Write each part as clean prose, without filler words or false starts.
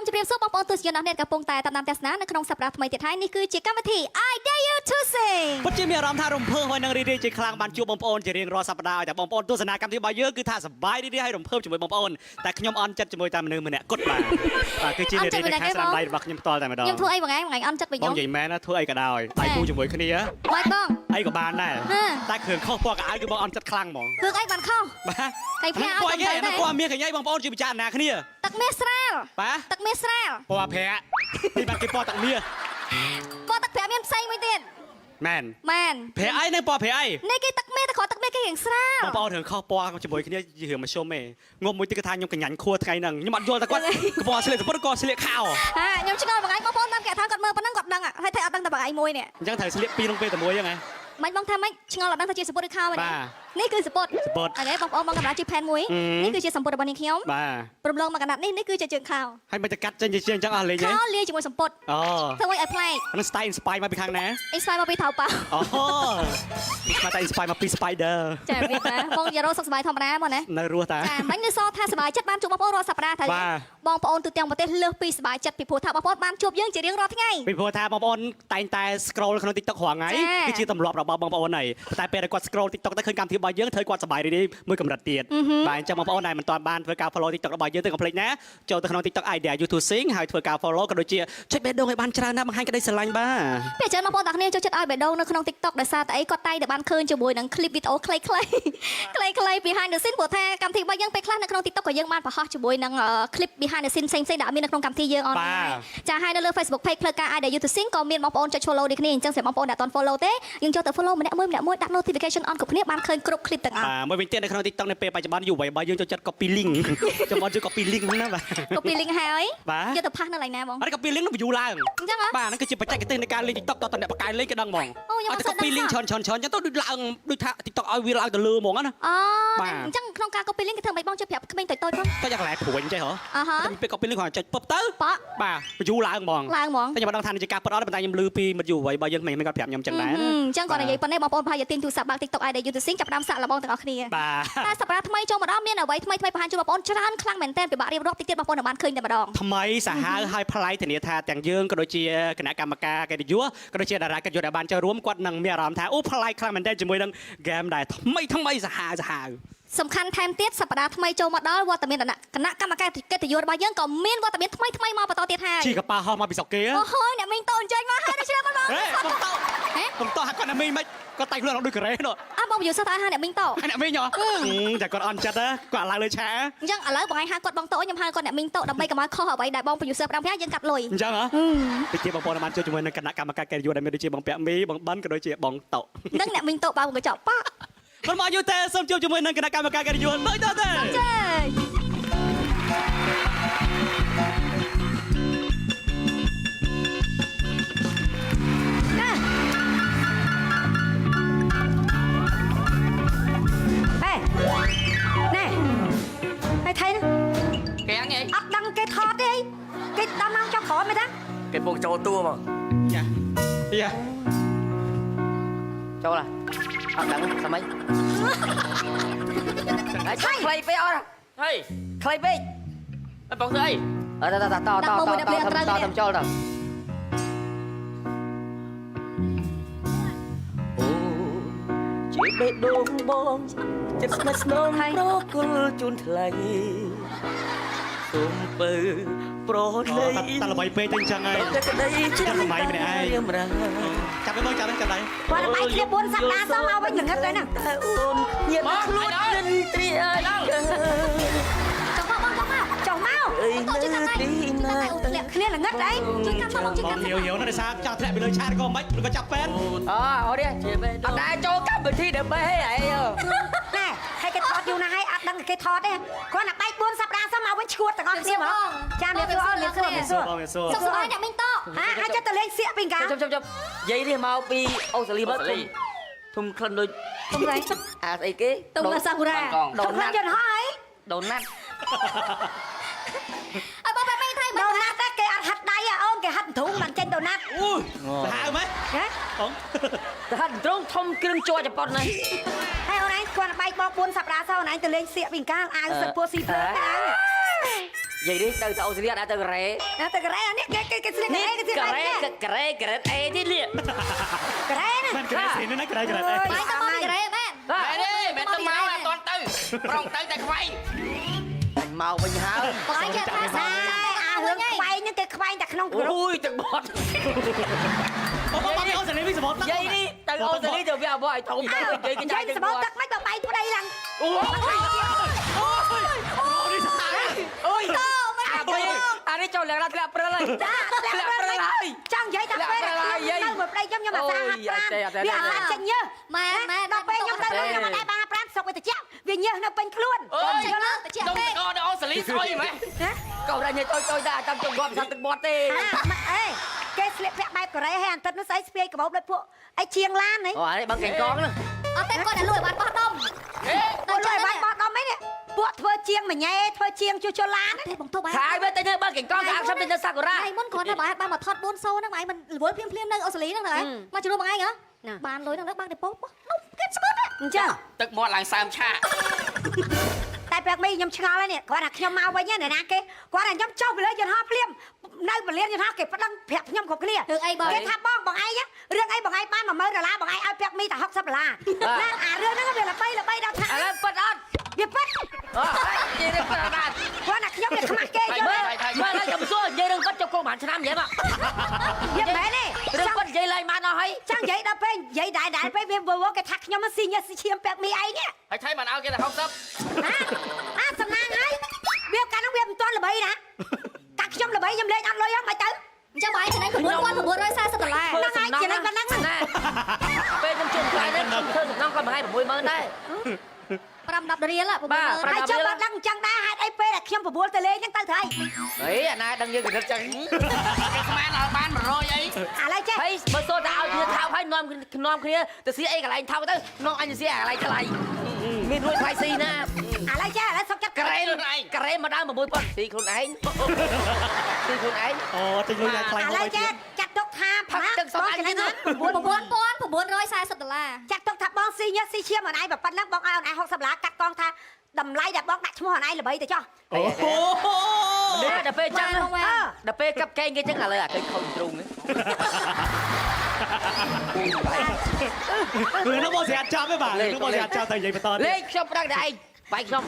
មជម្រាបសួរបងប្អូនទស្សនិកជនអ្នកកំពុងតែតាមដានទស្សនានៅក្នុងសប្តាហ៍ថ្មីទៀតហើយនេះគឺជាកម្មវិធី I Dare You to Sing។ ពិតជាមានអារម្មណ៍ថារំភើបហើយនឹងរីករាយជាខ្លាំងបានជួបបងប្អូនជារៀងរាល់សប្តាហ៍ឲ្យតែបងប្អូនទស្សនាកម្មវិធីរបស់យើងគឺថាសប្បាយរីករាយហើយរំភើបជាមួយបងប្អូនតែខ្ញុំអន់ចិត្តជាមួយតែមនុស្សម្នាក់គត់បាទបាទគឺជានារីនៅខាងស្ដាំដៃរបស់ខ្ញុំផ្ទាល់តែម្ដង ខ្ញុំធ្វើអីបងឯងបងឯងអន់ចិត្តវិញ បង ខ្ញុំ និយាយមែនណាធ្វើអីក៏ដោយដៃគូជាមួយគ្នា បាច់បង អីក៏បានដែរ ហា តែគ្រឿងខុសពណ៌កៅអៅគឺបងអន់ចិត្តខ្លាំងហ្មង ធ្វើអីបានខុស បាទ កៃផ្កា ពណ៌អីគេ ឲ្យ ពណ៌មាសកញ្ញាបងប្អូនជាពិចារណាគ្នា ទឹកមាសស្រាល បាទ ទឹកមាសស្រាល ពណ៌ប្រាក់នេះបានគេពណ៌ទឹកមាស ពណ៌ទឹកប្រាក់មានផ្សេងមួយទៀត មែន មែន ប្រាក់អីនឹងពណ៌ប្រាក់អី នេះគេទឹកមាសតែគ្រាន់ទឹកមាសគេរៀងស្រាល បងប្អូនរឿងខុសពណ៌ជាមួយគ្នាជារឿងមធ្យមទេងុំមួយទៀតគឺថាខ្ញុំកញ្ញាញ់ខួរថ្ងៃហ្នឹងខ្ញុំអត់យល់តែគាត់កពណ៌ស្លៀកសំពត់ក៏ស្លៀកខោ ហាខ្ញុំឆ្ងល់បងឯងបងប្អូនតាមគេថាគាត់មើលប៉ុណ្ណឹងគាត់ដឹងហើយតែអត់ដឹងតែបងឯងមួយនេះ អញ្ចឹងត្រូវស្លៀកពីរក្នុងពេលតែមួយហ្នឹងហ៎ មិនបងថាម៉េចឆ្ងល់អត់ដឹងថាជាសំពត់ឬខោហ្នឹង បាទ នេះគឺសំពត់ សំពត់ អូខេបងប្អូនបងកម្រាលជាផែនមួយ អឺ នេះគឺជាសំពត់របស់នាងខ្ញុំ បាទ រំលងមកកណាត់នេះនេះគឺជាជើងខោ ហើយមិនទៅកាត់ចេញជាជាងអញ្ចឹងអស់លេងហ៎ ខោលាយជាមួយសំពត់ អូ ធ្វើឲ្យឲ្យប្លែក ហ្នឹង style inspire មកពីខាងណា inspire មកពីថៅប៉ា អូមកតែ inspire មកពី spider ចាវាណាបងយ៉ារ៉ូសុខសប្បាយធម្មតាមកណា នៅរស់តា ចាមិញនៅសថាសប្បាយចិត្តបានជួបបងប្អូនរាល់សប្តាហ៍ថា បាទ បងប្អូនទូទាំងប្រទេសលើសពីសប្បាយចិត្តពីព្រោះថាបងប្អូនបានជួបយើងជារៀងរាល់ថ្ងៃ ពីព្រោះថាបងប្អូនតែងតែ scroll ក្នុង TikTok រាល់ថ្ងៃ ចា៎ គឺជាទម្លាប់របស់បងប្អូនហើយតែពេលដែលគាត់ scroll TikTok ទៅឃើញកម្មវិធីរបស់យើងធ្វើគាត់សប្បាយរីករាយមួយកម្រិតទៀតបាទអញ្ចឹងបងប្អូនដែលមិនទាន់បានធ្វើការ follow TikTok របស់យើងទៅកុំភ្លេចណាចូលទៅក្នុង TikTok Idea YouTube Sing ហើយធ្វើការ follow ក៏ដូចជាចុចបេះដូងឲ្យបានច្រើនណាស់បង្ហាញក្តីស្រឡាញ់បាទ ពេលច្រើនបងប្អូនទាំងគ្នាចូលចិត្តឲ្យបេះដូងនៅក្នុង TikTok ដោយសារតែអីគាត់តែងតែបានឃើញជាមួយនឹង clip វីដេអូខ្លីៗខ្លីៗ behind the scene ព្រោះថាកម្មវិធីរបស់យើងពេលខ្លះនៅក្នុង TikTok ក៏យើងបានបង្ហោះជាមួយនឹង clip behind the scene ផ្សេងៗដែលអត់មាននៅក្នុងកម្មវិធីយើងអន បាទ ចាហើយនៅលើ Facebook page ផ្លូវការ Idea YouTube Sing ក៏មានបងប្អូនចុច follow ដូចគ្នាអញ្ចឹងសម្រាប់បងប្អូនដែលអត់ទាន់ follow ទេយើងចូលទៅ follow ម្នាក់មួយម្នាក់មួយដាក់ notification on គ្រប់គ្នាបានឃើញគ្រប់ clip ទាំងអស់ បាទមួយវិញទៀតនៅក្នុង TikTok នៅពេលបច្ចុប្បន្នយុវវ័យរបស់យើងចូលចិត្ត copy link ចាំបងជួយ copy link ហ្នឹងណាបាទ copy link ហើយ បាទ យកទៅផាសនៅកន្លែងណាបង អត់ copy link នោះ view ឡើង អញ្ចឹងហ៎ បាទហ្នឹងគឺជាបច្ចេកទេសនៃការលេង TikTok តតអ្នកបកកាយលេងគេដឹងហ្មង អូខ្ញុំ ឲ្យតែ អត់សូវ copy link ដឹងសោះ ច្រើនច្រើនច្រើនអញ្ចឹងទៅដូចឡើងដូចថា TikTok ឲ្យវាឡើងទៅលើហ្មងណា អូ បាទ អញ្ចឹងក្នុងការ copy link គេធ្វើមិនបងជួយប្រាប់ក្មេងតូចៗផង តែយ៉ាងកន្លែងព្រួយអញ្ចឹងហ៎ អាហា តែពេល copy link គ្រាន់តែចុចពឹបទៅ ប៉ក់ បាទ view ឡើងហ្មង ឡើងហ្មង តែខ្ញុំមិនដឹងថានេះជាការពិតអត់ទេប៉ុន្តែខ្ញុំឮពីមិត្តយុវវ័យរបស់យើងក្មេងៗគាត់ប្រាប់ខ្ញុំអញ្ចឹងដែរណា អញ្ចឹងគាត់និយាយប៉ុណ្ណេះបងប្អូនប្រហែលជាទាញទូរស័ព្ទបើក TikTok ID YouTube Sing ចាប់ផ្ដើមសាកល្បងទាំងអស់គ្នា បាទ តែសប្តាហ៍ថ្មីចូលមកដល់មានអ្វីថ្មីថ្មីបង្ហាញជូនបងប្អូនច្រើនខ្លាំងមែនទែនពិបាករៀបរាប់តិចទៀតបងប្អូននឹងបានឃើញតែម្ដង ថ្មីសាហាវហើយប្លែកធានាថាទាំងយើងក៏ដូចជាគណៈកម្មការកិត្តិយសក៏ដូចជាតារាកិត្តិយសដែលបានចូលរួមគាត់នឹងមានអារម្មណ៍ថាអូប្លែកខ្លាំងមែនទែនជាមួយនឹងហ្គេមដែលថ្មីថ្មីសាហាវសាហាវ សំខាន់ថែមទៀតសប្តាហ៍ថ្មីចូលមកដល់វត្តមានគណៈកម្មការកិត្តិយសរបស់យើងក៏មានវត្តមានថ្មីថ្មីមកបន្តទៀតហើយ ជីកប៉ាល់ហោះមកពីស្រុកគេហ៎ អូហូយអ្នកមីងតូអញ្ជើញមកហើយដូច្នេះបងប្អូន ហេបងតោ ហេ បងតោហាក់គាត់អ្នកមីងមិនគាត់តែងខ្លួនដូចកូរ៉េនោះ អើបងយូសតើហៅអ្នកមីងតូ ហើយអ្នកមីងហ៎តែគាត់អន់ចិត្តហ៎គាត់ឡើងលើឆា អញ្ចឹងឥឡូវបងឯងហៅគាត់បងតូខ្ញុំហៅគាត់អ្នកមីងតូដើម្បីកុំឲ្យខុសអ្វីដែលបង producer ផ្ដាំផ្ញើយើងកាត់លុយ អញ្ចឹងហ៎ពីជាបងប្អូនបានជួបជាមួយនឹងគណៈកម្មការកិត្តិយសដែលមានដូចជាបងពាក់មីបងបិនក៏ដូចជាបងតោ និងអ្នកមីងតូបើកញ្ចក់ប៉ា មិនមកយូរទេសូមជួបជាមួយនឹងគណៈកម្មការកិត្តិយសដូចតទៅ ចេ ហេណែហើយថៃណា គេអញឯង អត់ដឹងគេថតទេអីគេដល់ម៉ោងចុះក្រោយមែនទេ គេពងចូលតួមក យ៉ាយ៉ា ចូលហ่ะអត់ដឹងសម័យហើយខ្លីពេកអត់ហេខ្លីពេកអត់បងធ្វើអីអត់តតតតតតតចូលតអូជាបេះដូងបងចិត្តស្និទ្ធស្នងប្រគល់ជូនថ្លៃសូមពើប្រណី តែល្បីពេកទៅអញ្ចឹងហើយ តែក្តី ចាប់សម័យម្នាក់ឯង រៀមរា ចាប់ទៅបងចាប់ទៅចាប់ដៃ គាត់បាយគ្នា4សប្តាហ៍សោះមកវិញល្ងឹតហើយណា តែអូនញាតខ្លួននិន្ទ្រា ចង់មកបងចង់មក ចុះមក អី តូជួយកាន់ដៃ នៅទី ជួយ ណា កាន់ដៃអូធ្លាក់ គ្នាល្ងឹតអី ជួយកាន់មកបងជួយ បង កាន់ ហៀវហៀវណាស់ដោយសារចង់ធ្លាក់ពីលើឆាកក៏មិនឬក៏ចាប់ពេន អូអូនេះអត់ដែរចូលកម្មវិធីដើម្បីអី ណែហើយគេថតយូរណាស់ហើយអត់ដឹងគេថតទេគាត់តែបែក4សប្តាហ៍សោះមកវិញឈួតទាំងអស់គ្នាហ្មងចាមានសួរអូនមានសួរមានសួរ បងសួរ សុខសប្បាយអ្នកមីងតូ ហាហើយចិត្តទៅលេងសៀកពីកា ជប់ជប់ជប់យាយនេះមកពីអូស្ត្រាលីមកធំធំក្លិនដូច ទុំស្អី អាស្អីគេ ទុំសាគូរ៉ា ដូ ទុំ ណាត់ យន្តហោះអី ដូណាត់ អើបងបែបមីងថៃ ដូណាត់គេអត់ហាត់ដៃអូនគេហាត់ទ្រូងបានចេញដូណាត់ អូសាហាវម៉េច ហ៎ បង ទៅហាត់ត្រង់ធំគ្រឿងជ័រចប៉ុតណាស់ ហើយអូនឯងគាត់បែកប4សប្តាហ៍សោះអូនឯងទៅលេងសៀកពីកាអាវសឹកពោះស៊ីភ្លើងអាវ យាយនេះទៅទៅអូស្ត្រាលីអត់ដែរទៅកូរ៉េ ណាទៅកូរ៉េអានេះគេគេគេស្លៀកកូរ៉េគេស្លៀក កូរ៉េកូរ៉េក្រេតអេទៀតលៀ កូរ៉េណា មិនក្រែស្រីណាក្រែក្រែ បាយទៅមកពីកូរ៉េមែន បាទ មែនទេមែនទៅមកអត់តន់ទៅប្រងទៅតែខ្វែង មកវិញហើយ បងឯងចេះថាសា អារឿងខ្វែងហ្នឹងគេខ្វែងតែក្នុងក្រុម អូយទឹកបត់ បងបងអូស្ត្រាលីវិញសមុទ្រ យាយនេះទៅអូស្ត្រាលីទៅវាអបឲ្យធំទៅនិយាយគេចាយ សបោទឹកមិនបើបែកប្តីឡើង អូ អូនេះស្អាត អូយអាពេលអានេះចូលលក្ខណៈធ្លាក់ព្រិលហើយ ចា ធ្លាក់ព្រិលហើយ ចង់និយាយថាពេលខ្ញុំទៅមួយប្តីខ្ញុំខ្ញុំអាសាហាត់ប្រានវាអាសាចេញញើស ម៉ែម៉ែ ដល់ពេលខ្ញុំទៅខ្ញុំអត់ដែរបានហាត់ប្រានស្រុកវាតិចវាញើសនៅពេញខ្លួន អើយ ចេញលើតិច ដុំ ពេក តកដល់អូស្ត្រាលីស្អុយម៉េះ ណា កោរញ៉ៃតូចតូចដែរតាមចង្វាក់ទឹកបត់ទេ អេគេស្លៀកពាក់បែបកូរ៉េហើយអាទិត្យនោះស្អីស្ពាយកបោបដូចពួកអីជាងឡានហី អូអានេះបើកេងកងហ្នឹង អត់ទេគាត់តែលួចបានបោះដុំ ហេ ពួកលុយបានបោះដុំអីនេះពួកធ្វើជាងម៉ញ៉េធ្វើជាងជួសជុលឡាន ទេបងទោះបាយ ថាឲ្យទៅនៅបើកេងកងគេឲ្យខ្ញុំទៅនៅសាកូរ៉ា ថ្ងៃមុនគាត់ថាបើបានមកថត4សូហ្នឹងឯងមិនរវល់ភ្លាមភ្លាមនៅអូស្ត្រាលីហ្នឹងហ្នឹងមកជួបបងឯងហ៎បានលុយហ្នឹងបានដេប៉ូបោះនោះគេស្មើ អញ្ចឹង ទឹកមាត់ឡើងសើមឆាក តែព្រឹកមីខ្ញុំឆ្ងល់ហើយនេះគាត់ថាខ្ញុំមកវិញណាណាគេគាត់ថាខ្ញុំចុះទៅលើយន្តហោះភ្លាមនៅពលានយន្តហោះគេប្តឹងប្រាប់ខ្ញុំគ្រប់គ្នា រឿងអីបង គេថាបងបងឯងរឿងអីបងឯងបាន10000ដុល្លារបងឯងឲ្យពាក់មីតែ60ដុល្លារណាអារឿងហ្នឹងវាល្បីល្បីដល់ថា ឥឡូវពិតអត់ វាពិត អូនិយាយរឿងពិតអត់បាន គាត់ថាខ្ញុំវាខ្មាស់គេយល់ មើលមើលហើយខ្ញុំសួរនិយាយរឿងពិតចុះកូនបានឆ្នាំនិយាយមក វាមិនមែនទេ រឿងពិតនិយាយឡើងបានអស់ហើយ ចង់និយាយដល់ពេលនិយាយដែរដែរពេលវាវគេថាខ្ញុំស៊ីញើសស៊ីឈាមពាក់មីឯងនេះ ហើយថៃមិនឲ្យគេតែ60 អាអាសំណាងហើយវាកាលនោះវាមិនទាន់ល្បីណាកាខ្ញុំល្បីខ្ញុំលេងអត់លុយហ្នឹងមិនទៅ អញ្ចឹងបងឯងចំណេញ9940ដុល្លារ ហ្នឹងហើយចំណេញប៉ុណ្ណឹង ណាពេលខ្ញុំជួបខ្លាយហ្នឹងខ្ញុំធ្វើសំណងគាត់មួយថ្ងៃ60000ដែរ 5 10រៀល បាទ ហើយចុះបើដឹងអញ្ចឹងដែរហេតុអីពេលដែលខ្ញុំបបួលទៅលេងហ្នឹងទៅថៃ អីអាណាដឹងយើងគិតចឹង គេស្មានឲ្យបាន100អី ឥឡូវចេះ ហើយបើសូតែឲ្យគ្នាថោកហើយនាំនាំគ្នាទៅស៊ីអីកន្លែងថោកទៅនាំអញទៅស៊ីអាកន្លែងថ្លៃមានរួចថ្លៃស៊ីណា ឥឡូវចេះឥឡូវសុកចិត្ត ក្រេក្រេមកដើម6000ស៊ីខ្លួនឯងស៊ីខ្លួនឯង អូទិញលុយថ្លៃ ឥឡូវចេះចាត់ទុកថា ផឹកទឹកសុំអញទៀត 9940ដុល្លារ ចាត់ទុកថាបងស៊ីញើសស៊ីឈាមអនឯងប៉ុណ្ណឹងបងឲ្យអនឯង60ដុល្លារកាត់កងថាតម្លៃដែលបងដាក់ឈ្មោះអនឯងល្បីទៅចុះ អូ នេះដល់ពេលចឹង បង អឺ ដល់ពេលកាប់កេងគេចឹងឥឡូវអាគេខូចទ្រូង រឿងនោះបងស្រាចាប់ទេបាទរឿងនោះបងស្រាចាប់តែនិយាយបន្ត លេខខ្ញុំប្តឹងតែឯងបាយខ្ញុំ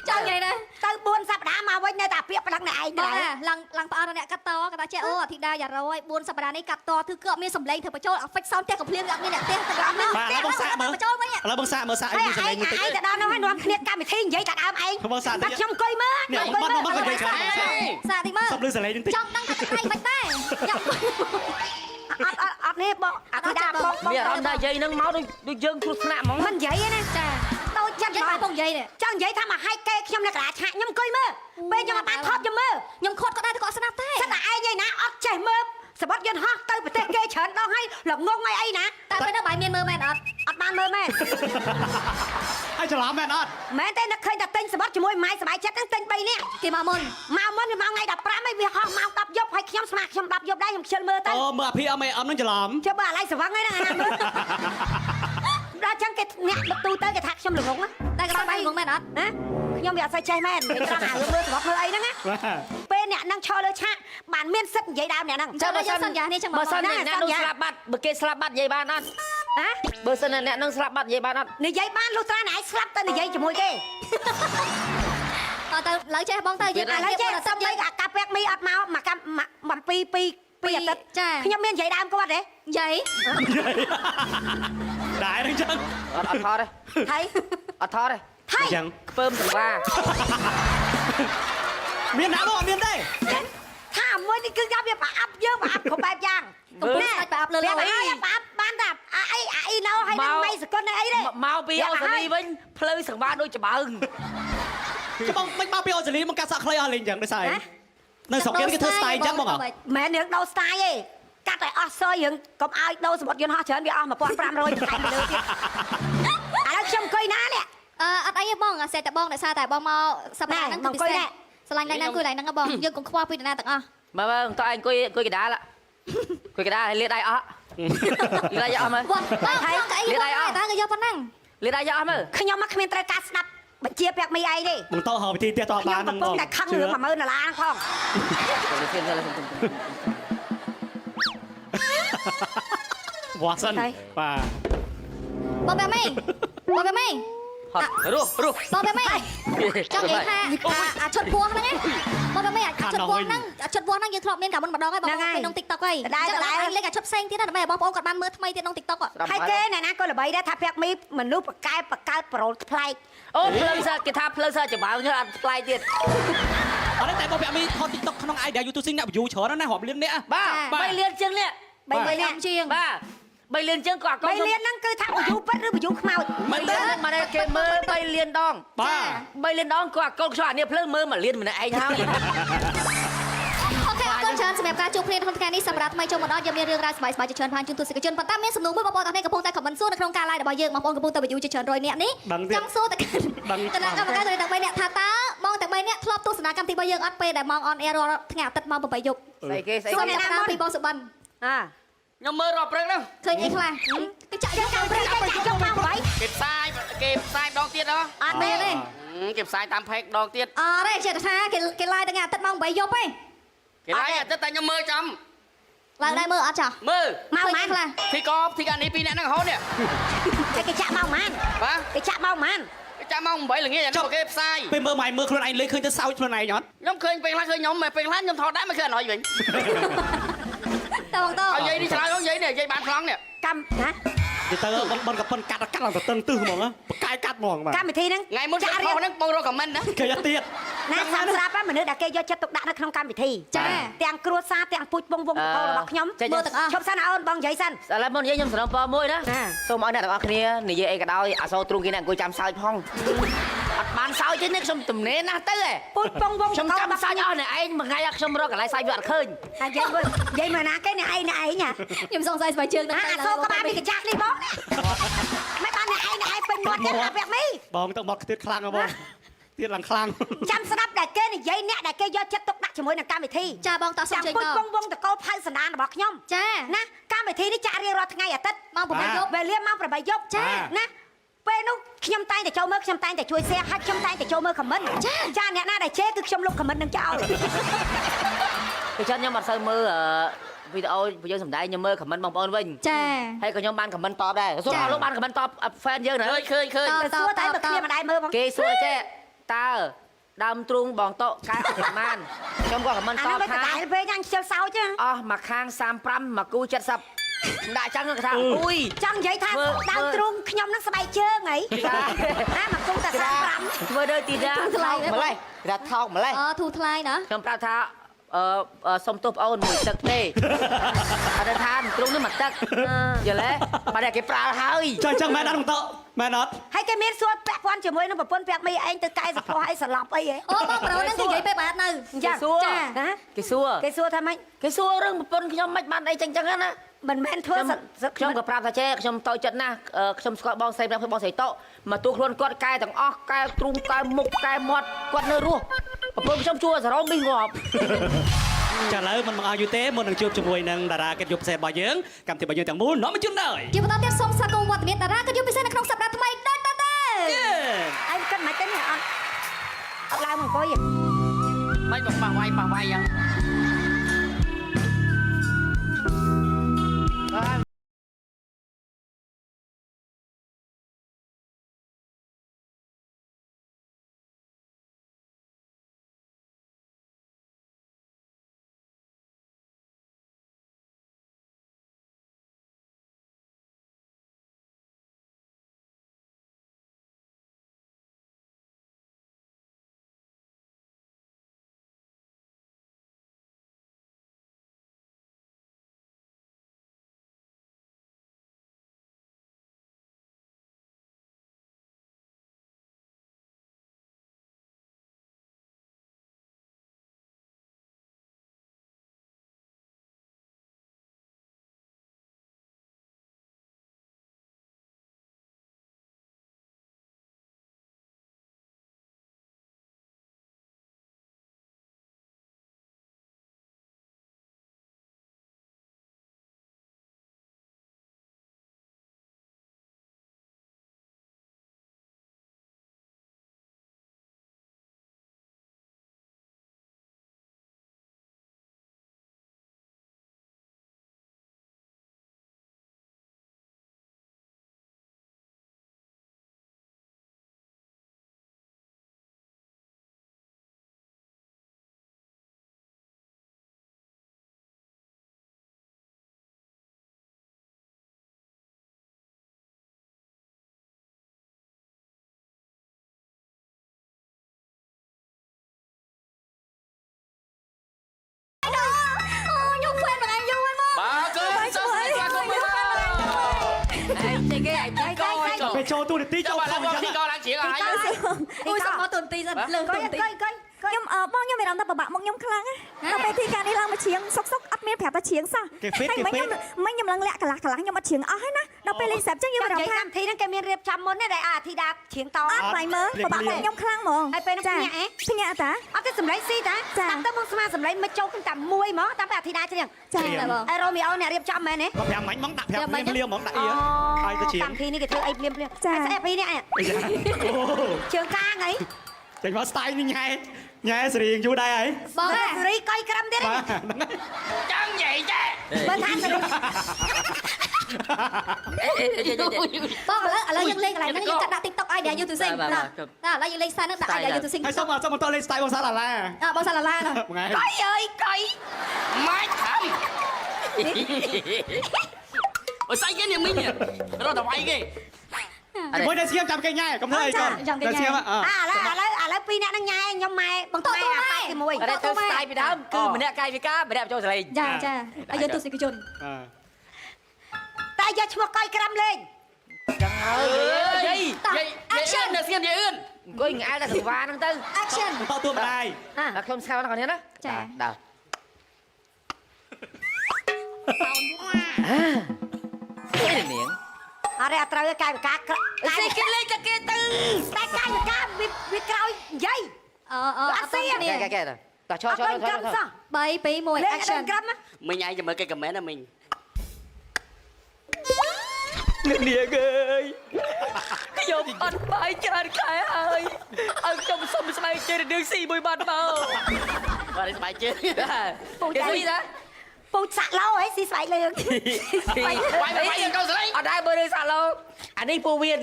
ចង់និយាយណា ទៅ4សប្តាហ៍មកវិញនៅតែពាក្យប្តឹងតែឯង បង ដែរ ឡើងឡើងផ្អើលដល់អ្នកកាត់តគាត់ថាចេះអូអធិដាយ៉ារយ4សប្តាហ៍នេះកាត់តគឺគឺអត់មានសំឡេងធ្វើបញ្ចូលអាហ្វិចសោនផ្ទះកំភ្លៀងអត់មានអ្នកផ្ទះតែអត់មាន បាទឥឡូវបងសាកមើល បញ្ចូលវិញ ឥឡូវបងសាកមើលសាក ហើយ អីមានស ឯង លេងមួយតិច ឯងទៅដល់នោះហើយនាំគ្នាកម្មវិធីនិយាយតែដើមឯង បងសាកតិច តែខ្ញុំអង្គុយមើល នេះ អង្គុយ បងបងនិយាយច្រើនបងសាក សាកតិចមើល សុំលឺសលេងនឹងតិច ចង់ដឹងថាទឹកដៃមិនដែរយ៉ាប់ អត់អត់អត់នេះបងអធិដាបងបង មានអារម្មណ៍ថាយាយនឹងមកដូចដូចយើងគ្រោះថ្នាក់ហ្មង មិននិយាយទេណា ចា តូចចិត្ត និយាយ ហ្មង បងនិយាយនេះ ចង់និយាយថាមកហែកគេខ្ញុំនៅកណ្ដាលឆាកខ្ញុំអង្គុយមើលពេលខ្ញុំអត់បានថតខ្ញុំមើល ខ្ញុំខត់ក៏ដែរតែគាត់ស្នាប់ទេ សិតតែឯងឯណាអត់ចេះមើលសបុតយន្តហោះទៅប្រទេសគេច្រើនដងហើយល្ងងអីអីណា តែពេលនោះបាយមានមើលមែនអត់ អត់បានមើលមែន ហើយច្រឡំមែនអត់ មែនទេនឹកឃើញតែទិញសបុតជាមួយម៉ាយសบายចិត្តហ្នឹងទិញ3នាក់ គេមកមុន មកមុនវាមកថ្ងៃ15ហើយវាហោះម៉ោង10យប់ហើយខ្ញុំស្មាខ្ញុំ10យប់ដែរខ្ញុំខ្ជិលមើលទៅ អូមើលអាភីអមអមនឹងច្រឡំ ជិះបើអាឡៃស្វឹងហើយហ្នឹងអាណាមើលដល់ចឹងគេអ្នកដឹកទូទៅគេថាខ្ញុំល្ងងណា តែក៏បាយងងមែនអត់ ណាខ្ញុំវាអត់សូវចេះមែនវាត្រង់អារឿងមើលសបុតមើលអីហ្នឹងណា បាទ ពេលអ្នកហ្នឹងឈរលើឆាកបានមានសិទ្ធនិយាយដើមអ្នកហ្នឹង ចាំបើយើងសន្យានេះចឹង បើសិនអ្នកនោះស្លាប់បាត់បើគេស្លាប់បាត់និយាយបានអត់ ហ៎ បើសិនអ្នកនឹងស្លាប់បាត់និយាយបានអត់ និយាយបានលុះត្រាណែឯងស្លាប់ទៅនិយាយជាមួយគេ អត់ទៅឡើយចេះបងទៅយើង ឥឡូវចេះសំបីអាកាពាក់មីអត់មកមកកម្មមកពីពីពីអាទិត្យ ចា ខ្ញុំមាននិយាយដើមគាត់ទេ និយាយ ដែរនឹងចឹង អត់អត់ថតទេ ថៃ អត់ថតទេ ថៃ ចឹង ខ្ពើមសង្វា មានណាបងអត់មានទេ ថាមួយនេះគឺថាវាប្រអាប់យើងប្រអាប់គ្រប់បែបយ៉ាង កំពុងស្ដាច់ប្រអាប់លើ វា លោ ហើយប្រអាប់បានតែអាអីអាអីណៅហើយនឹងម៉ៃសកុនអីទេ មកពីអូស្ត្រាលីវិញផ្លូវសង្វាដូចច្បើង ចបងមិនមកពីអូស្ត្រាលីមកកាត់សក់ខ្លីអស់លេងចឹងដោយសារអីនៅស្រុកគេគេធ្វើ style ចឹងបង មិនរឿងដូរ style ទេកាត់ឲ្យអស់សយរឿងកុំឲ្យដូរសម្បត្តិយន្តហោះច្រើនវាអស់1500ថែមលើទៀតឥឡូវខ្ញុំអង្គុយណានេះ អឺអត់អីទេបងអាស្រ័យតែបងដោយសារតែបងមកសប្តាហ៍ហ្នឹងគឺពិសេសស្រឡាញ់ឡើងណាអង្គុយឡើងហ្នឹងបងយើងកុំខ្វល់ពីនរណាទាំងអស់ មើលមើលតោះឯងអង្គុយអង្គុយកដាលអង្គុយកដាលឲ្យលាដៃអស់លាដៃអស់មើល បងបងកៅអីបងតែគេយកប៉ុណ្ណឹង លាដៃអស់មើល ខ្ញុំមកគ្មានត្រូវការស្ដាប់ បញ្ជាពាក់មីឯងទេ បងតោហៅវិធីផ្ទះត ខ្ញុំ បាន កំពុងតែខឹងរឿង10000ដុល្លារផង វ៉ាសិនបាទ បងពាក់មីបងពាក់មី ហត់រស់រស់ បងពាក់មីចង់និយាយថាអាឈុតពោះហ្នឹងណាបងពាក់មីអាឈុតពោះហ្នឹងអាឈុតពោះហ្នឹងយើងធ្លាប់មានកាលមុនម្ដងហើយបងប្អូនក្នុង TikTok ហើយចឹងលេខអាឈុតផ្សេងទៀតណាដើម្បីឲ្យបងប្អូនគាត់បានមើលថ្មីទៀតក្នុង TikTok ហើយគេអ្នកណាក៏ល្បីដែរថាពាក់មីមនុស្សបកែបកើតប្រូលប្លែក អូផ្លូវសើគេថាផ្លូវសើច្បើងអត់ប្លែកទៀត អត់ទេតែបងពាក់មីថត TikTok ក្នុង idea YouTube អ្នក view ច្រើនណាស់រាប់លានអ្នក បាទ3លានជាងនេះ 3លាន ជាង បាទ3លានជាងក៏អក 3លានហ្នឹងគឺថា view ពិតឬ view ខ្មោច មែនទេ មកគេមើល3លានដង បាទ 3លានដងក៏អកូនខ្ញុំអានេះភ្លើងមើល1លានម្នាក់ឯងហើយ OK អរគុណច្រើនសម្រាប់ការជួបគ្នាក្នុងថ្ងៃនេះសម្រាប់ថ្មីចូលមកដល់យើងមានរឿងរ៉ាវសប្បាយៗជាច្រើនផានជូនទស្សនិកជនប៉ុន្តែមានសំណួរមួយបងប្អូនទាំងគ្នាកំពុងតែ comment សួរនៅក្នុងការ live របស់យើងបងប្អូនកំពុងតែ view ជាច្រើនរយនាក់នេះចង់សួរទៅគណៈកម្មការទាំង3នាក់ថាតើបងទាំង3នាក់ធ្លាប់ទស្សនាកម្មវិធីរបស់យើងអត់ពេលដែលម៉ោង on air រាល់ថ្ងៃអាទិត្យម៉ោង8យប់ ស្អីគេស្អី សូមចាប់ផ្ដើមពីបងសុបិន អា ខ្ញុំមើលរាល់ព្រឹកហ្នឹង ឃើញអីខ្លះគេចាក់យក កម្មព្រឹកគេចាក់យកម៉ោង8 គេផ្សាយគេផ្សាយម្ដងទៀតហ៎ អត់ទេ ទេ គេផ្សាយតាមផេកម្ដងទៀត អត់ទេចេះតែថាគេគេ live ថ្ងៃអាទិត្យម៉ោង8យប់ឯង គេឡាយអាទិត្យតែខ្ញុំមើលចំ ឡើងដែរមើលអត់ចាស់ មើល ម៉ោងម៉ាន ខ្លះ ធីកធីកអានេះពីរអ្នកហ្នឹងរហូតនេះ គេគេចាក់ម៉ោងម៉ាន បាទ គេចាក់ម៉ោងម៉ាន គេចាំម៉ោង8ល្ងាចអានោះគេផ្សាយ ពេលមើលម៉ៃមើលខ្លួនឯងលេឃើញទៅសោចខ្លួនឯងអត់ ខ្ញុំឃើញពេលខ្លះឃើញខ្ញុំពេលខ្លះខ្ញុំថតដែរមិនឃើញអណយវិញ តើបងត ឲ្យយាយនេះឆ្លើយបងយាយនេះយាយបានខ្លងនេះ កម្មណា ទៅទៅបងបងកប៉ុនកាត់កាត់ឡើងទៅតឹងទឹះហ្មងបកាយកាត់ហ្មងបាទ កម្មវិធីហ្នឹង ថ្ងៃមុនគេខុសហ្នឹងបងរកខមមិនណា គេយកទៀត ណាសំស្រាប់មនុស្សដែលគេយកចិត្តទុកដាក់នៅក្នុងកម្មវិធី ចា ទាំងគ្រួសារទាំងពូជពងវងតកូលរបស់ខ្ញុំ មើលទាំងអស់ ឈប់សិនអូនបងនិយាយសិន ឥឡូវមុននិយាយខ្ញុំសរំពមួយណាសូមឲ្យអ្នកទាំងអស់គ្នានិយាយអីក៏ដោយអសូរទ្រូងគេអ្នកអង្គុយចាំសើចផងអត់បានសើចទេនេះខ្ញុំទំនេរណាស់ទៅឯង ពូជពងវង ខ្ញុំចាំសើចអស់អ្នកឯងមួយថ្ងៃខ្ញុំរកកន្លែងសើចវាអត់ឃើញ តែនិយាយមើលនិយាយមើលណាគេអ្នកឯងអ្នកឯងណា ខ្ញុំសង្ស័យស្បែកជើង អាអសូរក្បាលពីកាចាស់នេះបងមិនបានអ្នកឯងអ្នកឯងពេញមាត់ទេអាពាក់មី បងទៅមកទៀតខ្លាំងហ៎បងទៀតឡើងខ្លាំង ចាំស្ដាប់ដែលគេនិយាយអ្នកដែលគេយកចិត្តទុកដាក់ជាមួយនឹងកម្មវិធី ចាបងតោះសូម ចាំ ជើញត ពូជពងវងតកូលផៅសណ្ដានរបស់ខ្ញុំ ចា ណាកម្មវិធីនេះចាក់រៀងរាល់ថ្ងៃអាទិត្យ ម៉ោង8យប់ វេលាម៉ោង8យប់ ចា ណាពេលនោះខ្ញុំតែងតែចូលមើលខ្ញុំតែងតែជួយ share ហើយខ្ញុំតែងតែចូលមើល comment ចាចាអ្នកណាដែលជេរគឺខ្ញុំលុប comment នឹងចោល គឺចឹងខ្ញុំអត់សូវមើលវីដេអូយើងសម្ដែងខ្ញុំមើល comment បងប្អូនវិញ ចា ហើយក៏ខ្ញុំបាន comment តបដែរសួរអស់លោកបាន comment តប fan យើងណា ឃើញឃើញឃើញ តែសួរតែបើគ្នាមិនដែរមើលផង គេសួរចេះតើដើមទ្រូងបងតកែអស់ប្រមាណខ្ញុំក៏ comment អានោះ តបថា វាដដែលពេកអញខ្ជិលសោចណា អស់មួយខាង35មួយគូ70ដាក់ចឹងគាត់ថាអុយ ចង់និយាយថាដើមទ្រូងខ្ញុំនឹងស្បែកជើងហីណាមកគង់តែ35 ធ្វើដូចទីណា ធូរថ្លៃ ម្លេះគេថាថោកម្លេះ អធូរថ្លៃណា ខ្ញុំប្រាប់ថាអឺសុំទោសប្អូនមួយទឹកទេអត់ថាទ្រូងនេះមួយទឹកយល់ទេបាទគេប្រើហើយ ចាអញ្ចឹងមែនអត់បងតមែនអត់ ហើយគេមានសួរពាក់ព័ន្ធជាមួយនឹងប្រពន្ធពាក់មីឯងទៅកែសភោះអីស្លាប់អីហ៎ អូបងប្រុសហ្នឹងគេនិយាយពេលបាទនៅ អញ្ចឹង គេសួរ ចា ណា គេសួរ គេសួរថាម៉េច គេសួររឿងប្រពន្ធខ្ញុំមិនបានអីចឹងចឹងណា មិនមែនធ្វើ ខ្ញុំក៏ប្រាប់ថាចេះខ្ញុំតូចចិត្តណាស់ខ្ញុំស្គាល់បងស្រីប្រាប់បងស្រីតោមកទូខ្លួនគាត់កែទាំងអស់កែទ្រូងកែមុខកែមាត់គាត់នៅរស់ប្រពន្ធខ្ញុំជួសរោមមីងាប់ ចាឥឡូវមិនមកឲ្យយូរទេមុននឹងជួបជាមួយនឹងតារាកិត្តិយសពិសេសរបស់យើងកម្មវិធីរបស់យើងទាំងមូលនាំមកជូនដល់ ជាបន្តទៀតសូមស្វាគមន៍វត្តមានតារាកិត្តិយសពិសេសនៅក្នុងសប្តាហ៍ថ្មីដូចតទៅ ឯងគិតមិនទេនេះអត់អត់ឡើងមកអង្គុយ មិនមកប៉ះវាយប៉ះវាយយ៉ាង ឯងចេះគេឯងទីក ពេលចូលទូនាទីចូល ចាំ ខំអញ្ចឹង ឥឡូវបងទីកឡើងជ្រៀងឲ្យហើយ អូយសុំមកទូនទីសិនលើក កុយ ទូនទី កុយកុយ ខ្ញុំអឺបងខ្ញុំមានអារម្មណ៍ថាពិបាកមកខ្ញុំខ្លាំងណាដល់ពេលទីការនេះឡើងមកច្រៀងសុកសុកអត់មានប្រាប់ថាច្រៀងសោះ គេហ្វីត ហើយមិញ គេហ្វីត ខ្ញុំមិញខ្ញុំឡើងលាក់កន្លះកន្លះខ្ញុំអត់ច្រៀងអស់ហើយណាដល់ពេលលេងស្រាប់ចឹងយើង ចាំ មានអារម្មណ៍ថា និយាយកម្មវិធីហ្នឹងគេមានរៀបចំមុនទេដែលអាធីតាច្រៀងត អត់បាយមើលពិបាកមកខ្ញុំខ្លាំងហ្មង ហើយពេលហ្នឹង ចា ភ្ញាក់អេ ភ្ញាក់តា អត់ទេសម្លេងស៊ីតា ចា តាមទៅមកស្មាសម្លេងមិនចូលខ្ញុំតែមួយហ្មងតាមពេលអាធីតាច្រៀង ចា តែបង អេរ៉ូមីអូអ្នករៀបចំមែនទេ ក៏5មិញហ្មងដាក់5ភ្លាមភ្លាមហ្មងដាក់អៀឲ្យទៅជាង កម្មវិធីនេះគេធ្វើអីភ្លាមភ្លាម ចា ស្អែកពីនេះ អូ ជើងកាងអី ចេញមក style នេះញ៉ែញ៉ែសេរីយូរដែរហើយ បង សេរីកុយក្រឹមទៀត បាទហ្នឹងហើយ ចាំនិយាយចេះ បើថាសេរី បងឥឡូវយើងលេងកន្លែងហ្នឹងយើងកាត់ដាក់ TikTok ឲ្យដែល you to sing ណាឥឡូវយើងលេងសារហ្នឹងដាក់ឲ្យដែល you to sing ហើយសុំសុំបន្តលេង style បងសាឡាឡា អបងសាឡាឡាណា ថ្ងៃ កុយអើយកុយ ម៉ាច់ខំអូស្អីគេនេះមីងរត់ទៅវាយគេ ជាមួយនៅសៀមចាំគេញ៉ែកុំធ្វើអីកូននៅសៀមអ អាឥឡូវឥឡូវឥឡូវពីរអ្នកហ្នឹងញ៉ែខ្ញុំម៉ែ បងតត ម៉ែអា ម៉ែ ប៉ាទីមួយ អត់ធ្វើស្ទាយពីដើមគឺម្នាក់កាយវិការម្នាក់ចូលសលេង ចាចាឲ្យយើងទស្សនិកជន តែយកឈ្មោះកុយក្រឹមលេង ចឹងហើយនិយាយ យាយយាយនៅស្ងៀមយាយអឿន អង្គុយងែលតែសង្វាហ្នឹងទៅ action បន្តទួម្ដាយ ដល់ខ្ញុំស្គាល់ដល់គ្នាណាដើរអេនាង អត់ទេអត់ត្រូវទេកាយវិការក្រ ស៊ីគេលេងតែគេទៅ តែកាយវិការវាវាក្រោយនិយាយ អអអត់ស៊ីគ្នា កែកែតោះឈរ អត់ ឈរ ដឹងក្រឹមសោះ 3 2 1 លេងអត់ action ដឹងក្រឹមណា មីងឯងចាំមើលគេខមមិនណាមីង នាងអើយខ្ញុំអត់បាយច្រើនខែហើយឲ្យខ្ញុំសុំស្បែកជើងនាងស៊ីមួយបាត់មក បាទស្បែកជើង ពូចាស៊ីណា ពូជសាក់ឡោហីស៊ីស្បែកលើង វាយវាយយើងចូលសលេង អត់ដែរមើលរឿងសាឡូអានេះពូវៀន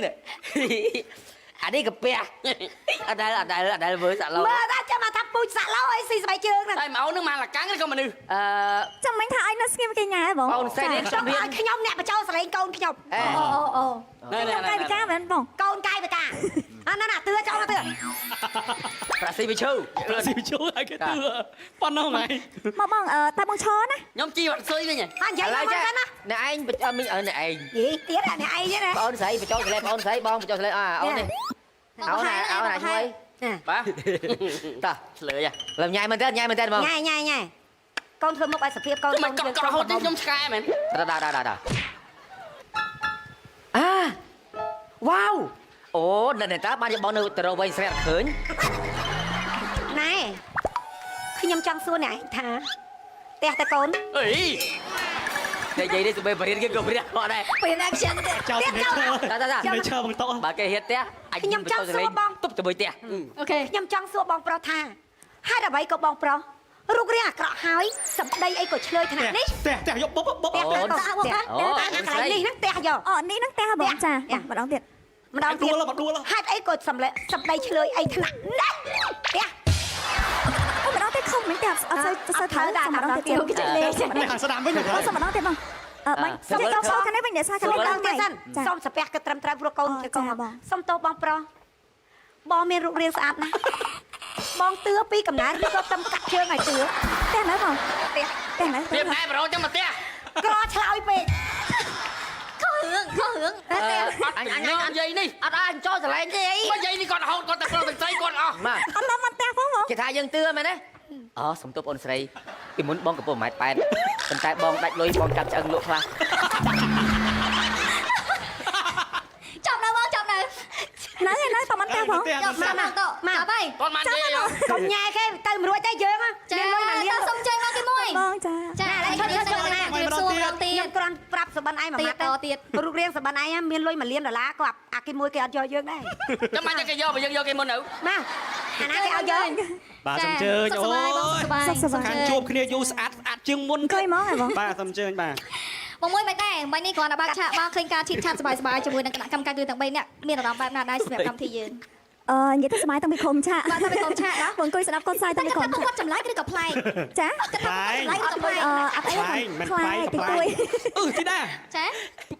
អានេះកាពះអត់ដែរអត់ដែរអត់ដែរមើលសាឡូ មើលតែចាំមកថាពូជសាក់ឡោហីស៊ីស្បែកជើងហ្នឹង តែម៉ៅនឹងមកលកាំងឬក៏មនុស្ស អឺ ចាំមិញថាឲ្យនៅស្ងៀមគេញ៉ែបង បងស្រីនេះ ខ្ញុំឲ្យខ្ញុំអ្នកបញ្ចូលសលេងកូនខ្ញុំ អេ អូអូអូ ខ្ញុំកាយវិការមែនបង កូនកាយវិការអាណាណាទឿចូលមកទឿ ប្រាស៊ីវិឈូ ស៊ីជូឲ្យគេទឿប៉ុណ្ណោះថ្ងៃ មកបងអឺតែបងឈរណា ខ្ញុំជីអត់ស៊ុយវិញ អញនិយាយមកសិនណា អ្នកឯងមីងអ្នកឯង យីទៀតអាអ្នកឯងទេណា បងស្រីបញ្ចូលសលេងបងស្រីបងបញ្ចូលសលេងអអូននេះអូនណាអូនណាជួយ បាទ តោះ ឆ្លើយ លំញ៉ៃមែនតើញ៉ៃមែនតើបង ញ៉ៃញ៉ៃញ៉ៃកូនធ្វើមុខឲ្យសភាពកូន មិនកក់កក់រហូតទេខ្ញុំឆ្កែមែន ដល់ដល់ដល់ដល់អាវ៉ាវអូនៅតើបានបងនៅទៅរកវិញស្រីអត់ឃើញ ណែខ្ញុំចង់សួរអ្នកឯងថាផ្ទះតកូន អី និយាយនេះទៅបរៀនគេក៏បរៀនគាត់ដែរ ពេល action ទៀត ចោលនេះឈើ តាតា នេះឈើបងតោ បើគេហ៊ានផ្ទះអញទប់ជាមួយផ្ទះ អូខេ ខ្ញុំចង់សួរបងប្រុសថាហេតុអ្វីក៏បងប្រុសរូបរាងអាក្រក់ហើយសម្ដីអីក៏ឆ្លើយថ្នាក់នេះ ផ្ទះផ្ទះយកបុបបុប ផ្ទះ អូន ផ្ទះផ្ទះអាកន្លែងនេះហ្នឹងផ្ទះយក អូនេះហ្នឹងផ្ទះបងចាម្ដងទៀត ម្ដងទៀត ដួលមកដួល ហេតុអីក៏សម្លេសម្ដីឆ្លើយអីថ្នាក់នេះផ្ទះ អូម្ដងទៀតខុសមិញតែអត់សូវសូវត្រូវម្ដងទៀត គេលេង នេះខាងស្ដាំវិញ អូសុំម្ដងទៀតបងអឺបាញ់សុំចូលខាងនេះវិញអ្នកសាខាង ម្ នេះដល់ ដងទៀតសិន ចា សុំសាពះគិតត្រឹមត្រូវព្រោះកូន អូ ជាកូន ចាបង សុំទោសបងប្រុសបងមានរូបរាងស្អាតណាស់បងទឿពីកំណែឬក៏តំកាត់ជើងឲ្យទឿ ផ្ទះនៅបង ផ្ទះ ផ្ទះនៅ រៀបណែប្រូចឹងមកផ្ទះ ក្រឆ្លើយពេក ខុសរឿងខុសរឿង អត់អញអញនិយាយនេះ អត់អញចូលសលេងទេអី បើនិយាយនេះគាត់រហូតគាត់តែប្រុសទាំងស្រីគាត់អស់ មក អត់ដល់មកផ្ទះផងបង គេថាយើងទឿមែនទេអូសំទោសអូនស្រីពីមុនបងកំពុង1ម៉ែត្រ8ប៉ុន្តែបងដាច់លុយបងកាប់ឆ្អឹងលក់ខ្លះ ចាប់នៅបងចាប់នៅ នៅនៅតែមិនផ្ទះផង ចាប់មកមកតចាប់ហើយ គាត់បាននិយាយ កុំញ៉ែគេទៅមិនរួចទេយើងហ៎ ចា មានលុយមកលៀង សុំជើងមកគេមួយ បងចា ចាឥឡូវឈប់ឈប់ណាជម្រាបសួរម្ដងទៀត ខ្ញុំគ្រាន់ប្រាប់សបិនឯងមួយ ទៀត ម៉ាត់ តទៀត ទៅរូបរាងសបិនឯងហ៎មានលុយ1លានដុល្លារក៏អាគេមួយគេអត់យកយើងដែរ ចាំបានគេយកបើយើងយកគេមុននៅ មកអាណាគេឲ្យយើង បាទសូមអញ្ជើញ សុខសប្បាយបងសុខសប្បាយ សុខសប្បាយ ខាងជួបគ្នាយូរស្អាតស្អាតជាងមុន អង្គុយមកហ៎បង បាទសូមអញ្ជើញបាទ បងមួយមិនដែរមិននេះគ្រាន់តែបើកឆាកមកឃើញការឈិតឆាតសប្បាយសប្បាយជាមួយនឹងគណៈកម្មការជួយទាំង3នាក់មានអារម្មណ៍បែបណាដែរសម្រាប់កម្មវិធីយើង និយាយទៅសម័យតាំងពីក្រុមឆាក បាទតាំងពីក្រុមឆាកណា បងអង្គុយស្ដាប់គាត់ផ្សាយតាំង តែ ពីក្រុមឆាក គាត់គាត់ចម្លែកឬក៏ប្លែក ចា គាត់ថាគាត់ចម្លែកឬក៏ប្លែក អត់អី ខ្លែងមិន ខ្លែង ខ្លែង តិចតួច អឺទីដា ចា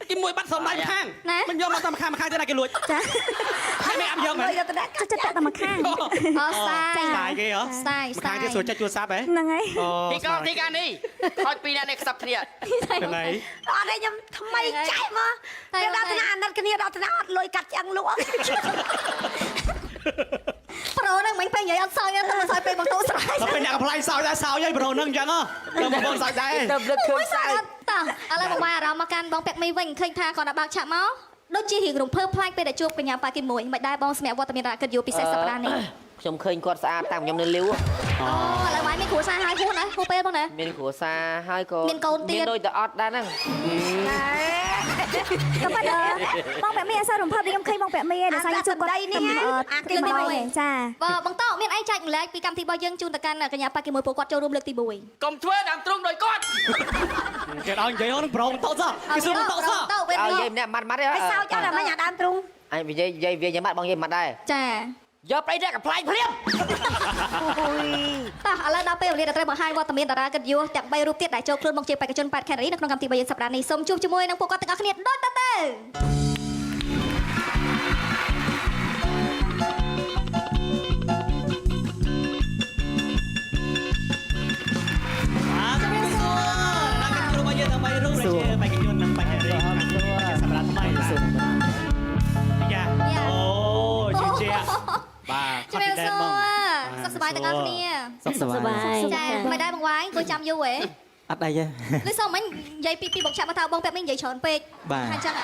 គេមួយបាត់សំដៃម្ខាង ណា មិនយកមកតាមម្ខាងម្ខាងទៅណាគេលួច ចា ហើយមិនអាប់យកមែន យកទៅដាក់ ចិត្តចិត្តតែម្ខាង អូស្តាយ ស្តាយគេហ៎ ស្តាយ ម្ខាងទៀតស្រួលចិត្តជួស័ព្ទហ៎ ហ្នឹងហើយ អូ ទីកទីកានេះខូចពីរអ្នកនេះខ្សឹបគ្នា ហ្នឹងហើយ អត់ទេខ្ញុំថ្មីចែកមកពេលដល់ថ្នាក់អាណិតគ្នាដល់ថ្នាក់អត់លុយកាត់ឆ្អឹងលក់ ប្រូហ្នឹងមិញពេលនិយាយអត់សើចទេតែមិនសើចពេលបងតូស្រ័យ ដល់ពេលអ្នកកំប្លែងសោចដែរសោចហើយប្រូហ្នឹងអញ្ចឹងហ៎ដល់បងប្អូនសោចដែរ ទៅលឹកឃើញសើច តោះឥឡូវបងបាយអារម្មណ៍មកកាន់បងពាក់មីវិញឃើញថាគាត់ដល់បើកឆាកមកដូចជារៀងរំភើបប្លែកពេលដែលជួបកញ្ញាប៉ាគីមួយមិនដែរបងសម្រាប់វត្តមានរ៉ាកិតយូពិសេសសប្តាហ៍នេះ ខ្ញុំឃើញគាត់ស្អាតតាំងខ្ញុំនៅលាវ អូឥឡូវបាយមានគ្រួសារហើយហួសណាហួសពេលបងណា មានគ្រួសារហើយក៏ មានកូនទៀត មានដូចតែអត់ដែរហ្នឹង ក៏ប៉ុន្តែបងពាក់មីអត់សូវរំភើបដូចខ្ញុំឃើញបងពាក់មីឯងដោយសារខ្ញុំជួបគាត់ អា ទី1ចា បើបងតោមានអីចែកម្លែកពីកម្មវិធីរបស់យើងជូនទៅកាន់កញ្ញាប៉ាគីមួយពួកគាត់ចូលរួមលើកទី1 កុំធ្វើដើមទ្រូងដោយគាត់ គេដល់និយាយហ្នឹងប្រូតោសោះគេសួរតោសោះ តោពេល ឲ្យនិ នេះ យាយម្នាក់ម៉ាត់ម៉ាត់ទេ ហើយសោចអត់អាមិញអាដើមទ្រូង អញនិយាយនិយាយវាញ៉ាំម៉ាត់បងនិយាយម៉ាត់ដែរ ចា យកប្តីអ្នកកំប្លែងភ្លាម តោះឥឡូវដល់ពេលវេលាដែលត្រូវបង្ហាញវត្តមានតារាកិត្តិយសទាំង3រូបទៀតដែលចូលខ្លួនមកជាបេក្ខជន8ខេរីនៅក្នុងកម្មវិធីរបស់យើងសប្តាហ៍នេះសូមជួបជាមួយនឹងពួកគាត់ទាំងអស់គ្នាដូចតទៅ បាទជំរាបសួរដល់កិច្ចរបស់យើងទាំង3រូបដែលជាបេក្ខជននិងបេក្ខនារីក្នុងកម្មវិធីរបស់យើងសម្រាប់ថ្មីបាទយ៉ាអូជឿជាក់បាទ ជំរាបសួរសុខសប្បាយទាំងអស់គ្នា សុខសប្បាយ ចាមិនដែរបងវាយអង្គុយចាំយូរហ៎ អត់អីទេ លឺសូមមិញនិយាយពីបងឆាប់មកថាបងពាក់មីនិយាយច្រើនពេក បាទ ថាអញ្ចឹង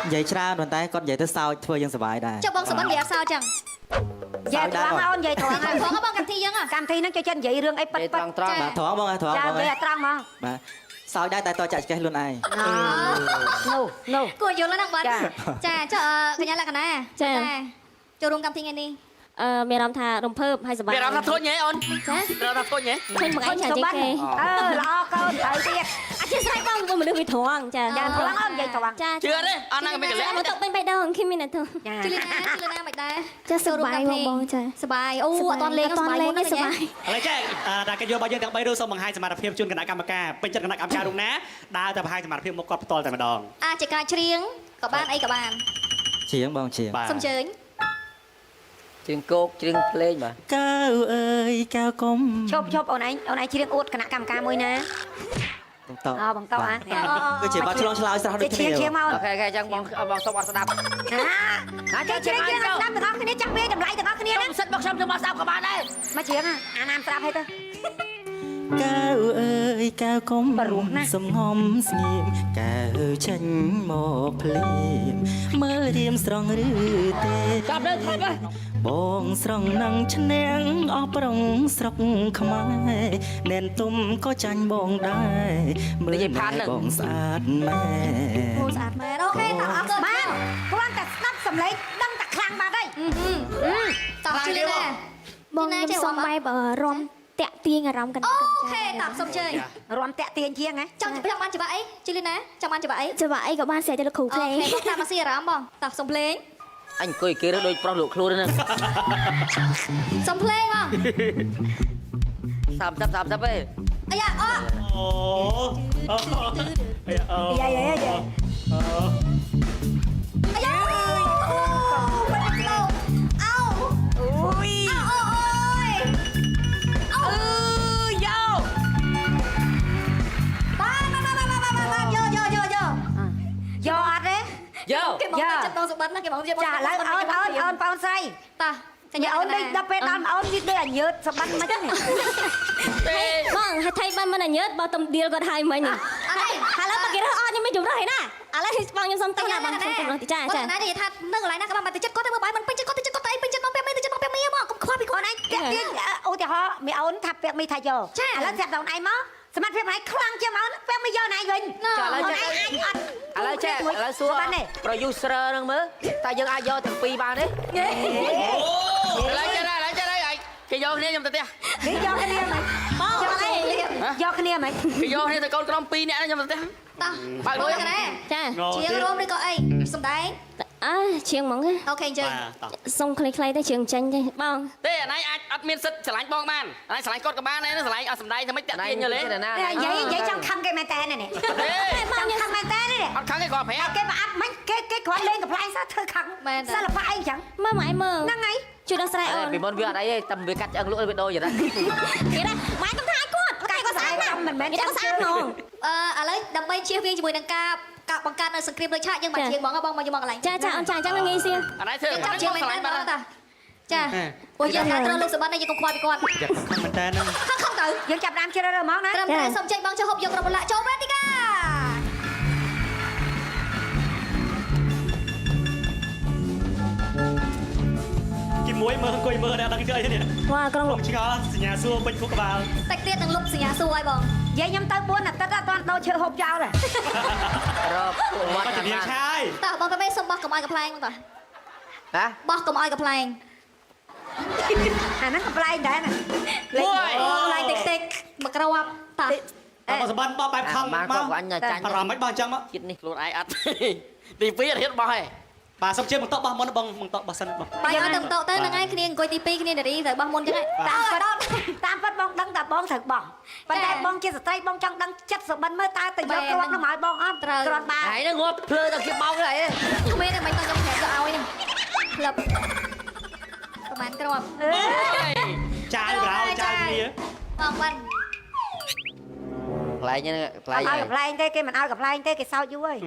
និយាយច្រើនប៉ុន្តែគាត់និយាយទៅសើចធ្វើយើងសប្បាយដែរ ចុះបងសុបិននិយាយអត់សើចចឹង និយាយត្រង់អូននិយាយត្រង់ បងបងកម្មវិធីយើងហ៎ កម្មវិធីហ្នឹងចូលចិត្តនិយាយរឿងអីប៉ិត និយាយ ប៉ិត ត្រង់ត្រង់ បាទត្រង់បងត្រង់ ចា បង និយាយឲ្យត្រង់មក បាទសើចដែរតែតចាក់ឆ្កេះខ្លួនឯង នោះនោះ គួរយល់ហ្នឹងបាទចាចុះកញ្ញាលក្ខណា ចា ចូលរួមកម្មវិធីថ្ងៃនេះ អឺមានអារម្មណ៍ថារំភើបហើយសប្បាយ មានអារម្មណ៍ថាធុញហ៎អូន ចា មានអារម្មណ៍ថាធុញហ៎ ឃើញមកឯងច្រើនជាងគេ អឺល្អកូនត្រូវទៀត អធិស្ឋានបងបងមនុស្សវាត្រង់ចា ចាត្រង់អូននិយាយត្រង់ ចា ជឿទេអត់ណាក៏មានកលៈ មកតុកពេញបេះដូងឃើញមានតែទៅ ចា ជលីណាជលីណាមិនដែរ ចាសប្បាយបងបងចា សប្បាយអូអត់តន់លេងសប្បាយមុន សប្បាយ ឥឡូវចេះដល់កិច្ចរបស់យើងទាំង3រូបសូមបង្ហាញសមត្ថភាពជូនគណៈកម្មការពេញចិត្តគណៈកម្មការរូបណាដើរទៅបង្ហាញសមត្ថភាពមកគាត់ផ្ទាល់តែម្ដង អាចជាការច្រៀងក៏បានអីក៏បាន ជាងបងជាង បាទ សូមអញ្ជើញ ច្រៀងគោកច្រៀងភ្លេងបាទ កៅអើយកៅកុំ ឈប់ឈប់អូនឯងអូនឯងច្រៀងអួតគណៈកម្មការមួយណា បងត អូបងតោអា គឺជាបាត់ឆ្លងឆ្លើយស្រស់ដូច ច្រៀ គ្នា ងច្រៀងមកអូន អូខេអូខេអញ្ចឹងបងបងសុំអត់ស្ដាប់ ណាចេះច្រៀងច្រៀងស្ដាប់ទាំងអស់គ្នាចាំវាតម្លៃទាំងអស់គ្នា ខ្ញុំ ណា សិតមកខ្ញុំខ្ញុំអត់ស្ដាប់ក៏បានដែរ មកច្រៀងអាណាមស្ដាប់ហើយទៅ កៅអើយកៅកុំសំងំស្ងៀមកៅចេញមកភ្លាមមើលរៀមស្រង់ឬទេ ចាប់លើថប់ហ៎ បងស្រង់នឹងឈ្នះអស់ប្រុងស្រុកខ្មែរណែនទុំក៏ចាញ់បងដែរមើលបងស្អាតម៉ែ អូស្អាតមែនអូខេតោះអរគុណ បានគ្រាន់តែស្ដាប់សំឡេងដឹងតែខ្លាំងបាត់ហើយ តោះជលីណា បងខ្ញុំសុំបែបរំតាក់ទាញអារម្មណ៍កណ្ដា អូ ល ខេតោះសូមអញ្ជើញ រំតាក់ទាញជាងហ៎ ចង់ចង់បានច្បាក់អីជលីណាចង់បានច្បាក់អី ច្បាក់អីក៏បានស្រេចទៅលោកគ្រូ អូ ភ្លេង ខេបងតាមមកស៊ីអារម្មណ៍បងតោះសូមភ្លេង អញអង្គុយគេរើសដូចប្រុសលក់ខ្លួនហ្នឹង សូមភ្លេងបង 30 30ទេ អាយ៉ាអូ អូអូអូ យ៉ាយ៉ាយ៉ា អាយ៉ាអូបាត់ក្លោអោ អូយ អូអូយ អឺយោ បាទបាទបាទបាទបាទយកយកយកយក យកអត់ទេ យក គេមកចិត្តបងសុបិនណាគេមកចិត្ត ចាឥឡូវអូនអូនអូនបងស្រី តោះកញ្ញា អូនដូចដល់ពេលដល់អូនវាដូចអាញើតសបិនមិនហ្នឹង ទេ បងហើយថៃបានមិនអញើតបើទំដៀលគាត់ហើយមិញ អត់ទេ ឥឡូវបើគេរើសអត់ខ្ញុំមានជម្រើសហើយណាឥឡូវបងខ្ញុំសុំទោសណាបងសុំជម្រើសទីចា បង ចា ណានិយាយថានៅកន្លែងណាក៏បានតែចិត្តគាត់ទៅមើលបាយមិនពេញចិត្តគាត់ទៅចិត្តគាត់ទៅអីពេញចិត្តបងពាក់មីទៅចិត្តបងពាក់មីហ្មងកុំខ្វល់ពីគាត់ អូនឯងតាក់ទាញឧទាហរណ៍មីអូនថាពាក់មីថាយកឥឡូវស្រាប់តែអូនឯងមកសមត្ថភាពឯងខ្លាំងជាងអូនពាក់មីយកអូនឯងវិញ ចាឥឡូវ អូន ចេះ ឯងអាចអត់ ឥឡូវចេះឥឡូវសួរ បានទេ producer ហ្នឹងមើលតើយើងអាចយកទាំងពីរបានទេ ឥឡូវចេះឥឡូវចេះឥគេយកគ្នាខ្ញុំទៅផ្ទះ គេយកគ្នាមិន បង យក អី គ្នាយកគ្នាមិន គេយកគ្នាទៅកូនក្រុម2នាក់ខ្ញុំទៅផ្ទះ តោះ បើកលុយ កណា ចា ជាងរួមឬក៏អីសំដែង អើច្រៀងហ្មង OK អញ្ចឹង បាទតោះ សុំខ្លីៗទៅច្រៀងចាញ់ទេបង ទេអាណៃអាចអត់មានសិទ្ធស្រឡាញ់បងបានអាណៃស្រឡាញ់គាត់ក៏បានដែរស្រឡាញ់អត់សំដែងធ្វើម៉េចតាក់ទាញយល់ទេ ណា និយាយនិយាយចង់ខឹងគេមែនតើនេះ ទេ ចង់ខឹងមែនតើនេះ អត់ខឹងទេគាត់ប្រាប់ គេប្រអាប់មិញគេគេគ្រាន់លេងកំ pl ែងសោះធ្វើខឹងសិល្បៈអីចឹង មើលមកឯងមើល ហ្នឹងហើយ ជួយដោះស្រាយអូន ពីមុនវាអត់អីទេតែវាកាត់ឆ្អឹងលក់វាដូរយ៉ាងណា គេដែរម៉ែកុំថាឲ្យគាត់ កាត់ គាត់ស្អាតណាស់ មិនមែន គេគាត់ស្អាតហ្មង អឺឥឡូវដើម្បីជៀសវាងជាមួយនឹងការការបង្កើតនៅសង្គ្រាមលើឆាកយើងមកជាងហ្មងបងមកយកមកកន្លែង ចាចាអូនចាអញ្ចឹងងាយស្រួល អាណៃធ្វើ យើងចាំជាងមែន ស្រឡាញ់បាន តើតាចាព្រោះយើងថាត្រូវលោកសបិននេះយើងកុំខ្វល់ពីគាត់ យ៉ាខំមែនតើហ្នឹង ខឹងខឹងទៅ យើងចាប់ដើមជ្រើសរើសហ្មងណា ត្រឹមតែសុំចេញបងចុះហូបយកក្រុមឡាក់ចូលវេទិកា ទីមួយមើលអង្គុយមើលតែអត់ដឹងធ្វើអីទេនេះ វ៉ាក្រុង ខ្ញុំឆ្ងល់សញ្ញាសួរពេញខួរក្បាល តិចទៀតនឹងលុបសញ្ញាសួរឲ្យបង យាយខ្ញុំទៅ4អាទិត្យអត់ទាន់ដូរឈើហូបចោលទេ រកពួកមាត់ គាត់ជំនាញឆាយ តើបងប៉េសុំបោះកុំឲ្យកំ pl ែងបងតើ ហ៎ បោះកុំឲ្យកំ pl ែង អាហ្នឹងកំ pl ែងដែរណា មួយ កំ pl ែងតិចតិចមកគ្រាប់តើ បងសបិនបោះបែបខំ បាន មក គាត់អញចាញ់ អារម្មណ៍មិនបោះអញ្ចឹងមក ជាតិនេះ ខ្លួនឯងអត់ទី2អត់ហ៊ានបោះទេ បាទសុំជឿបង្តក់បោះមុនបងបង្តក់បោះសិនបង បាយឲ្យទៅតទៅហ្នឹងហើយគ្នាអង្គុយទី2គ្នានារីត្រូវបោះមុនចឹងហើយ តាមពិតតាមពិតបងដឹងតែបងត្រូវបោះប៉ុន្តែបងជាស្ត្រីបងចង់ដឹងចិត្តសុបិនមើលតើទៅយកគ្រាប់នោះមកឲ្យបងអត់គ្រាប់បាន ហើយហ្នឹងងាប់ភ្លើដល់គេបោកហើយ គ្មានទេមិនតខ្ញុំប្រាប់ទៅឲ្យហ្នឹងក្លឹបប្រហែលគ្រាប់ ចាយប្រោចាយគ្នា បងបាន ប្លែកហ្នឹងប្លែក អត់ឲ្យកំ pl ែងទេគេមិនឲ្យកំ pl ែងទេគេសោចយូរហើយ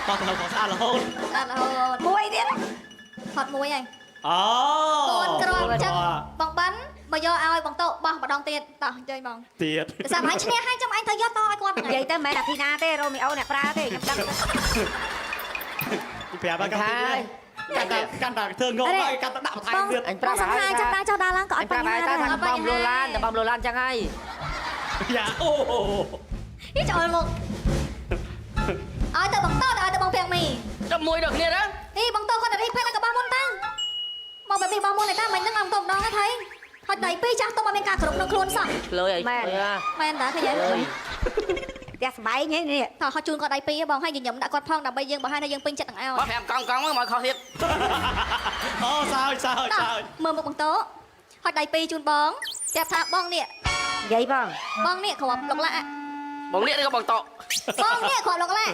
បោះទៅខស្អាតរហូត ស្អាតរហូត មួយទៀត ថត់មួយហើយ អូ កូនគ្រាប់ចឹងបងបានបើយកឲ្យបងតោបោះម្ដងទៀតតោះអញ្ជើញបង ទៀត តែសាប់អញឈ្នះហើយចាំអញត្រូវយកតឲ្យគាត់ និយាយទៅមិនមែនអាធីណាទេរ៉ូមីអូអ្នកប្រើទេខ្ញុំដឹង ប្រាប់កម្មវិធីកាន់តែកាន់តែធ្វើងងហើយកាន់តែដាក់បន្ថែមទៀត អញប្រាប់ បងសង្ហាចាំដើរចុះដើរឡើងក៏អ អញប្រាប់ ត់បញ្ហា ហើយ ដែរ ថាបំលូឡានតែបំលូឡានចឹងហើយ យ៉ាអូ នេះចូលមកឲ្យទៅបងតោឲ្យទៅបងពាំងមី ដល់មួយដល់គ្នាទៅ នេះបងតោគាត់ទៅនេះពេលក៏បោះមុនទៅមកបែបនេះបោះមុនតែតាមិញហ្នឹងឲ្យតោម្ដងទៅថៃហើយដៃពីរចាស់ទុំអត់មានការគ្រប់ក្នុងខ្លួនសោះ ឆ្លើយឲ្យ មែនតាឃើញទេ ផ្ទះស្បែងហីនេះ តោះហត់ជូនគាត់ដៃពីរបងឲ្យញញឹមដាក់គាត់ផងដើម្បីយើងបង្ហាញថាយើងពេញចិត្តនឹងឲ្យ បោះ5កង់កង់មកមកខុសទៀត អូសើចសើច តោះ សើច មើលមុខបងតោហត់ដៃពីរជូនបងប្រាប់ថាបងនេះ និយាយបង បងនេះគ្រាប់លុកឡាក់ បងនេះឬក៏បងត បងនេះគ្រាប់លុកឡាក់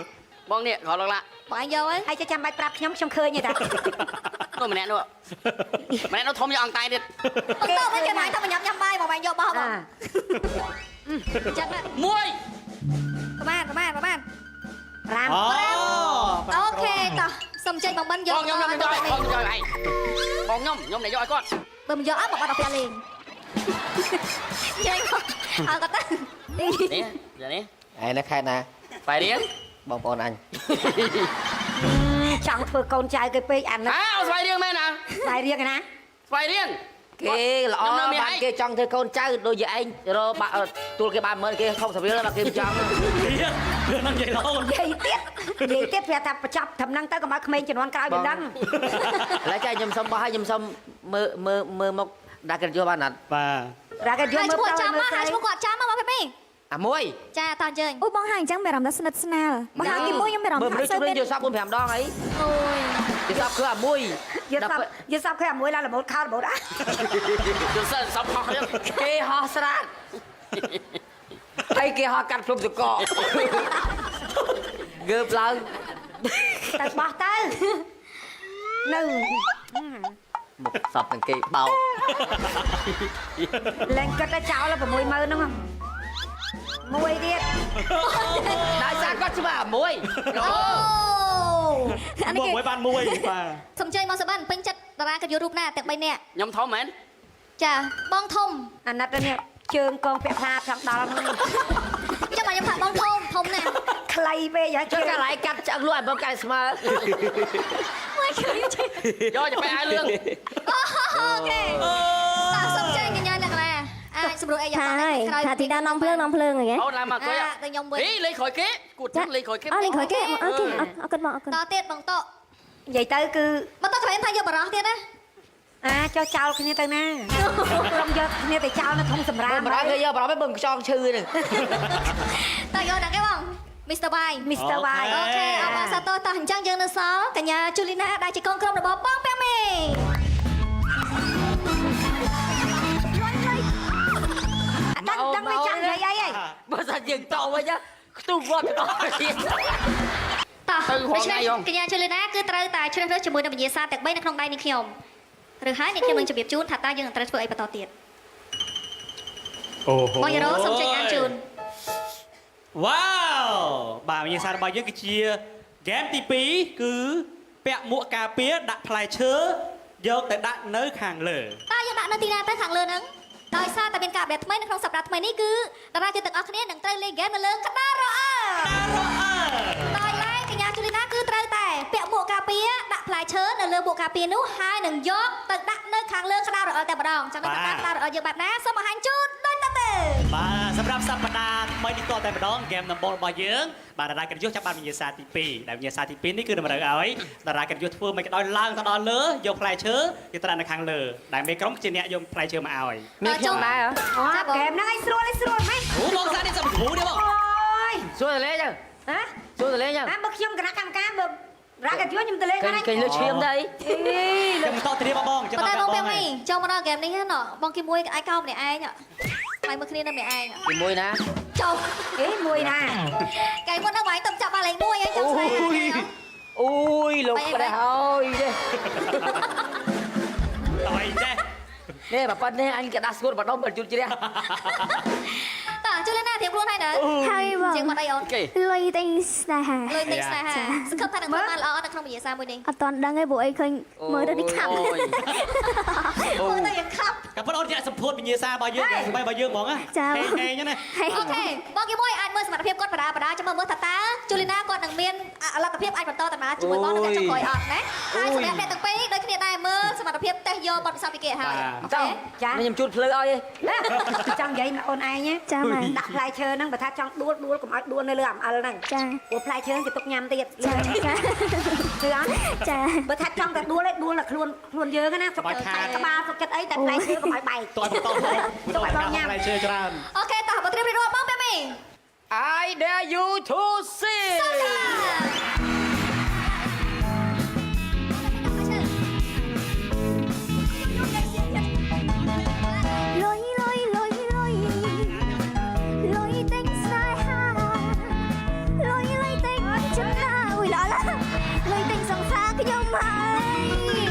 បងនេះគ្រាប់លុកឡាក់ បងឯងយកហើយ ហើយចាំបាច់ប្រាប់ខ្ញុំខ្ញុំឃើញទេតា នោះម្នាក់នោះម្នាក់នោះធំយកអង្គតែទៀត បងតោវិញគេមកថាញ៉ាំញ៉ាំបាយបងឯងយកបោះបងអញ្ចឹង មួយ ប្រហែលប្រហែលប្រហែល 5 អូ អូខេតោះសុំចេញបងបិណ្ឌយក បងខ្ញុំខ្ញុំយកឲ្យបងយកឲ្យបងខ្ញុំខ្ញុំអ្នកយកឲ្យគាត់ បើមិនយកអត់បងអត់ដល់ផ្ទះលេងចេញមកអើគាត់ទៅ នេះនេះ ឯនៅខេត្តណា ស្វាយរៀង បងប្អូនអញ ចង់ធ្វើកូនចៅគេពេកអានេះ អើស្វាយរៀងមែនណា ស្បែករៀងណា ស្វាយរៀង គេល្អបានគេចង់ធ្វើកូនចៅដូចជាឯងរកបាក់ទួលគេបាន10000គេ60រៀលបាទគេមិនចង់ ទៀតរឿងហ្នឹងនិយាយរហូត និយាយទៀតនិយាយទៀតប្រាប់ថាបញ្ចប់ត្រឹមហ្នឹងទៅកុំឲ្យក្មេងជំនាន់ក្រោយវាដឹង ឥឡូវចាខ្ញុំសុំបោះឲ្យខ្ញុំសុំមើលមើលមើលមកដាក់កិត្តិយសបានអត់ បាទ រ៉ាគេយក ហើយ មើល ឈ្មោះចាំ ប្រុសមើលស្រី មកហើយឈ្មោះគាត់ចាំមកបងពេពី អាមួយ ចាតោះអញ្ជើញ អូបងហាអញ្ចឹងមានអារម្មណ៍ថាស្និទ្ធស្នាលបងហាទីមួយខ្ញុំមានអារម្ម មើល ណ៍ថា មនុស្សជំនាញយល់សព4 5ដងអី អូយ យល់សពគឺអាមួយ យល់សពយល់សពគេអាមួយឡើងល្មូតខោល្មូតអ่ะ យល់សិនសពខុសទៀត គេហោះស្រាតហើយគេហោះកាត់ភ្លុំសកងើបឡើង ទៅបោះទៅនៅ មុខសពនឹងគេបោក លែងគិតទៅចោល60000ហ្នឹងមួយទៀត ដោយសារគាត់ច្បាស់អាមួយ អូ អានេះគេ មួយបានមួយបាទ សុំអញ្ជើញមកសបានពេញចិត្តតារាកិត្តិយសរូបណាទាំង3នាក់ ខ្ញុំធំមែន ចាបងធំ អាណិតនេះជើងកងពាក់ផ្លាចង់ដល់ហ្នឹង ចាំមកខ្ញុំថាបងធំធំណាស់ ខ្លីពេកហ៎ ចុះកាលឯងកាត់ឆ្អឹងលក់ឲ្យបងកាត់ស្មើ យកទៅបែអាយលឿង អូខេតោះសុំអញ្ជើញកញ្ញាលក្ខណាអាចសម្រួលអីយ៉ាង ថា ណា ហើយ ក្រោយ ថាទីដាននាំភ្លើងនាំភ្លើងអីហ៎ អូនឡើងមកអង្គុយ ទៅខ្ញុំវិញ ហីលេងក្រោយគេគួតចឹងលេងក្រោយគេ អត់លេងក្រោយគេអូខេអរគុណបងអរគុណ តទៀតបងតោ និយាយទៅគឺ បងតោក្រែមថាយកបរោះទៀតណា អាចុះចោលគ្នាទៅណាក្រុមយកគ្នាទៅចោលនៅធំសម្រាម បើមិនដល់គេយកប្រហែលបើមិនខ្យងឈឺហ្នឹង តើយកណាគេបង Mr. Y Mr. Y OK អបអរសាទរតោះអញ្ចឹងយើងនៅសល់កញ្ញាជូលីណាដែលជាកូនក្រុមរបស់បងពាំងមី ដឹងដឹងវាចង់និយាយអីហី បើសិនយើងតវិញខ្ទុះវត្តទៅដល់ទៀត តោះ ទៅ ដូច្នេះ ហងៃ កញ្ញាជូលីណាគឺត្រូវតែជ្រើសរើសជាមួយនឹងវិញ្ញាសាទាំង3នៅក្នុងដៃនេះខ្ញុំឬហើយនេះខ្ញុំនឹងជម្រាបជូនថាតើយើងនឹងត្រូវធ្វើអីបន្តទៀត អូហូ បងយ៉ារ៉ូសូមចេញអានជូន វ៉ាវបាទវិញ្ញាសារបស់យើងគឺជាហ្គេមទី2គឺពាក់មួកការពារដាក់ផ្លែឈើយកទៅដាក់នៅខាងលើ តើយើងដាក់នៅទីណាទៅខាងលើហ្នឹងដោយសារតែមានការបែបថ្មីនៅក្នុងសប្តាហ៍ថ្មីនេះគឺតារាយើងទាំងអស់គ្នានឹងត្រូវលេងហ្គេមនៅលើក្តាររអើដោយឡែកកញ្ញាជូលីណាគឺត្រូវតែពាក់មួកការពារដាក់ផ្លែឈើនៅលើមួកការពារនោះហើយនឹងយកទៅដាក់នៅខាងលើក្តាររអិលតែម្ដងចាំដឹងថាក្តាររអិលយើងបែបណាសូមបង្ហាញជូនដូចតទៅ បាទសម្រាប់សប្តាហ៍ថ្មីនេះតតែម្ដងហ្គេមដំបូងរបស់យើងបាទតារាកិត្តិយសចាប់បានវិញ្ញាសាទី2ដែលវិញ្ញាសាទី2នេះគឺតម្រូវឲ្យតារាកិត្តិយសធ្វើមិនក៏ដោយឡើងទៅដល់លើយកផ្លែឈើយកទៅដាក់នៅខាងលើដែលមេក្រុមជាអ្នកយកផ្លែឈើមកឲ្យ មានខ្ញុំដែរហ៎ អូហ្គេមហ្នឹងឯងស្រួលឯងស្រួលហ៎ អូបងសានេះសំគ្រូទេបង អូយ សួរតលេងចឹង ហ៎ សួរតលេងចឹង ហ៎បើខ្ញុំគណៈកម្មការបើរកតែខ្ញុំទៅលេង គេ ហ្នឹង គេលើឈាមទៅអី ខ្ញុំបន្តត្រៀមបងចាំ ប៉ុន្តែ តបង បងពាំងមីចូលមកដល់ហ្គេមនេះណបងគីមួយឯកោម្នាក់ឯងហើយមើលគ្នានៅម្នាក់ឯង ទីមួយណា ចុះ អេមួយណា កែមុនហ្នឹងបងឯងទៅចាប់បានលេខ1ហើយចាំស្នេហ៍ អូយលោកព្រះហើយនេះ តើអីចេះ នេះបើប៉ុណ្ណេះអញកដាស់ស្គួតបដុំបើជូតជ្រះ តើជួយលេងណាធៀបខ្លួនហើយណា ហើយបង ជាងបាត់អីអូន គេ លុយទិញស្នេហា លុយទិញស្នេហាសង្ឃឹមថានឹងធ្វើបានល្អនៅក្នុងវិញ្ញាសាមួយនេះ អត់តន់ដឹងទេព្រោះអីឃើញមើលទៅនេះខាប់ អូយ មើលទៅយ៉ាងខាប់ ក៏ប៉ុន្តែអូនជាអ្នកសម្ពោធវិញ្ញាសារបស់យើងស្បែករបស់យើងហ្មងណាហេងណា ហើយ OK បងគីមួយអាចមើលសមត្ថភាពគាត់បដាបដាចាំមើលមើលថាតើជូលីណាគាត់នឹងមានលទ្ធភាពអាចបន្តដំណើរជាមួយបងនៅវគ្គចុងក្រោយអត់ណាហើយសម្រាប់អ្នកទាំងពីរដូចគ្នាដែរមើលសមត្ថភាពតេស្តយកបទពិសោធន៍ពីគេហើយ តោះ ចា ខ្ញុំជូតភ្លើឲ្យ ចង់និយាយមកអូនឯងណា ចាម៉ែ ដាក់ផ្លែឈើហ្នឹងបើថាចង់ដួលដួលកុំឲ្យដួលនៅលើអំអិលហ្នឹង ចា ព្រោះផ្លែឈើគេទុកញ៉ាំទៀត ចាចា ជឿអត់ ចា បើថាចង់តែដួលឯងដួលតែខ្លួនខ្លួនយើងណាសុខចិត្តតែក្បាលសុខចិត្តអីតែផ្លែឈើកុំឲ្យបែក តើបន្ត ទុកឲ្យបងញ៉ាំ ផ្លែឈើច្រើន OK តោះបើត្រៀមរៀបរាប់បងពេលមី I dare you to see លុយលុយលុយលុយលុយទិញស្នេហាលុយលុយទិញចំណាយអុយល្អឡាលុយទិញសង្សារខ្ញុំហើយ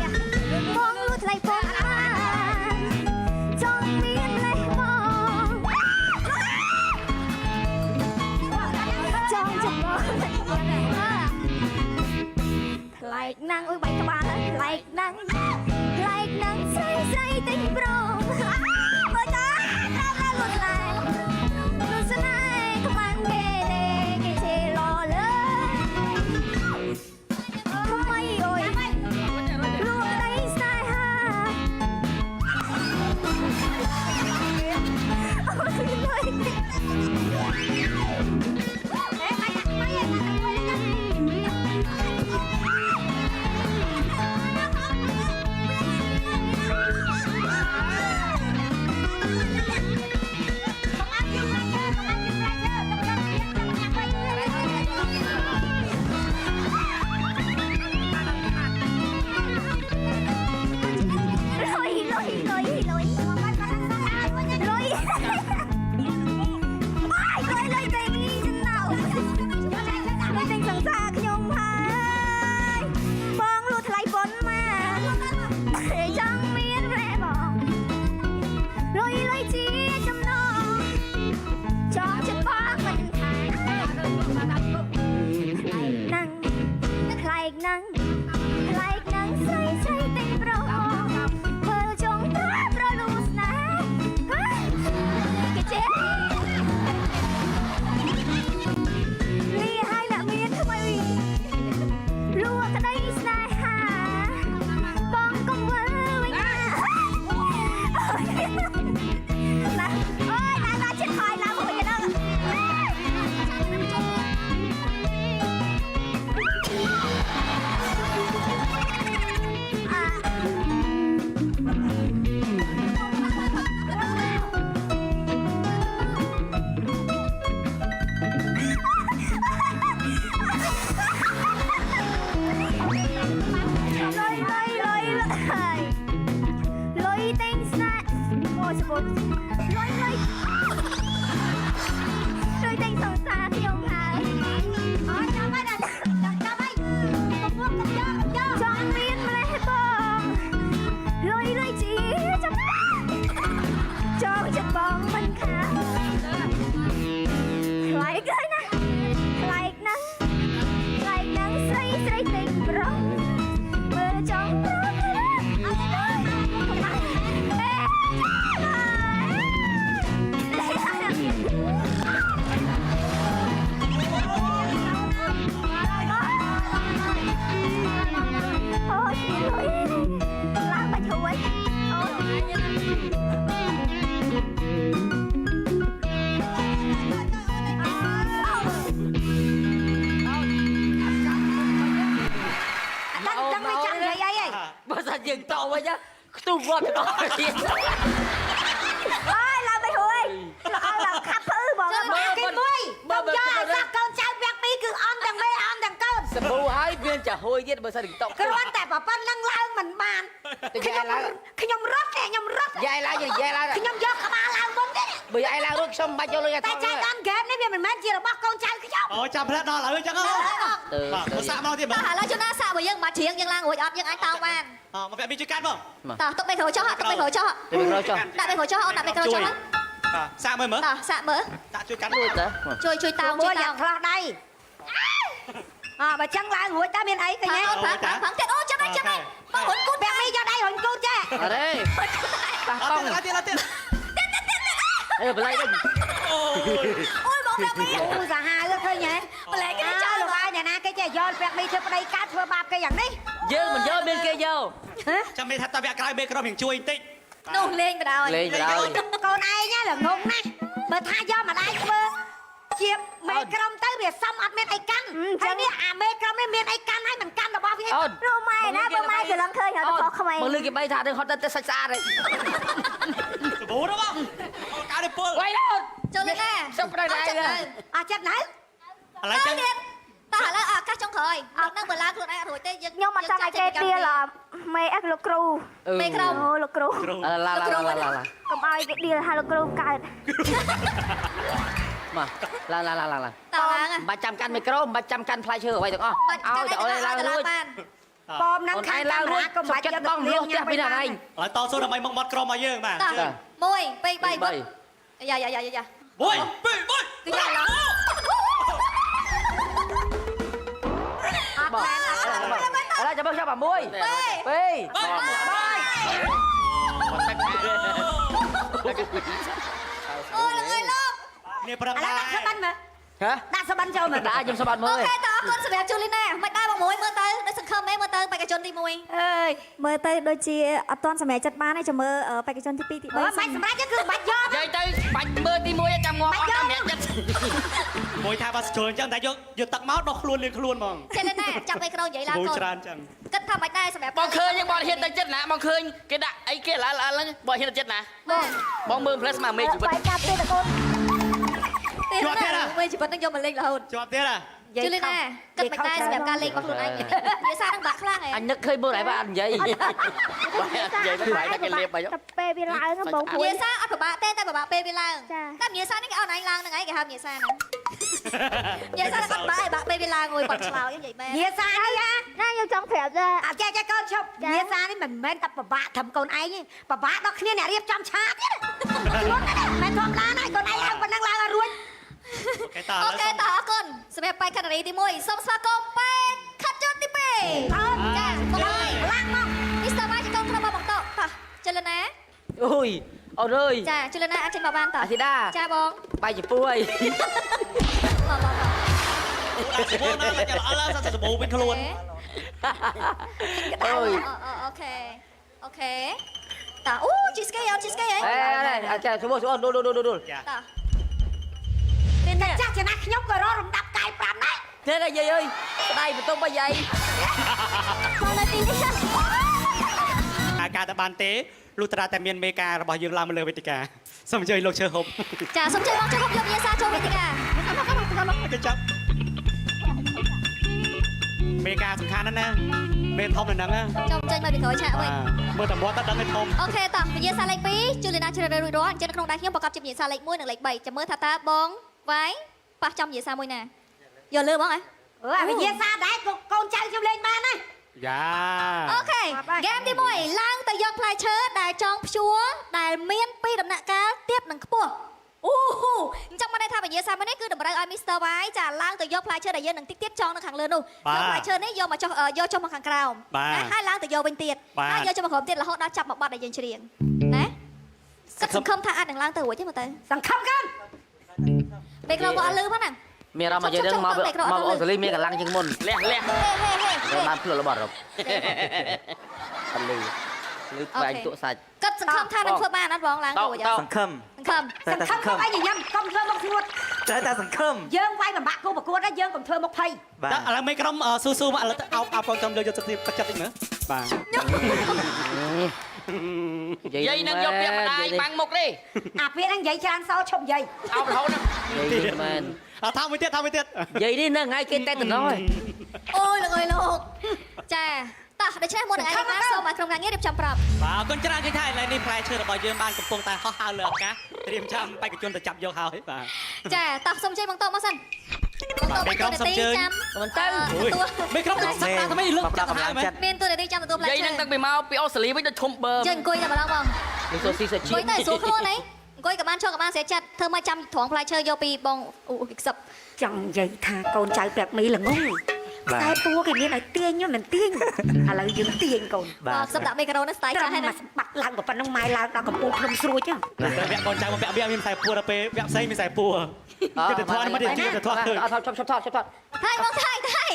បងលួចថ្លៃបងបានចង់មានលេះបងចង់ចំបងប្លែកណាស់អុយបែកក្បាលហើយប្លែកណាស់ប្លែកណាស់ស្រីស្រីទិញប្រងមើលតាតាមដល់លួចស្នេហ៍លួចស្នេហ៍ខ្មាំងគេទេគេជេរឡលើថ្មីអុយលួចដីស្នេហាអូយលុយ TikTok វិញខ្ទុះងាប់ទាំងអស់ទៀត អើយឡើងមិនរួចល្អឡើងខាប់ភ្អឺបង បាក់ទី1 បើ កុំយកឲ្យសោះកូនចៅពាក់ពីរគឺអន់ទាំងមេអន់ទាំងកូន សាប៊ូហើយមានចាហួយទៀតបើសិន TikTok គ្រាន់តែប៉ុណ្្នឹងឡើងមិនបាន តែ ខ្ញុំ យាយឡើង ខ្ញុំរត់ទេខ្ញុំរត់ យាយឡើងយាយឡើង ខ្ញុំយកក្បាលឡើងមុនទេ បើយាយឡើងរួចខ្ញុំមិនបាច់យកលុយ តែចៃដន្យហ្គេមនេះវាមិនមែនជារបស់កូនចៅខ្ញុំ អូចាំផ្លែដល់ហើយអញ្ចឹងហ៎ ទៅ បាទមកសាកមកទៀតមើល តោះឥឡូវជូនណាសាកបើយើងមិនច្រៀងយើងឡើងរួចអត់យើងអាចតោងបាន អមកពាក់មីជួយកាត់បង តោះទុកមេក្រូចុះទុកមេក្រូចុះ ទៅក្រោយចុះ ដាក់មេក្រូចុះអូនដាក់មេក្រូចុះ បាទសាកមើលមើល តោះសាកមើល ដាក់ជួយកាត់ រួចតើ ជួយជួយតោង មួ ជួយតោ យយ៉ាង ខ្លោះដៃអើបើចឹងឡើងរួចតើមានអីកញ្ញា ផឹងផឹងផឹងទៀតអូចិត្តហើយចិត្តហើយបងរុនគូត ពាក់មីយកដៃរុញគូតចេះ អរេប៉ះ អ កង់ ត់ទៀតអត់ទៀត អេបលៃវិញ អូយបងពាក់មី អូសាហាវឃើញហ៎ ប្លែកគេចោល លោកឯងអ្នកណាគេចេះយកពាក់មីធ្វើប្តីកាត់ធ្វើបាបគេយ៉ាងនេះ យើងមិនយកមានគេយក ចាំមានថាតើវគ្គក្រោយមេក្រុមរៀងជួយបន្តិច នោះលេងបដ ாய் លេងបណ្ដោយក ូនឯងល្ងងណាស់បើថាយកម្ដាយធ្វើជាមេក្រុមទៅវាសំអត់មានអីកាន់ហើយនេះអាមេក្រុមនេះមានអីកាន់ហើយមិនកាន់របស់វា អូន នោះម៉ែណាបើម៉ែច្រឡំឃើញហើយទៅខុសក្មេង មកលឺគេបីថានឹងហត់ទៅសាច់ស្អាតហើយ សាប៊ូទៅបងអូកានេះពុល វ៉ៃអូន ចូលលេងណា សុំប្រដៅ អត់ចិត្តទៅ អត់ចិត្តណា ឥឡូវចឹង ទៀតតោះឥឡូវឱកាសចុងក្រោយអត់នឹងបើឡើងខ្លួនឯងអត់រួចទេយើង ខ្ញុំអត់ចង់ឲ្យគេទៀលមេអេលោកគ្រូ មេក្រុម អូលោកគ្រូ គ្រូ ឡាឡាឡាឡាឡា កុំឲ្យគេដៀលឲ្យលោកគ្រូកើត មកឡាឡាឡាឡាឡា តោះឡើង មិនបាច់ចាំកាន់មីក្រូមិនបាច់ចាំកាន់ផ្លែឈើអ្វីទាំងអស់ បាច់ ឲ្យតែអូនឡើងរួច បាន ប៉មនឹង អូន ខាង ឯងឡើងរួច កាមេរ៉ាក៏មិនបាច់ សុខចិត្តបងរស់ផ្ទះពីណាឯង ឥឡូវតស៊ូដើម្បីមកមាត់ក្រុមឲ្យយើងបាទ តោះ1 2 3វឹកយ៉ាយ៉ាយ៉ាយ៉ា 1 2 3 គឺយ៉ាឡើង បងឥឡូវចាំបងចាប់អាមួយពីរ អូយលោកអើយលោក នេះប្រឹង ឥឡូវ ដែរ ដាក់សបិនមើល ហ៎ ដាក់សបិនចូលមើល ដាក់ខ្ញុំសបាត់មើល អូខេតោះអរគុណសម្រាប់ជូលីណាមិនដែរបងមួយមើលទៅដូចសង្ឃឹមឯងមើលទៅបេក្ខជនទី1 អើយ មើលទៅដូចជាអត់ទាន់សម្រេចចិត្តបានទេចាំមើលបេក្ខជនទី2ទី បើ 3 មិនសម្រាប់ទេគឺបាច់យក និយាយទៅបាច់មើលទី1ចាំងាប់អត់តាមរយៈចិត្ត មួយថាបើស្ជួលអញ្ចឹងតែយកយកទឹកមកដោះខ្លួនលៀងខ្លួនហ្មង ចេះណាចាប់មេក្រូនិយាយឡើង មួយ កូន ច្រើនចឹង គិតថាមិនដែរសម្រាប់ បងឃើញបងហ៊ានទៅចិត្តណាបងឃើញគេដាក់អីគេឡាឡាហ្នឹងបងហ៊ានទៅចិត្តណា បង បងមើលផ្លែស្មាមេជីវិត បាយកាប់ទេតកូន ទេណាមេជីវិតនឹងយកមកលេងរហូត ជាប់ទៀតហ៎ ជូលីណាគិតមិនដែរសម្រាប់ការលេងរបស់ខ្លួនឯងភាសានឹងបាក់ខ្លាំងឯង អញនឹកឃើញមើលឯងបាទអត់និយាយ និយាយទៅបាយតែគេលេបបាយ តែពេលវាឡើងបងព្រួយ ភាសាអត់ពិបាកទេតែពិបាកពេលវាឡើងតែភាសានេះគេអត់ឯងឡើងហ្នឹងឯងគេហៅភាសាហ្នឹងភាសាគាត់បាក់ឯងបាក់ពេលវាឡើងអូយបាត់ឆ្លោយនិយាយមែន ញាសានេះ ណាខ្ញុំចង់ប្រាប់ដែរ អត់ចេះចេះកូនឈប់ញាសានេះមិនមែនតែពិបាកត្រឹមកូនឯងទេពិបាកដល់គ្នាអ្នករៀបចំឆាកទៀតខ្លួនណាមិនធម្មតាណាកូនឯងឡើងប៉ុណ្ណឹងឡើងឲ្យរួច អូខេតើ អូខេតោះអរគុណសម្រាប់បេក្ខនារីទី1សូមស្វាគមន៍បេក្ខជនទី2 អើ ចាបងអើយ ឡើងមក មីស្ទ័រម៉ាជាកូនក្រុមរបស់បងតោតោះជលណា អូយអូនអើយ ចាជលណាអាចចេញមកបានតោះ អាធីតា ចាបង បាយជពួយ បងបងបង ដាក់សាប៊ូណាចាំអត់ឡើងសាប៊ូវិញខ្លួន អូយ អូខេអូខេតោះអូជីស្កេអត់ជីស្កេអី អេអេចាស្រួលស្រួលដួលដួលដួលដួល តោះពេល តែ នេះ ចាស់ចំណាស់ខ្ញុំក៏រករំដាប់កាយ5ដែរ ទេយាយអើយស្ដាយបន្ទប់បើយាយ មកនៅទីនេះ អាការតែបានទេលុះត្រាតែមានមេការរបស់យើងឡើងមកលើវេទិកាសូមអញ្ជើញលោកជើហុប ចាសូមជួយបងជួយយកយាសាចូលវេទិកា គេចាប់មេការសំខាន់ណាស់ណាមេធំនៅហ្នឹងណា ចុំចេញមកពីក្រោយឆាកវិញ មើលតែមាត់ទៅដឹងឲ្យធំ អូខេតោះវិញ្ញាសាលេខ2ជូលីណាជ្រើសរើសរួចរាល់អញ្ចឹងនៅក្នុងដៃខ្ញុំប្រកបជាវិញ្ញាសាលេខ1និងលេខ3ចាំមើលថាតើបងវ៉ាយប៉ះចំវិញ្ញាសាមួយណាយកលើបងហ៎ អឺអាវិញ្ញាសាដែរកូនចៅខ្ញុំលេងបានណា យ៉ា អូខេហ្គេមទី1ឡើងទៅយកផ្លែឈើដែលចងព្យួរដែលមានពីរដំណាក់កាលទៀបនិងខ្ពស់អូហូអញ្ចឹងមកន័យថាវិញ្ញាសាមួយនេះគឺតម្រូវឲ្យ Mr. Y ចាឡើងទៅយកផ្លែឈើដែលយើងនឹងតិចទៀតចងនៅខាងលើនោះយកផ្លែឈើនេះយកមកចុះយកចុះមកខាងក្រោមណាហើយឡើងទៅយកវិញទៀតហើយយកចុះមកក្រោមទៀតរហូតដល់ចាប់មកបាត់ដែលយើងច្រៀងណាគិតសង្ឃឹមថាអាចនឹងឡើងទៅរួចទេមើលទៅ សង្ឃឹមកូន ពេលក្រោយមកអត់លឺផងហ្នឹង មានអារម្មណ៍មកយាយនឹងមកមកអូស្ត្រាលីមានកម្លាំងជាងមុន លះលះ ហេហេហេ តែបានភ្លុលរបស់អឺរ៉ុបអត់លឺលឺបែងទក់សាច់ គិតសង្ឃឹមថានឹងធ្វើបានអត់បងឡើងរួចអត់ សង្ឃឹម សង្ឃឹម តែ សង្ឃឹ តែសង្ឃឹមក ុំឲ្យញញឹមកុំធ្វើមុខស្ងួត តែតែសង្ឃឹម យើងវាយបំបាក់គូប្រកួតដែរយើងកុំធ្វើមុខភ័យ បាទ តើឥឡូវមេក្រុមស៊ូស៊ូមកឥឡូវទៅអោបអោបកូនក្រុមយកយកទឹកទឹកចិត្តតិចមើល បាទ យាយនឹងយកពាក្យម្ដាយបាំងមុខទេ អាពាក្យហ្នឹងនិយាយច្រើនសោឈប់និយាយ អោបរហូតហ្នឹង និយាយនេះមែន អត់ថាមួយទៀតថាមួយទៀត និយាយនេះនៅថ្ងៃគេតែតំណោះ អូយលោកអើយលោកចាតោះដូច្នេះមុននឹងឯងបានសូមឲ្យក្រុមការងាររៀបចំប្រាប់ បាទអរគុណច្រើនឃើញថាឥឡូវនេះផ្លែឈើរបស់យើងបានកំពុងតែហោះហើរលើអាកាសត្រៀមចាំបេក្ខជនទៅចាប់យកហើយបាទ ចាតោះសូមជ័យបងតមកសិនបងត បាទ មក សូមជើញ ចាំ មិនទៅ ទទួល មិនក្រុមទឹកសត្វតាមថ្មីលើក មកផ្ដល់កម្លាំងចិត្ត មានទូនាទីចាំទទួលផ្លែ យាយ ឈើ នឹងតាំងពីមកពីអូស្ត្រាលីវិញដូចធំបើ យើងអង្គុយតែម្ដងបង នេះសូស៊ីសូ អង្គ ជី ុយតែស្រួលខ្លួនអីអង្គុយក៏បានឈរក៏បានស្រីចិត្តធ្វើមកចាំត្រង់ផ្លែឈើយកពីបងអូខ្សឹប ចង់និយាយថាកូនចៅប្រាប់មីល្ងង បាទ តែពួគេមានឲ្យទាញមិនទាញឥឡូវយើងទាញកូន បាទ ខ្សឹបដាក់មីក្រូនៅស្ទាយ ត្រឹម ចាស់ហើយណា មកបាត់ឡើងប៉ុណ្ណឹងម៉ែឡើងដល់កំពូលភ្នំស្រួចហ្នឹង តែវគ្គកូនចៅមកពាក់វាមានខ្សែពួរដល់ពេលវគ្គផ្សេងមានខ្សែពួរគេទៅថតមកទៀតគេទៅថតឃើញ អត់ថតឈប់ឈប់ថតឈប់ថត ថៃបងថៃថៃ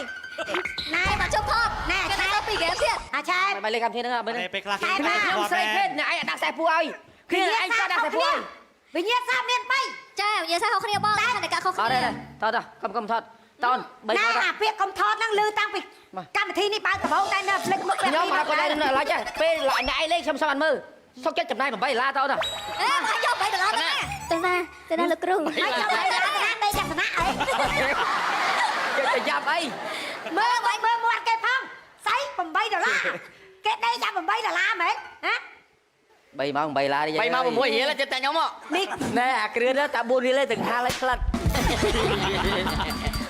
ណែ មកជប់ថត ណែ គេ ឆែ ទៅពីហ្គេមទៀត អាឆែប បាយលេខកម្មវិធីហ្នឹងមើល តែពេលខ្លះ តែ ខ្ញុំស្រីភេទអ្នកឯងដាក់ខ្សែពួរឲ្យគ្នាឯងដាក់ខ្សែពួរឲ្យ វិញ្ញាសាមាន3 ចានិយាយថាខុសគ្នាបងតែតែខុស អត់ គ្នា ទេថតកុំកុំថតតន3 ណែ មក អាពាក្យកុំថតហ្នឹងលឺតាំងពីកម្មវិធីនេះបើកដំបូងតែនៅភ្លេចមុខ ខ្ញុំអត់គាត់ដែរនៅឡើយចេះពេលអ្នកឯងលេខខ្ញុំសុំអត់មើលសុកចិត្តចំណាយ8ដុល្លារតន អេមកយក3ដុល្លារទៅណា ទៅណាទៅណាលោកគ្រូ ហើយចង់ឲ្យដល់ណាដេកចសនៈអី ទៅយ៉ាប់អី មើលមើលមាត់គេផងស្អី8ដុល្លារគេដេកចាំ8ដុល្លារមែនហ៎ 3ម៉ោង8ដុល្លារ 3ម៉ោង6រៀលចិត្តតែខ្ញុំមក នេះ ណែអាគ្រឿនតែ4រៀលទេទាំងហាលឲ្យផ្លិត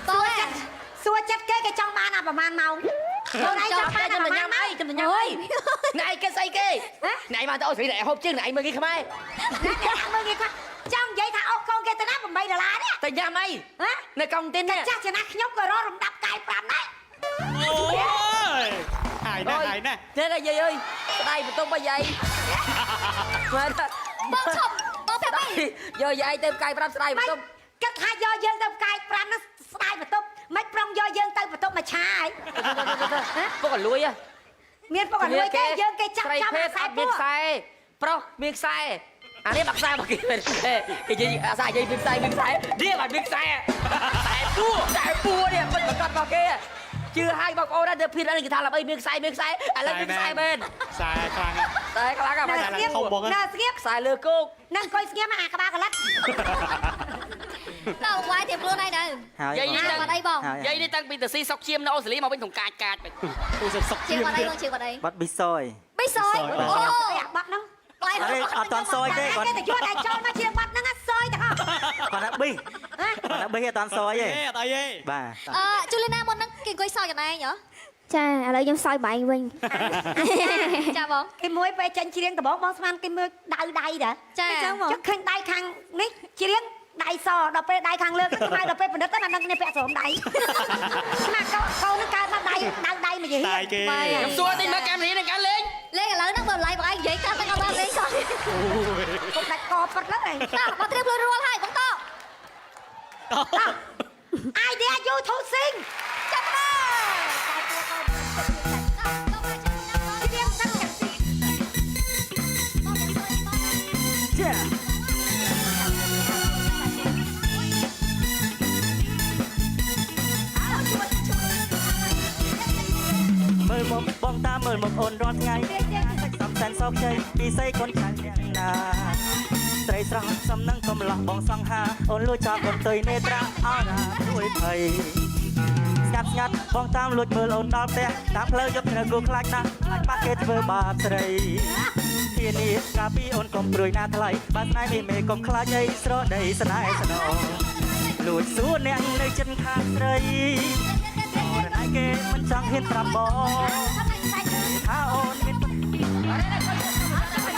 បង សួរចិត្តគេគេចង់បានអាប្រហែលម៉ោងខ្លួនឯងចង់បាន ខ្ញុំ អាប្រហែល ទៅញ៉ាំអីខ្ញុំទៅញ៉ាំអីណែឯងគេស្អីគេណែឯងមកទៅអូស្ត្រាលីហូបជើងណែឯងមើលគេខ្មែរ ណាមើលគេគាត់ចង់និយាយថាអូកូនគេទៅណា8ដុល្លារនេះ ទៅញ៉ាំអី ហ៎ នៅកុងទីននេះ ចាស់ចំណាស់ខ្ញុំក៏រករំដាប់កាយ5ដែរ អូយហើយណាស់ហើយណាស់ ទេយាយអើយស្ដាយបន្ទប់បើយាយមែន បងឈប់បងប្រាប់អី យកយាយទៅផ្កាយ5ស្ដាយបន្ទប់ គិតថាយកយើងទៅផ្កាយ5ហ្នឹងស្ដាយបន្ទប់មិនប្រុងយកយើងទៅបន្ទប់មួយឆាអី ពុកអលួយ មានពុកអលួយទេយើងគេចាប់ ស្រី ចំ ភេទអ អាខ្សែពួរ ត់មានខ្សែប្រុសមានខ្សែអានេះបាក់ខ្សែមកគេមែនទេគេនិយាយអាសានិយាយមានខ្សែមានខ្សែនេះបាត់មានខ្សែខ្សែពួរខ្សែពួរនេះមិនប្រកាសរបស់គេជឿឲ្យបងប្អូនដែរទៅភៀនគេថាល្បីមានខ្សែមានខ្សែឥឡូវមានខ្សែមែន ខ្សែខ្លាំងណាស់ ខ្សែខ្លាំង នៅ ហ្មង ស្ងៀម ធំបង នៅស្ងៀម ខ្សែលើគោក នឹងអង្គុយស្ងៀមអាក្បាលកលិត តើវាយទៀមខ្លួនឯងទៅ ហើយ យាយនេះតាំង បាត់អីបង ហើយ យាយនេះតាំងពីទៅស៊ីសុកឈាមនៅអូស្ត្រាលីមកវិញក្នុងកាចកាចវិញ ពូសុកសុក ជាងបាត់អីបងជាងបាត់អី បាត់ប៊ីសយ ប៊ីសយអូ អាបាត់ហ្នឹង បាយ អត់ទេអត់តាន់សយទេគាត់ គេទៅជួនតែចូលមកជាបាត់ហ្នឹងសយទាំងអស់ គាត់ថាប៊ីគាត់ថាប៊ីអត់តាន់សយទេ អេអត់អីទេ បាទ អឺជូលីណាមុនហ្នឹងគេអង្គុយសើចកណែងហ៎ ចាឥឡូវខ្ញុំសើចបែងវិញ ចាបង គេមួយពេលចេញច្រៀងដំបងបងស្មានគេមើលដៅដៃដែរ ចា ចុះឃើញដៃខាងនេះច្រៀងដៃសដល់ពេលដៃខាងលើគឺខ្មៅដល់ពេលពិនិត្យទៅអានឹងគ្នាពាក់ស្រោមដៃស្មាកូនកូននឹងកើតមកដៃដៅដៃមកយី តែគេ ខ្ញុំសួរតិចមើលកម្មវិធីនឹងការលេង លេងឥឡូវហ្នឹងបើឡៃបងឯងនិយាយកាត់ហ្នឹងអត់បានលេងសោះ កុំដាច់កប៉ិតឡើយ តោះមកត្រៀមខ្លួនរាល់ហើយបងតោ idea you to sing ចាប់ដើ ច្រៀងសិនចា ចាមើលមកបងតាមមើលមកអូនរាល់ថ្ងៃសំសែនសោកជ័យពីសីកូនចៅអ្នកណាស្រីស្រស់សំនឹងកំឡោះបងសង្ហាអូនលួចចោលកុំទុយនេត្រាអរ៉ារួយភ័យស្ងាត់ស្ងាត់បងតាមលួចមើលអូនដល់ផ្ទះតាមផ្លូវយប់ត្រូវគូខ្លាចណាស់ខ្លាចបាក់គេធ្វើបាបស្រីធានាកាលពីអូនកុំព្រួយណាថ្លៃបើស្នេហ៍មីមេកុំខ្លាចអីស្រដីស្នេហ៍ស្នងលួចសួរអ្នកនៅចិត្តខាងស្រីអូនឯងគេមិនចង់ហ៊ានប្រាប់បងថាអូនមាន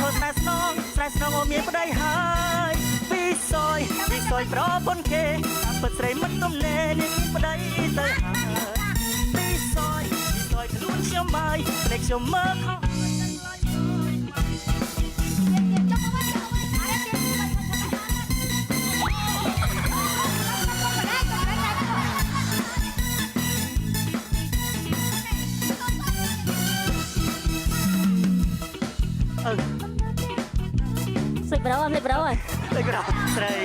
ខូចស្នេហ៍ស្នងស្នេហ៍ស្នងអូនមានប្តីហើយពីសយពីសយប្រពន្ធគេតាមពិតស្រីមិនទំនេរនេះមានប្តីទៅហើយពីសយពីសយខ្លួនខ្ញុំបាយភ្នែកខ្ញុំមើលខុសអឺ ស្លេចបរោស្លេចបរោ តែក្រោស្រី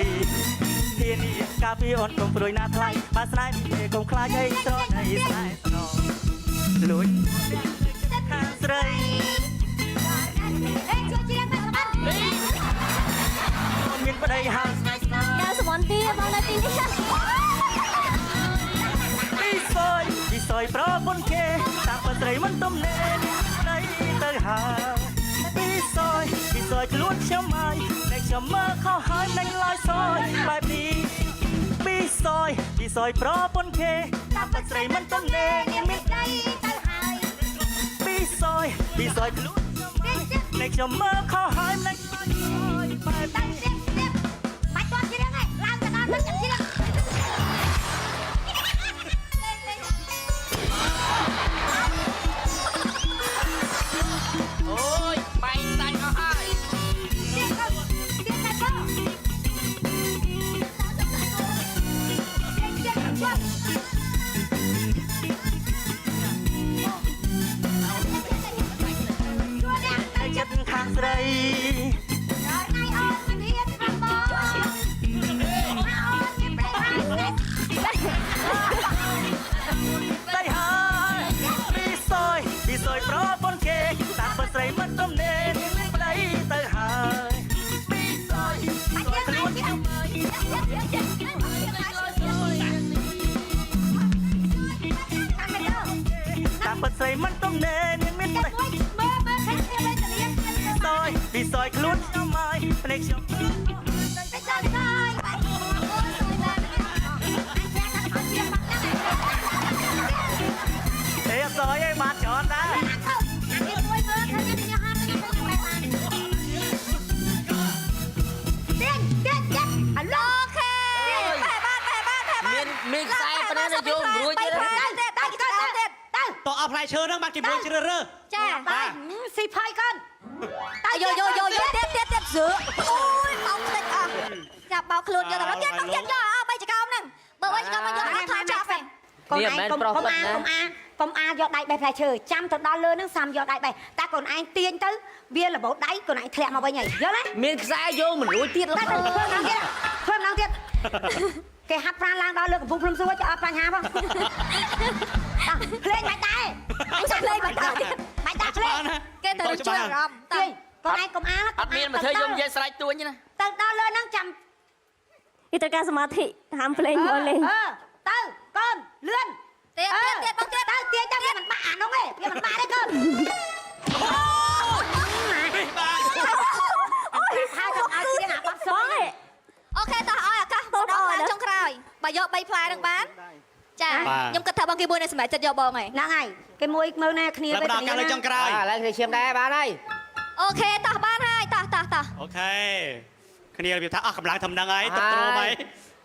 ធានាកាលពីអូនកុំព្រួយណាថ្លៃបើស្នេហ៍មីមេកុំខ្លាចអីស្រណៃស្នេហ៍ស្នងលួចខាង ស្រី ហេជួយច្រៀងទៅបាន អូនមានប្តីហើយ ដល់សមន្ទាបងនៅទីនេះ ពីសយពីសយប្រពន្ធគេតាមពិតស្រីមិនទំនេរប្តីទៅហើយពីសយពីសយខ្លួនខ្ញុំហើយតែខ្ញុំមើលខុសហើយមិនឡើយសយបែបនេះពីសយពីសយប្រពន្ធគេតាមពិតស្រីមិនទំនេរ មានប្តីទៅហើយ ពីសយពីសយខ្លួនខ្ញុំហើយតែខ្ញុំមើលខុសហើយមិនឡើយបែប ទៅ នេះ ទៀតទៀតបាច់ទាន់ច្រៀងឯងឡើងទៅដល់នឹងចាំច្រៀង អូយបែកសាច់អស់ហើយ ទៀតទៅទៀតទៅទៅទៀតទៀតជួយជួយអ្នក តែចិត្តខាងស្រី ដល់ថ្ងៃអូនមិនហ៊ានប្រាប់បងអូនមានប្តីហើយ ដៃហើយពីសយពីសយប្រពន្ធគេតាមពិតស្រីមិនទំនេរប្តីទៅហើយពីសយពីសយខ្លួនខ្ញុំ តាមពិតស្រីមិនទំនេរនាងមានប្តី មើលមើលឃើញគ្នាវិញតលៀន សយពីសយខ្លួនខ្ញុំហើយភ្នែកខ្ញុំ ទៅដល់ហើយបាទអូនសុយបាទអញចាក់អត់ជាបាក់ហ្នឹង ទេអត់សយឯងបានច្រើនដែរ អាខោអាគេមួយមើលឃើញគ្នាហាត់ទៅទៅបែបបានទៀងទៀងទៀងអាឡូ អូខេបែបានបែបានបែបាន មានមានខ្សែប៉ុណ្ណាយកមិនរួច បី ទេ ផ្លែទៀតដៃទៅទៀត ទៅ តអស់ផ្លែឈើហ្នឹងបានគេមួយជ្រើសរើស ចា បាយស៊ីផៃកូន តើយោយោយោយោទៀតទៀតទៀតសើអូយបោកខ្ទេចអស់ចាប់បោកខ្លួនយកតែទៀតទៀតយកអើបីចកោមហ្នឹងបើបីចកោមមកយកអត់ថតចាប់ទេ កូនឯងកុំកុំអាកុំអាកុំអាយកដៃបេះផ្លែឈើចាំទៅដល់លើហ្នឹងសាំយកដៃបេះតែកូនឯងទាញទៅវារបូតដៃកូនឯងធ្លាក់មកវិញហើយយល់ទេ មានខ្សែយកមិនរួចទៀត តែធ្វើម្ដងទៀតធ្វើម្ដងទៀតគេហាត់ប្រានឡើងដល់លើកំពូលភ្នំសួរចអត់បញ្ហាផងភ្លេងមិនដែរ អញភ្លេងមិនដែរ មិនដែរភ្លេង គេទៅជួយអារម្មណ៍តើ ទាញកូនឯងកុំអា អត់មានមកធ្វើយំនិយាយស្រែកទួញទេណា ទៅដល់លើហ្នឹងចាំ នេះត្រូវការសមាធិហាមភ្លេងមកលេង អឺទៅកូនលឿន ទៀតទៀតទៀតបងទៀត ទៅទាញទៅវាមិនបាក់អានោះទេវាមិនបាក់ទេកូន នេះបាទ ហើយទៅឲ្យទៀងអាបាត់ស បង យ ឯង អូខេតោះឲ្យឱកាសម្ដងឡើងចុងក្រោយបើយក3ផ្លែនឹងបានចាខ្ញុំគិតថាបងគេមួយនៅសម្រាប់ចិត្តយកបងហើយ ហ្នឹងហើយគេមួយមើលណែគ្នា แล้วដល់ការលើចុងក្រោយ ឥឡូវគ្នាឈាមដែរបានហើយ អូខេតោះបានហើយតោះតោះតោះ អូខេគ្នារបៀបថាអស់កម្លាំងធំហ្នឹងហើយទឹកទ្រោមហើយ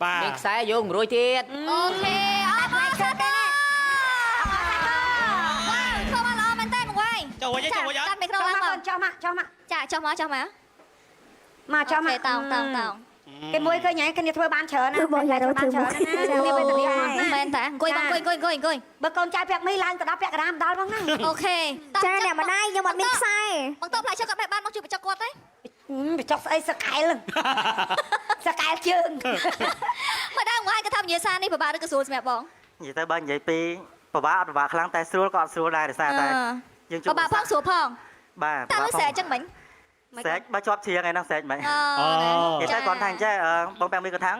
បាទ មានខ្សែយកមិនរួចទៀត អូខេអរគុណសាទរវ៉ាវធ្វើបានល្អមែនតើមកវាយ ចូលវិញចូលវិញ ចាត់មីក្រូ ចុះ ឡើងមក មកកូនចុះមកចុះមក ចាចុះមកចុះមក មកចុះមក តោងតោងតោង គេមួយឃើញហើយគ្នាធ្វើបានច្រើនណា បងយ៉ារោ បាន ធ្វើ ច្រើន មក ណាគ្នាវេទនាណា មែនតាអង្គុយបងអង្គុយអង្គុយអង្គុយអង្គុយ បើកូនចៅពាក់មីឡើងទៅដល់ពាក់កណ្ដាលដល់ផងណា អូខេ ចាអ្នកម្ដាយខ្ញុំអត់មានខ្សែ បងតបផ្លែឈើគាត់បែបបានមកជួយបញ្ចុកគាត់ទេ បញ្ចុកស្អីសកែលសកែលជើង មកដល់មកហើយគាត់ថាវិញ្ញាសានេះពិបាកឬក៏ស្រួលសម្រាប់បង និយាយទៅបើនិយាយពីពិបាកអត់ពិបាកខ្លាំងតែស្រួលក៏អត់ស្រួលដែរដោយសារតែយើងជួប ពិបាកផងស្រួលផង បាទ តើលឺស្រែកចឹងមិញ ស្រែកបើជាប់ជ្រៀងឯហ្នឹងស្រែកមិន អូ និយាយទៅគាត់ថាអញ្ចេះបងពាំងមីគាត់ថា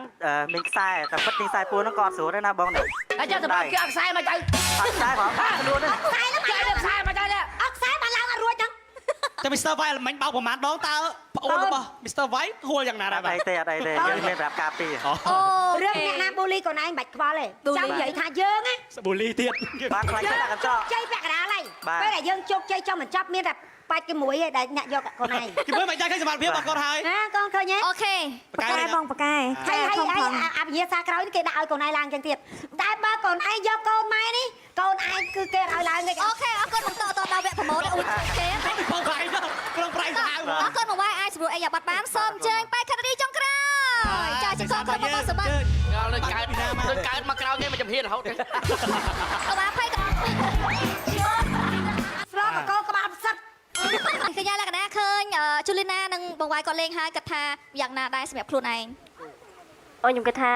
មានខ្សែតែពិតមានខ្សែពួនហ្នឹងក៏អត់ស្រួលដែរណាបង តែចាំទៅគេអត់ខ្សែមកចៅ អត់ខ្សែផងខ្លួនហ្នឹង ខ្សែហ្នឹង គេអត់ខ្សែមកចៅនេះ អត់ខ្សែបានឡើងអត់រួចហ្នឹង តែ Mr. White មិញបោកប្រហែលដងតើប្អូនរបស់ Mr. White ហួលយ៉ាងណាដែរបាទ អត់អីទេអត់អីទេយើងមានប្រាប់ការពី អូ អូ រឿងអ្នកណាបូលីកូនឯងបាច់ខ្វល់ទេចាំនិយាយថាយើងណា បូលីទៀត បានខ្លាចទៅដាក់កញ្ចក់ ជ័យពាក់កណ្ដាលហើយ បាទ ពេលដែលយើងជោគជ័យចង់បញ្ចប់មានតែបាច់គេមួយឯងដែលអ្នកយកកូនឯង គេមើលមិនចាស់ឃើញសមត្ថភាពរបស់គាត់ហើយ ណាកូនឃើញទេ អូខេ ប៉កែបងប៉កែ ហើយហើយហើយ ធំផង អាវិញ្ញាសាក្រោយនេះគេដាក់ឲ្យកូនឯងឡើងចឹងទៀតតែបើកូនឯងយកកូនម៉ែនេះកូនឯងគឺគេឲ្យឡើងទេ អូខេអរគុណបងតតដល់វគ្គប្រម៉ូទអូខេ បងប្រៃក្រុងប្រៃសាហាវ អរគុណបងវាយអាចស្រួលអីយ៉ាបាត់បានសូមអញ្ជើញបេក្ខនារីចុងក្រោយចាជំរាបក្រុមបងសម្បត្តិ ដល់ដូចកើតដូចកើតមកក្រោយគេមកចំហៀនរហូត កុំអភ័យកុំ ស្លកកក្បាលផ្សិត កញ្ញាលក្ខណៈឃើញជូលីណានិងបងវាយគាត់លេងហើយគាត់ថាយ៉ាងណាដែរសម្រាប់ខ្លួនឯង អូខ្ញុំគិតថា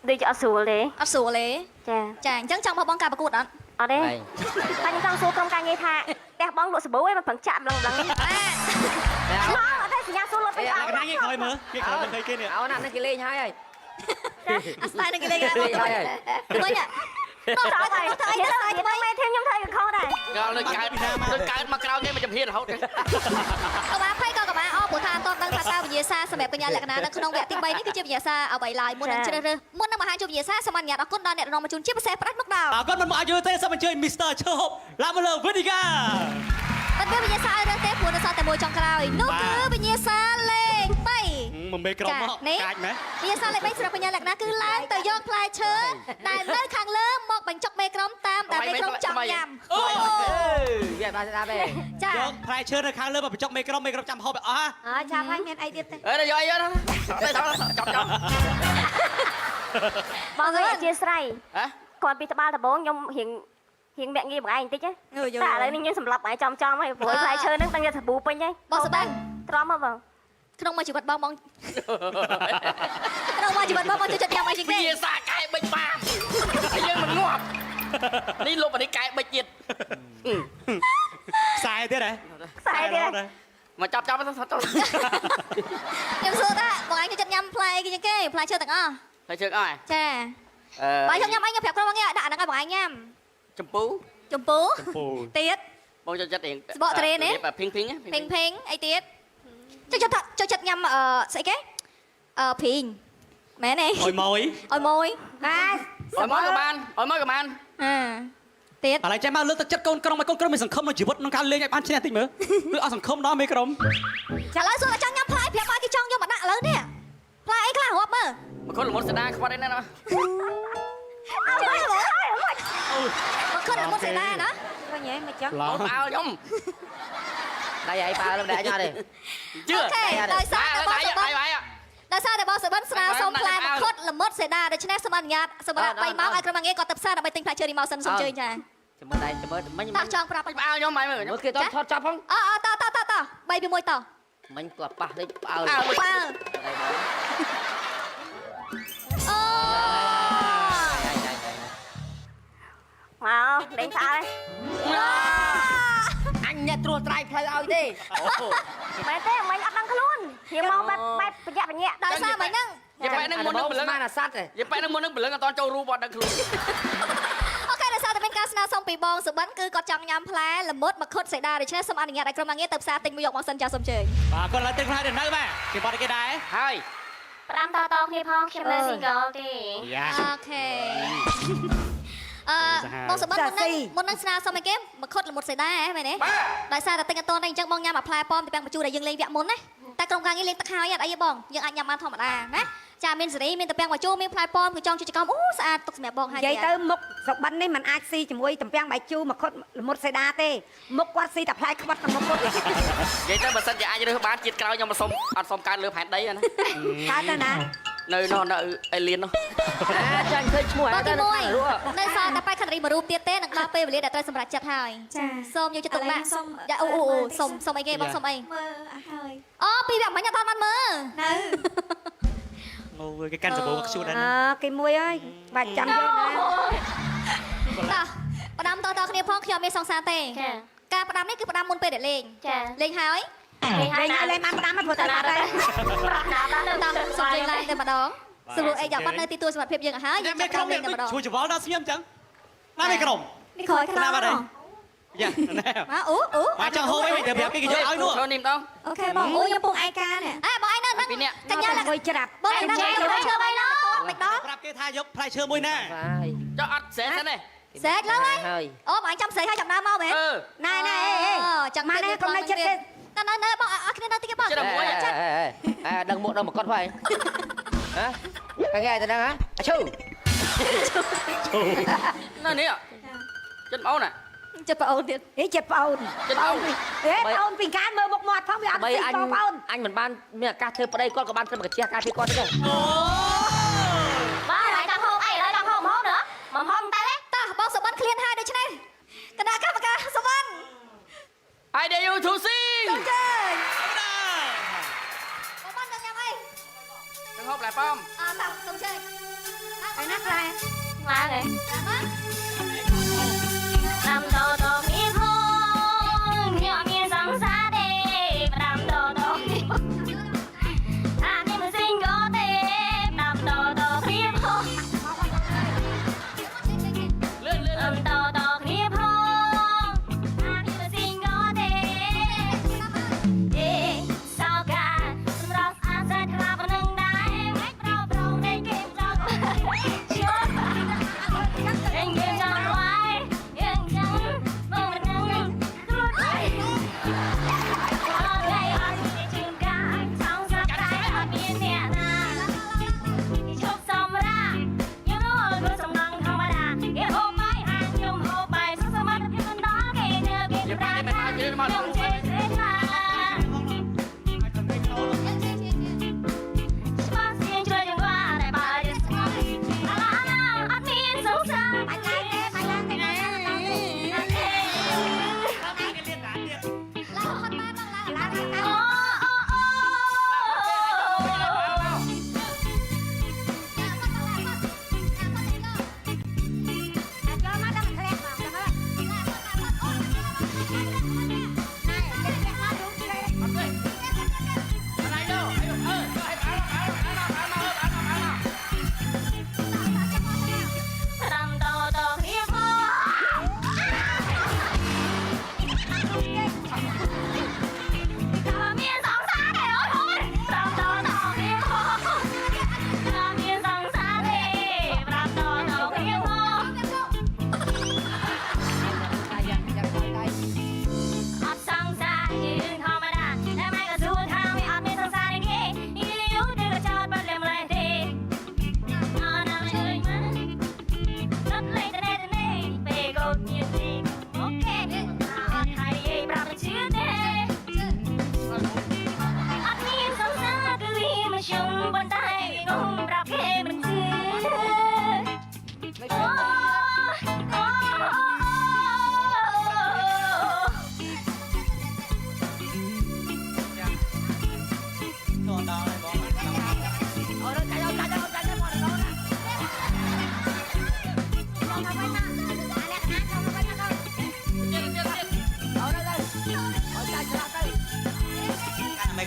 ដូចជាអត់ស្រួលទេ អត់ស្រួលទេ ចា ចាអញ្ចឹងចង់បោះបង់ការប្រកួតអត់ អត់ទេតែខ្ញុំចង់សួរក្រុមការងារថា ផ្ទះបងលក់សាប៊ូឯងមិនប្រឹងចាក់ម្លឹងម្លឹងមកអត់ទេសញ្ញាសួរលត់វិញ លក្ខណៈងាកក្រោយមើលងាកក្រោយមើលឃើញគេនេះ អូណានេះគេលេងហើយហើយ អាស្តាយនឹងគេលេងហើយ លេងហើយ វិញតោះតោះទៅអីទៅអីទៅ មេធីមខ្ញុំធ្វើកខុសដែរ ក៏ដូចកើតដូចកើតមកក្រោយគេមកចំហៀនរហូត កបាភ័យក៏កបាអព្រោះថាអត់ដឹងថាតើវិញ្ញាសាសម្រាប់កញ្ញាលក្ខណៈនៅក្នុងវគ្គទី3នេះគឺជាវិញ្ញាសាអ្វីឡើយមុននឹងជ្រើសរើសមុននឹងបង្ហាញជួបវិញ្ញាសាសូមអនុញ្ញាតអរគុណដល់អ្នកនាំមកជូនជាពិសេសផ្ដាច់មុខដល់ អរគុណមិនមកឲ្យយល់ទេសូមអញ្ជើញ Mr. ឈើហប់ឡើងមកលើវេទិកា មិនមានវិញ្ញាសាឲ្យរើសទេព្រោះនៅសល់តែមួយចុងក្រោយនោះគឺវិញ្ញាសាលេខ3 មិនមេក្រុមមកកាច់មែន វិញ្ញាសាលេខ3សម្រាប់កញ្ញាលក្ខណៈគឺឡើងទៅយកផ្លែឈើដែលនៅខាងលើមកបញ្ចុកមេក្រុមតាមដែលមេក្រុមចង់ញ៉ាំ អូ វាបានស្ដាប់ទេ ចា យកផ្លែឈើនៅខាងលើមកបញ្ចុកមេក្រុមមេក្រុមចាំហូបឲ្យអស់ អើចាំហើយមានអីទៀតទេ អើយកអីយកទៅចាប់ចាប់ បងអើយអធិស្ឋាន ហ៎ គាត់ពីត្បាល់ដំបងខ្ញុំរៀងរៀងមាក់ងាយបងឯងបន្តិចណាតែឥឡូវនេះខ្ញុំសម្លាប់បងឯងចំចំហើយព្រោះផ្លែឈើហ្នឹងដឹងតែសាប៊ូពេញហើយ បងសបាន ទ្រាំហ៎បង ក្នុងមួយជីវិតបងបងក្នុងមួយជីវិតបងបងចូលចិត្តញ៉ាំអីជាងគេ វាសាកែបិចបាមហើយយើងមិនងាប់នេះលុបអានេះកែបិចទៀត ខ្សែទៀតហ៎ ខ្សែទៀត មកចាប់ចាប់ទៅទៅ ខ្ញុំសួរថាបងឯងចូលចិត្តញ៉ាំផ្លែអីជាងគេផ្លែឈើទាំងអស់ ហើយជើងអស់ ចា អឺ បើខ្ញុំញ៉ាំអីខ្ញុំប្រាប់ក្រុមបងឯងឲ្យដាក់អាហ្នឹងឲ្យបងឯងញ៉ាំ ចម្ពូ ចម្ពូ ពូ ទៀត បងចូលចិត្តរៀង ស្បកត្រេនទេ ភីងភីង ភេងភេងអីទៀតចូលចិត្តថាចូលចិត្តញ៉ាំអឺស្អីគេអឺព្រីងមែនទេ អុយម៉ួយ អុយមួយ បាទ អុយមកក៏បានអុយមកក៏បាន អាទៀត ឥឡូវចេះមកលើកទឹកចិត្តកូនក្រុមឲ្យកូនក្រុមមានសង្ឃឹមក្នុងជីវិតក្នុងការលេងឲ្យបានឈ្នះតិចមើលគឺអត់សង្ឃឹមដល់មេក្រុម ចាឥឡូវសួរថាចង់ញ៉ាំផ្លែប្រាប់ឲ្យគេចង់យកមកដាក់ឥឡូវនេះផ្លែអីខ្លះរាប់មើល មកคนល្មុតស្ដាខ្វាត់ឯណា អើមកខិតមកសេដាណា វិញហ៎មិនចឹង ឡ អូនផ្អើលខ្ញុំ ដៃឯងប៉ាលំដែរអត់ទេ ជឿ អូខេដោយសារតែបង ដៃ សបិន ដៃដៃ ដោយសារតែបងសបិនស្នើសុំផ្លែមកខុតល្មុតសេដាដូច្នេះសូមអនុញ្ញាតសម្រាប់3ម៉ោងឲ្យក្រុមការងារគាត់ទៅផ្សារដើម្បីទិញផ្លែឈើនេះមកសិនសូមអញ្ជើញចា ចាំមើលដៃចាំមើលមិញ តោះចង់ប្រាប់ ផ្អើលខ្ញុំហើយមើល មើលគេតថតចាប់ផង អអតតតត3 2 1ត មិញគាត់ប៉ះតិចផ្អើល ផ្អើល ប៉ាល់អូ មកលេងផ្អើល អញអ្នកត្រួសត្រាយផ្លូវឲ្យទេ មែនទេមិញអត់ដឹងខ្លួនរៀងមកបែបបែបបញ្ញាក់បញ្ញាក់ ដោយសារមិញហ្នឹង យប៉ែនឹងមុននឹងព្រលឹង ស្មានអាសត្វទេ យប៉ែនឹងមុននឹងព្រលឹងអត់តចូលរូបអត់ដឹងខ្លួន អូខេដោយសារតែមានការស្នើសុំពីបងសុបិនគឺគាត់ចង់ញ៉ាំផ្លែល្មុតមកខុតសេដាដូច្នេះសូមអនុញ្ញាតឲ្យក្រុមការងារទៅផ្សារទិញមួយយកមកសិនចាសូមអញ្ជើញ បាទគាត់ឡើងទិញផ្លែដល់នៅបាទគេបត់គេដែរ ហើយ ប្រាំតតគ្នាផងខ្ញុំនៅ single ទេ យ៉ា អូខេអឺបងសុបិនមុននឹងស្នើសុំឲ្យគេមកខុតល្មុតសេដាហ៎មែនទេ បាទ ដោយសារតែទិញអត់តនេះអញ្ចឹងបងញ៉ាំអាផ្លែប៉ោមទីពាំងបញ្ជូរដែលយើងលេងវគ្គមុនណាតែក្រុមការងារលេងទឹកហើយអត់អីទេបងយើងអាចញ៉ាំបានធម្មតាណាចាមានសេរីមានតាពាំងបញ្ជូរមានផ្លែប៉ោមគឺចង់ជួយចកំអូស្អាតទុកសម្រាប់បងហើយ និយាយទៅមុខសុបិននេះมันអាចស៊ីជាមួយតំពាំងបាយជូរមកខុតល្មុតសេដាទេមុខគាត់ស៊ីតែផ្លែខ្វិតតែមុខគាត់ និយាយទៅបើសិនជាអាចរើសបានជាតិក្រោយខ្ញុំមិនសុំអត់សុំកើតលើផែនដីណា កើតទៅណា នៅនោះនៅអេលៀននោះ អាចាញ់ឃើញឈ្មោះ បងទី ទៅ 1នៅសល់តែបេក្ខនារីមួយរូបទៀតទេនឹងដល់ពេលវេលាដែលត្រូវសម្រេចចិត្តហើយ ចា សូមយកចិត្តទុកដាក់យ៉ាអូអូសុំសុំអីគេបងសុំអី មើលអស់ហើយ អូពីវគ្គមិញអត់បានមើល នៅ អូគេកាន់សបោខ្ជូតដែរ អើគេមួយហើយបាច់ចាំយកណា តោះផ្ដាំតតគ្នាផងខ្ញុំមានសង្សារទេ ចា ការផ្ដាំនេះគឺផ្ដាំមុនពេលដែលលេង ចា លេងហើយ លេងហើយ លេងឲ្យលេងបានផ្ដាំហើយព្រោះតែបាត់ហើយ ប្រាប់ណាដល់ តោះសូមលេងឡើងតែម្ដងស្រួលអីយ៉ាបាត់នៅទីទួលសុវត្ថិភាពយើងឲ្យហើយយើង មេ ចាប់ ក្រុមនេះ លេងតែម្ដង ជួយច្បល់ដល់ស្ងៀមអញ្ចឹងណាមេក្រុម នេះក្រោយខ្លាំង ណាបាត់ហើយយ៉ាណែ មកអូអូ មកចង់ហូបអីទៅប្រាប់គេគេយកឲ្យនោះ ចូលនេះម្ដង អូខេបងអូខ្ញុំពងឯកានេះ អេបងឯងនៅហ្នឹង ពីរនាក់ កញ្ញា មួយច្រាប់ បងឯងនៅឈើបីឡើយមិនដល់ ប្រាប់គេថាយកផ្លែឈើមួយណា បាយ ចុះអត់ស្រែសិនទេ ស្រែកឡើយ ហើយ អូបងឯងចាំស្រែកហើយចាំដើមមកមែន អឺ ណែណែអេ ចាំ មកនេះកុំនៅចិត្តគេ តើនៅនៅបងអត់គ្នានៅតិចបង ចិត្តមួយ អេដឹងមុខដឹងមកគាត់ផងហ៎ថ្ងៃទៅហ្នឹងហ៎អាឈូ នៅនេះចិត្តបងអូនណា ចិត្តប្អូនទៀត អេចិត្តប្អូន ចិត្តអូន អេប្អូនពីកានមើលមុខមាត់ផងវាអត់ បី ស៊ី អញ បងប្អូន អញមិនបានមានឱកាសធ្វើប្តីគាត់ក៏បានធ្វើមកជះការពីគាត់ទេ បាទហើយចង់ហូបអីឥឡូវចង់ហូបម្ហូបnữaមកហូបតែ តោះបងសុបិនឃ្លានហើយដូច្នេះគណៈកម្មការសុបិន I dare you to sing ជើញបងបងចង់ញ៉ាំអី ចង់ហូបផ្លែប៉ោម អតោះសូមជើញ ឯណាផ្លែ ឡើងហ៎ តាមមក តាមតតគ្នាផង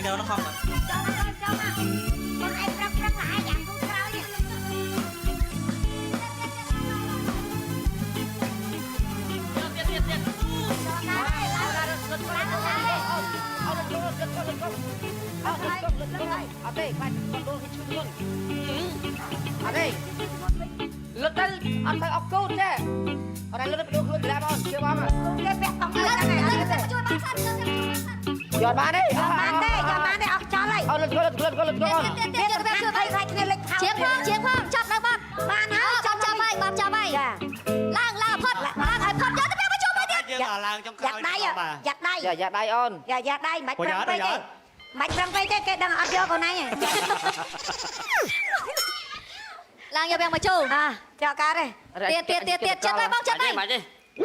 កែវនោះខំបាទ ចូលមកចូលមកបងឯងប្រឹងប្រឹងហើយយ៉ាងគូក្រោយនេះ ទៀតទៀតទៀត ចូលណាឡើងឡើងឡើង អត់ទេខ្លាចដួលគេឈឺខ្លួនអត់ទេលឹកទៅអត់ទៅអុកគូតទេអត់តែលឹកទៅដួលខ្លួនពីណាបងជឿបង គេពាក់តង់ ឥឡូវ ហ្នឹង ឥឡូវទៅជួយបងសិនទៅជួយបងសិន យកបានទេ យកបានទេយកបានទេអស់ចោលហើយ អត់លឹកលឹកលឹកលឹកលឹក ទៀតទៀតទៀត វា ជួយបង ខ្លាចគ្នាលេចខោ ជាងផងជាងផងចាប់នៅបាត់ បានហើយ ចាប់ចាប់ហើយបាត់ចាប់ហើយ ចា ឡើងឡើងផុតឡើងឲ្យផុតយកទៅពេលមកជួយមកទៀត យើងឲ្យឡើងចុងក្រោយ យ៉ាក់ដៃ បាទ យ៉ាក់ដៃ យ៉ាយ៉ាដៃអូន យ៉ាយ៉ាដៃមិនប្រឹងពេកទេមិនប្រឹងពេកទេគេដឹងអត់យកខ្លួនឯង ឡើងយកវាមកជួយ អាចោលកើតទេ ទៀតទៀតទៀតទៀតចិត្តហើយបងចិត្តហើយ មិនទេ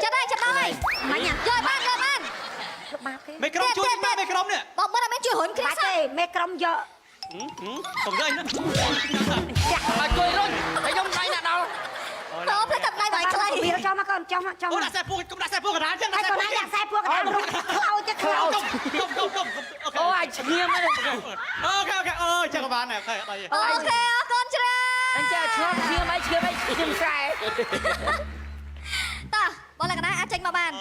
ចិត្តហើយចិត្តហើយ មិញ យកបានយកបាន បាបគេ មេក្រុមជួយមកមេក្រុមនេះ បងមិនអត់មានជួយរុញគ្នា បាច់ សោះ ទេមេក្រុមយក កុំយកអីហ្នឹង ឲ្យអង្គុយរុញហើយខ្ញុំដៃណាដល់ តោផ្លេចតែដៃបាយខ្លី វាចោលមកកូនចោលមកចោលមក អូដាក់ខ្សែពួរកុំដាក់ខ្សែពួរកណ្ដាលចឹង ហើយកូនឯងដាក់ខ្សែពួរកណ្ដាលរុំខ្លោចទៅខ្លោច កុំកុំកុំអូខេ អូអាចឈាមហ្នឹង OK OK អូចឹងក៏បានដែរ OK អត់អី OK អរគុណច្រើន អញ្ចឹងឆ្លប់ឈាមអីឈាមអីឈាមខ្សែ តោះបងលក្ខណៈអាចចេញមកបាន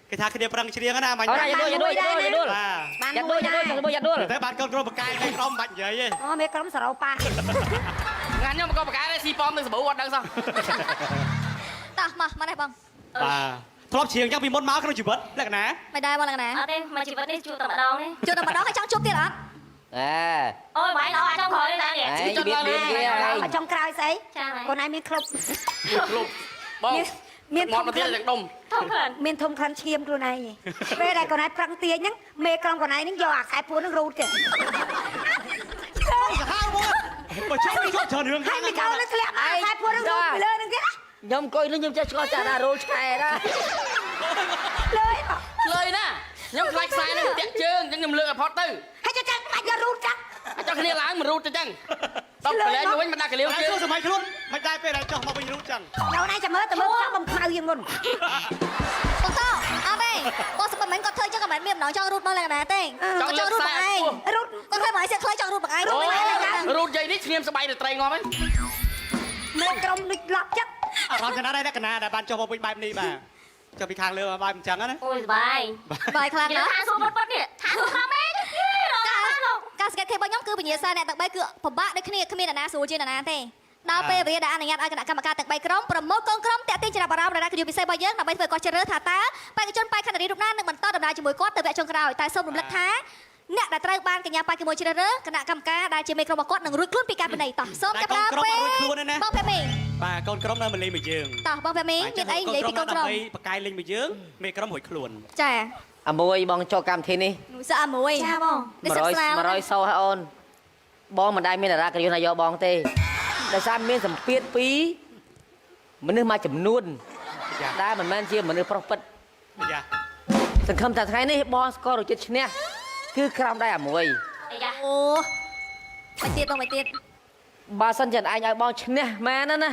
គេថាគ្នាប្រឹងច្រៀងណាមាញ់ អត់យ៉ាដួលយ៉ាដួលយ៉ាដួល បាទ បាន យ៉ាដួល មួយដែរ យ៉ាដួលយ៉ាដួល តែបានកូនក្រុមបកាយមេក្រុមមិនបាច់និយាយទេ អូមេក្រុមសរោប៉ា ងានខ្ញុំក៏បកកែដែរស៊ីប៉មនឹងសាប៊ូអត់ដឹងសោះ តោះមកមកនេះបង បាទធ្លាប់ច្រៀងចឹងពីមុនមកក្នុងជីវិតលក្ខណៈ មិនដែរបងលក្ខណៈ អត់ទេមកជីវិតនេះជួបតែម្ដងទេ ជួបតែម្ដងហើយចង់ជួបទៀតអត់ អេ អូយម៉ែល្អអាចចង់ក្រោយទេតានេះ អេបៀតបៀតគេឯង ចុងក្រោយស្អី ចា កូនឯងមានក្លុប លុបបង មាន មាត់មកទៀតទាំងដុំ ធំក្លិន មានធំក្លិនឈាមខ្លួនឯងពេលដែលកូនឯងប្រឹងទាញហ្នឹងមេក្រុមកូនឯងហ្នឹងយកអាខ្សែពួរហ្នឹងរូតទេ សាហាវមកបើជប់ជប់ច្រើនរឿង ហើយមីកូនហ្នឹងធ្លាក់មកខ្សែពួរហ្នឹងរូតពីលើហ្នឹងទៀត ខ្ញុំអង្គុយនឹងខ្ញុំចេះឆ្កល់ចាស់ណារោលឆ្កែណា លើយ លើយណាខ្ញុំខ្លាចខ្សែហ្នឹងតាក់ជើងអញ្ចឹងខ្ញុំលើកឲ្យផុតទៅ ហើយចុះចាក់បាច់យករូតចាក់ ចង់គ្នាឡើងមិនរូតទៅចឹងដល់កលែងវិញមិនដាក់កលៀវ ហើយ ជើង សម័យខ្លួនមិនដែរពេលដែលចោះមកវិញរូបចឹង ដល់ឯងចាំមើលទៅមើលចង់បំខ្មៅជាងមុន បងតោអត់ទេបងសុបមិនគាត់ធ្វើចឹងក៏មិនមានម្ដងចង់រូតបងលក្ខណៈទេគាត់ចង់រូតបងឯង រូត គាត់ធ្វើបងឯងសៀកខ្លីចង់រូតបងឯងរូតបងឯង រូតយាយនេះឈ្នាមស្បៃទៅត្រីងាប់ហើយ មេក្រុមដូចឡប់ចឹង អារម្មណ៍កណាដែរកណាដែលបានចុះមកវិញបែបនេះបាទចុះពីខាងលើមកបែបអញ្ចឹងណា អូយសបាយ បាយខ្លាំងណាស់ និយាយថាសួរពុតពុតនេះថាសួរខំឯងរកបានលោក ការសង្កេតឃើញរបស់ខ្ញុំគឺវិញ្ញាសាអ្នកទាំង3គឺពិបាកដូចគ្នាគ្មានអ្នកណាស្រួលជាងអ្នកណាទេដល់ពេលវេលាដែលអនុញ្ញាតឲ្យគណៈកម្មការទាំង3ក្រុមប្រមូលកងក្រុមតាក់ទាញចំណាប់អារម្មណ៍ដល់គណៈពិសេសរបស់យើងដើម្បីធ្វើឲ្យគាត់ជ្រើសរើសថាតើបេក្ខជនបេក្ខនារីរូបណានឹងបន្តដំណើរជាមួយគាត់ទៅវគ្គចុងក្រោយតែសូមរំលឹកថាអ្នកដែលត្រូវបានកញ្ញាប៉ាគីមួយជ្រើសរើសគណៈកម្មការដែលជាមេក្រុមរបស់គាត់នឹងរួចខ្លួនពីការពិន័យតោះសូមចាប់ផ្ដើមពេលបងភេមី បាទកូនក្រុមនៅមកលេងមួយយើង តោះបងភេមីមានអីនិយាយពីកូនក្រុម ដើម្បីបកាយលេងមួយយើងមេក្រុមរួចខ្លួន ចា អាមួយបងចូលកម្មវិធីនេះ នោះសើអាមួយ ចាបង នេះសឹកស្លាវ 100សូហើយអូនបងមិនដែលមានតារាកិត្តិយសណាយកបងទេដោយសារមានសម្ពាធពីមនុស្សមួយចំនួនដែលមិនមែនជាមនុស្សប្រុសពិត យ៉ា សង្ឃឹមថាថ្ងៃនេះបងស្គាល់រសជាតិឈ្នះគឺក្រោមដៃអាមួយ អាយ៉ា អូមិនទៀតបងមិនទៀត បើសិនជាឯងឲ្យបងឈ្នះមែនណាណា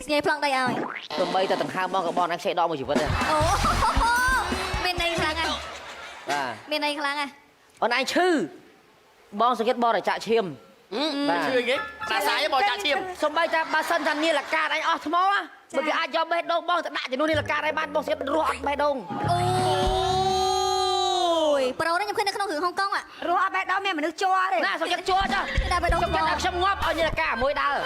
ស្ញែប្លង់ដីឲ្យ ទោះបីតែដង្ហើមបងក៏បងអាចខ្ចីដកមួយជីវិតដែរ អូមានន័យខ្លាំងណាស់ បាទ មានន័យខ្លាំងណាស់ អូនឯងឈឺបងសង្កេតបងរចាក់ឈាម បាទ ឈឺគេតាសាយបចាក់ឈាម សំបីថាបើសិនថានាឡិកាឯងអស់ថ្មណាបើគេអាចយកបេះដូងបងទៅដាក់ជំនួសនាឡិកាឯងបានបងសង្កេតរស់អត់បេះដូង អូយប្រូនេះខ្ញុំឃើញនៅក្នុងរឿងហុងកុងอ่ะ រស់អត់បេះដូងមានមនុស្សជ័រទេ ណាសង្កេតជួចា តែបេះដូង សង្កេតឲ្យខ្ញុំងាប់ឲ្យនាឡិកាមួយដើរ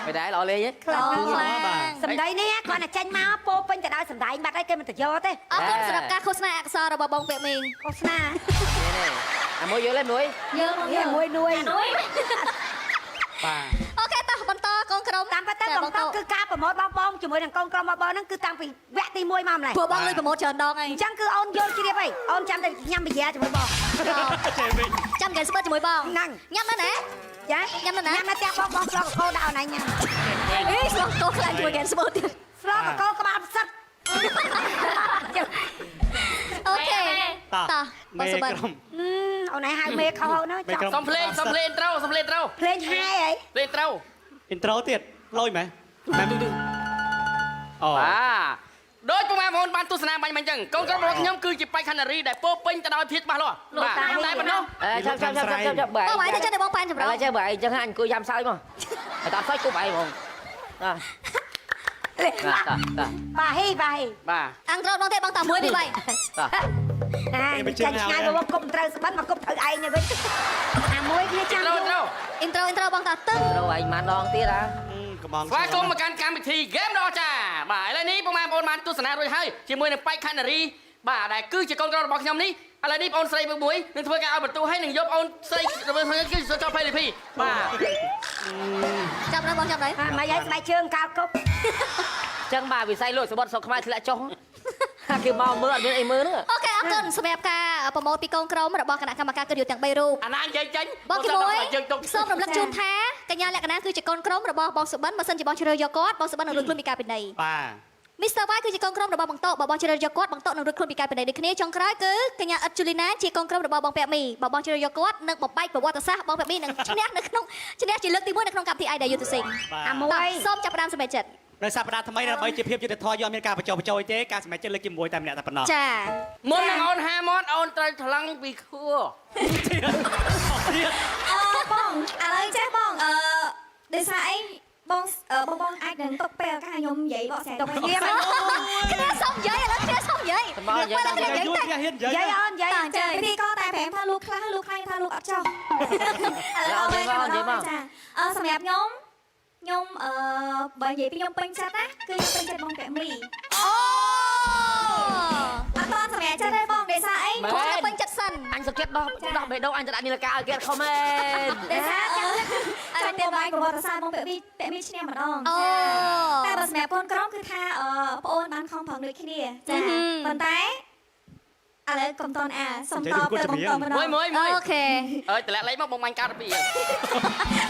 មិនដែរល្អលេងទេ ខ្លាំងខ្លាំង សម្ដីនេះគ្រាន់តែចេញមកពោពេញទៅដោយសម្ដែងបាត់ហើយគេមិនទៅយកទេ អរគុណសម្រាប់ការឃោសនាអក្សររបស់បងពាក់មីង ឃោសនា អាមួយយល់ទេមួយ យើងមក នេះមួយនួយ នួយ បាទ អូខេតោះបន្តកងក្រុម តាមពិតទៅបងតគឺការប្រម៉ូទបងបងជាមួយនឹងកូនក្រុមបងបងហ្នឹងគឺតាំងពីវគ្គទី1មកម្លេះ ព្រោះបងលុយប្រម៉ូទច្រើនដងហើយ អញ្ចឹងគឺអូនយល់ជ្រាបហើយអូនចាំតែញ៉ាំប៊ីយ៉ាជាមួយបង ចេះវិញ ចាំគេស្បិតជាមួយបង ហ្នឹង ញ៉ាំនៅណា ចា ញ៉ាំនៅណា ញ៉ាំនៅផ្ទះបងបងស្លកកោដាក់អូនឯងញ៉ាំ អេស្លកកខ្លាំងជាមួយគេស្បិតទៀត ស្លកកោក្បាលផ្សិត អូខេ តោះ តោះបង មេ សុបិន ក្រុម អូនឯងហៅមេខុសអូន មេក្រុម សំភ្លេងសំភ្លេងត្រូវសំភ្លេងត្រូវ ភ្លេងហែអី ភ្លេងត្រូវ intro ទៀតលយមែនមែនទូទូអូ បាទ ដោយពុកម៉ែបងប្អូនបានទស្សនាបាញ់មិញចឹងកូនក្រុមរបស់ខ្ញុំគឺជាបេក្ខនារីដែលពោពេញទៅដោយភាពច្បាស់លាស់បាទតែប៉ុណ្ណោះ អេចាប់ចាប់ចាប់ចាប់ចាប់បើ បងឯងទៅចិត្តឲ្យបងប៉ែនចម្រុង ឥឡូវចេះបើឯងចឹងអញអង្គុយយ៉ាំសើចមកតែអត់សើចគប់ឯងហ្មងបាទបាទ បាហ៊ីបាហ៊ី បាទ អង្គត្រូវបងទេបងតា1 2 3 បាទ អាចាញ់ឆ្ងាយមកគប់ត្រូវស្បិនមកគប់ត្រូវឯងនេះវិញអាមួយគ្នាចាំ ត្រូវត្រូវ intro intro បងតាទឹង ត្រូវឯងម៉ានដងទៀតហ่า កំង ស្វាគមន៍មកកាន់កម្មវិធី Game ដ៏អស្ចារ្យបាទឥឡូវនេះពុកម៉ែបងប្អូនបានទស្សនារួចហើយជាមួយនឹងបេក្ខនារីបាទដែលគឺជាកូនក្រុមរបស់ខ្ញុំនេះឥឡូវនេះបងប្អូនស្រីមួយនឹងធ្វើការឲ្យបន្ទូឲ្យនឹងយកបងប្អូនស្រីរបស់ខ្ញុំគឺសុចភេលីភីបាទ ចាប់ដល់បងចាប់ដល់ មកយាយស្បែកជើងកាលគប់ ចឹងបាទវិស័យលោកសបុតស្រុកខ្មែរធ្លាក់ចុះគេមកមើលអត់មានអីមើលហ្នឹង អូខេអរគុណសម្រាប់ការប្រមូលពីកូនក្រុមរបស់គណៈកម្មការកិត្តិយសទាំង3រូប អាណានិយាយចេញ បងគីមួយ យើងទុក សូមរំលឹកជូនថាកញ្ញាលក្ខណៈគឺជាកូនក្រុមរបស់បងសុបិនបើសិនជាបងជ្រើសយកគាត់បងសុបិននឹងរួចខ្លួនពីការពិន័យ បាទ Mr. Y គឺជាកូនក្រុមរបស់បងតោបើបងជ្រើសយកគាត់បងតោនឹងរួចខ្លួនពីការពិន័យដូចគ្នាចុងក្រោយគឺកញ្ញាអ៊ិតជូលីណាជាកូនក្រុមរបស់បងពាក់មីបើបងជ្រើសយកគាត់នឹងបំបែកប្រវត្តិសាស្ត្របងពាក់មីនឹងឈ្នះនៅក្នុងឈ្នះជាលើកទី1នៅក្នុងកម្មវិធី Idea You to Sing អាមួយ សូមចាប់ផ្ដើមសម្រេចចិត្ត នៅសប្តាហ៍ថ្មីដើម្បីជាភាពយុត្តិធម៌យកមានការបញ្ចុះបញ្ចូលទេការសម្រេចចិត្តលើកជាមួយតែម្នាក់តែប៉ុណ្ណោះ ចា មុននឹងអូនហាមាត់អូនត្រូវថ្លឹងពីខួរ អឺបងឥឡូវចេះបងអឺដោយសារអីបងបងបងអាចនឹងຕົកពេលឱកាសខ្ញុំនិយាយបកស្រាយ ຕົកគ្នាមក គ្នាសុំនិយាយឥឡូវគ្នាសុំនិយាយ មកនិយាយ គ្នានិយាយ យួរ តែ គ្នាហ៊ាននិយាយ យាយអូនយាយ តាចា ពិធីករតែប្រែមថាលោកខ្លះលោកខ្លះថាលោកអត់ចោះឥឡូវ និយាយមកនិយាយមក ចាអឺសម្រាប់ខ្ញុំខ្ញុំអឺបើនិយាយពីខ្ញុំពេញចិត្តណាគឺខ្ញុំពេញចិត្តបងពាក់មី អូ អត់តសម្រាប់ចិត្តទេបងដោយសារអី មែ គាត់តែ ន ពេញចិត្តសិន អញសុខចិត្តដោះដោះបេះដូងអញទៅដាក់នីលកាឲ្យគេខំមែន ដោយសារចង់បំបាយប្រវត្តិសាស្ត្របងពាក់មីពាក់មីឈ្នះម្ដង អូ តែបើសម្រាប់កូនក្រុមគឺថាអឺប្អូនបានខំប្រឹងដូចគ្នាចាប៉ុន្តែឥឡូវកុំតនអាសុំតបទៅបងតម្ដង មួយមួយមួយ អូខេ អើយតម្លាក់លេខមកបងបាញ់កាត់ពី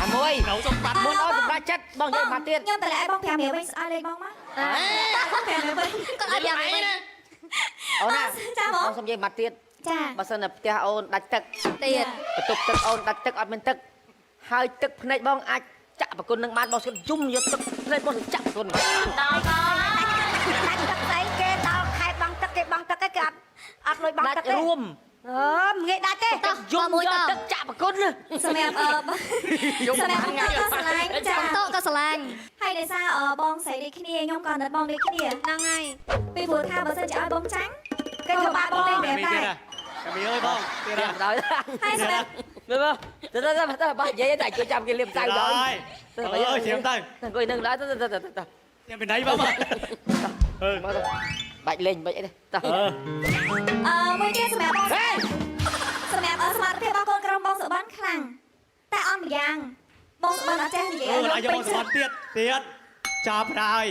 អាមួយ នៅសុំបាត់ មុនអូនសម្រាប់ចិត្តបងនិយាយមកទៀត ខ្ញុំតម្លាក់ឲ្យបង5រៀលវិញស្អើលេខបងមកបង5រៀលវិញ គាត់ឲ្យយ៉ាងវិញ ណា អូនណា ចាបង អូនសុំនិយាយមកទៀត ចា បើសិនតែផ្ទះអូនដាច់ទឹក ទៀត បន្ទប់ទឹកអូនដាច់ទឹកអត់មានទឹកហើយទឹកភ្នែកបងអាចចាក់ប្រគុណនឹងបានបងស្គត់យំយកទឹកភ្នែកបងទៅចាក់ប្រគុណ ដាច់ទឹកស្អីគេដល់ខែបងទឹកគេបងទឹកគេអត់អត់លុយបង ដាច់ ទឹកទេ រួម អឺងាយដាច់ទេ តោះ យំ មួយត យកទឹកចាក់ប្រគុណ សម្រាប់អឺសម្រាប់បងក៏ស្រឡាញ់ចា បងតក៏ស្រឡាញ់ ហើយដោយសារបងស្រីដូចគ្នាខ្ញុំក៏ណិតបងដូចគ្នា ហ្នឹងហើយ ពីព្រោះថាបើសិនជាឲ្យបងចាញ់ គេធ្វើបាបបង បងលេង មី ដែរ ទៀតណាមីអើយបងទៀតណា ដល់ ហើយសម្រាប់ មើលទៅទៅទៅបើនិយាយតែជួយចាំគេលៀបចៅដល់ អើយជ្រាមទៅ អង្គុយនឹងដល់ទៅទៅទៅទៅ ខ្ញុំពីណៃបងអឺ មកទៅបាច់លេងបាច់អីទេតោះ អឺ អឺមួយទៀតសម្រាប់បង ហេ សម្រាប់សមត្ថភាពរបស់កូនក្រុមបងសុបិនខ្លាំងតែអត់ម្យ៉ាងបងសុបិនអត់ចេះនិយាយ អឺឲ្យយក ឲ្យខ្ញុំពេញ បងសទៀតទៀតចាប់ហើយ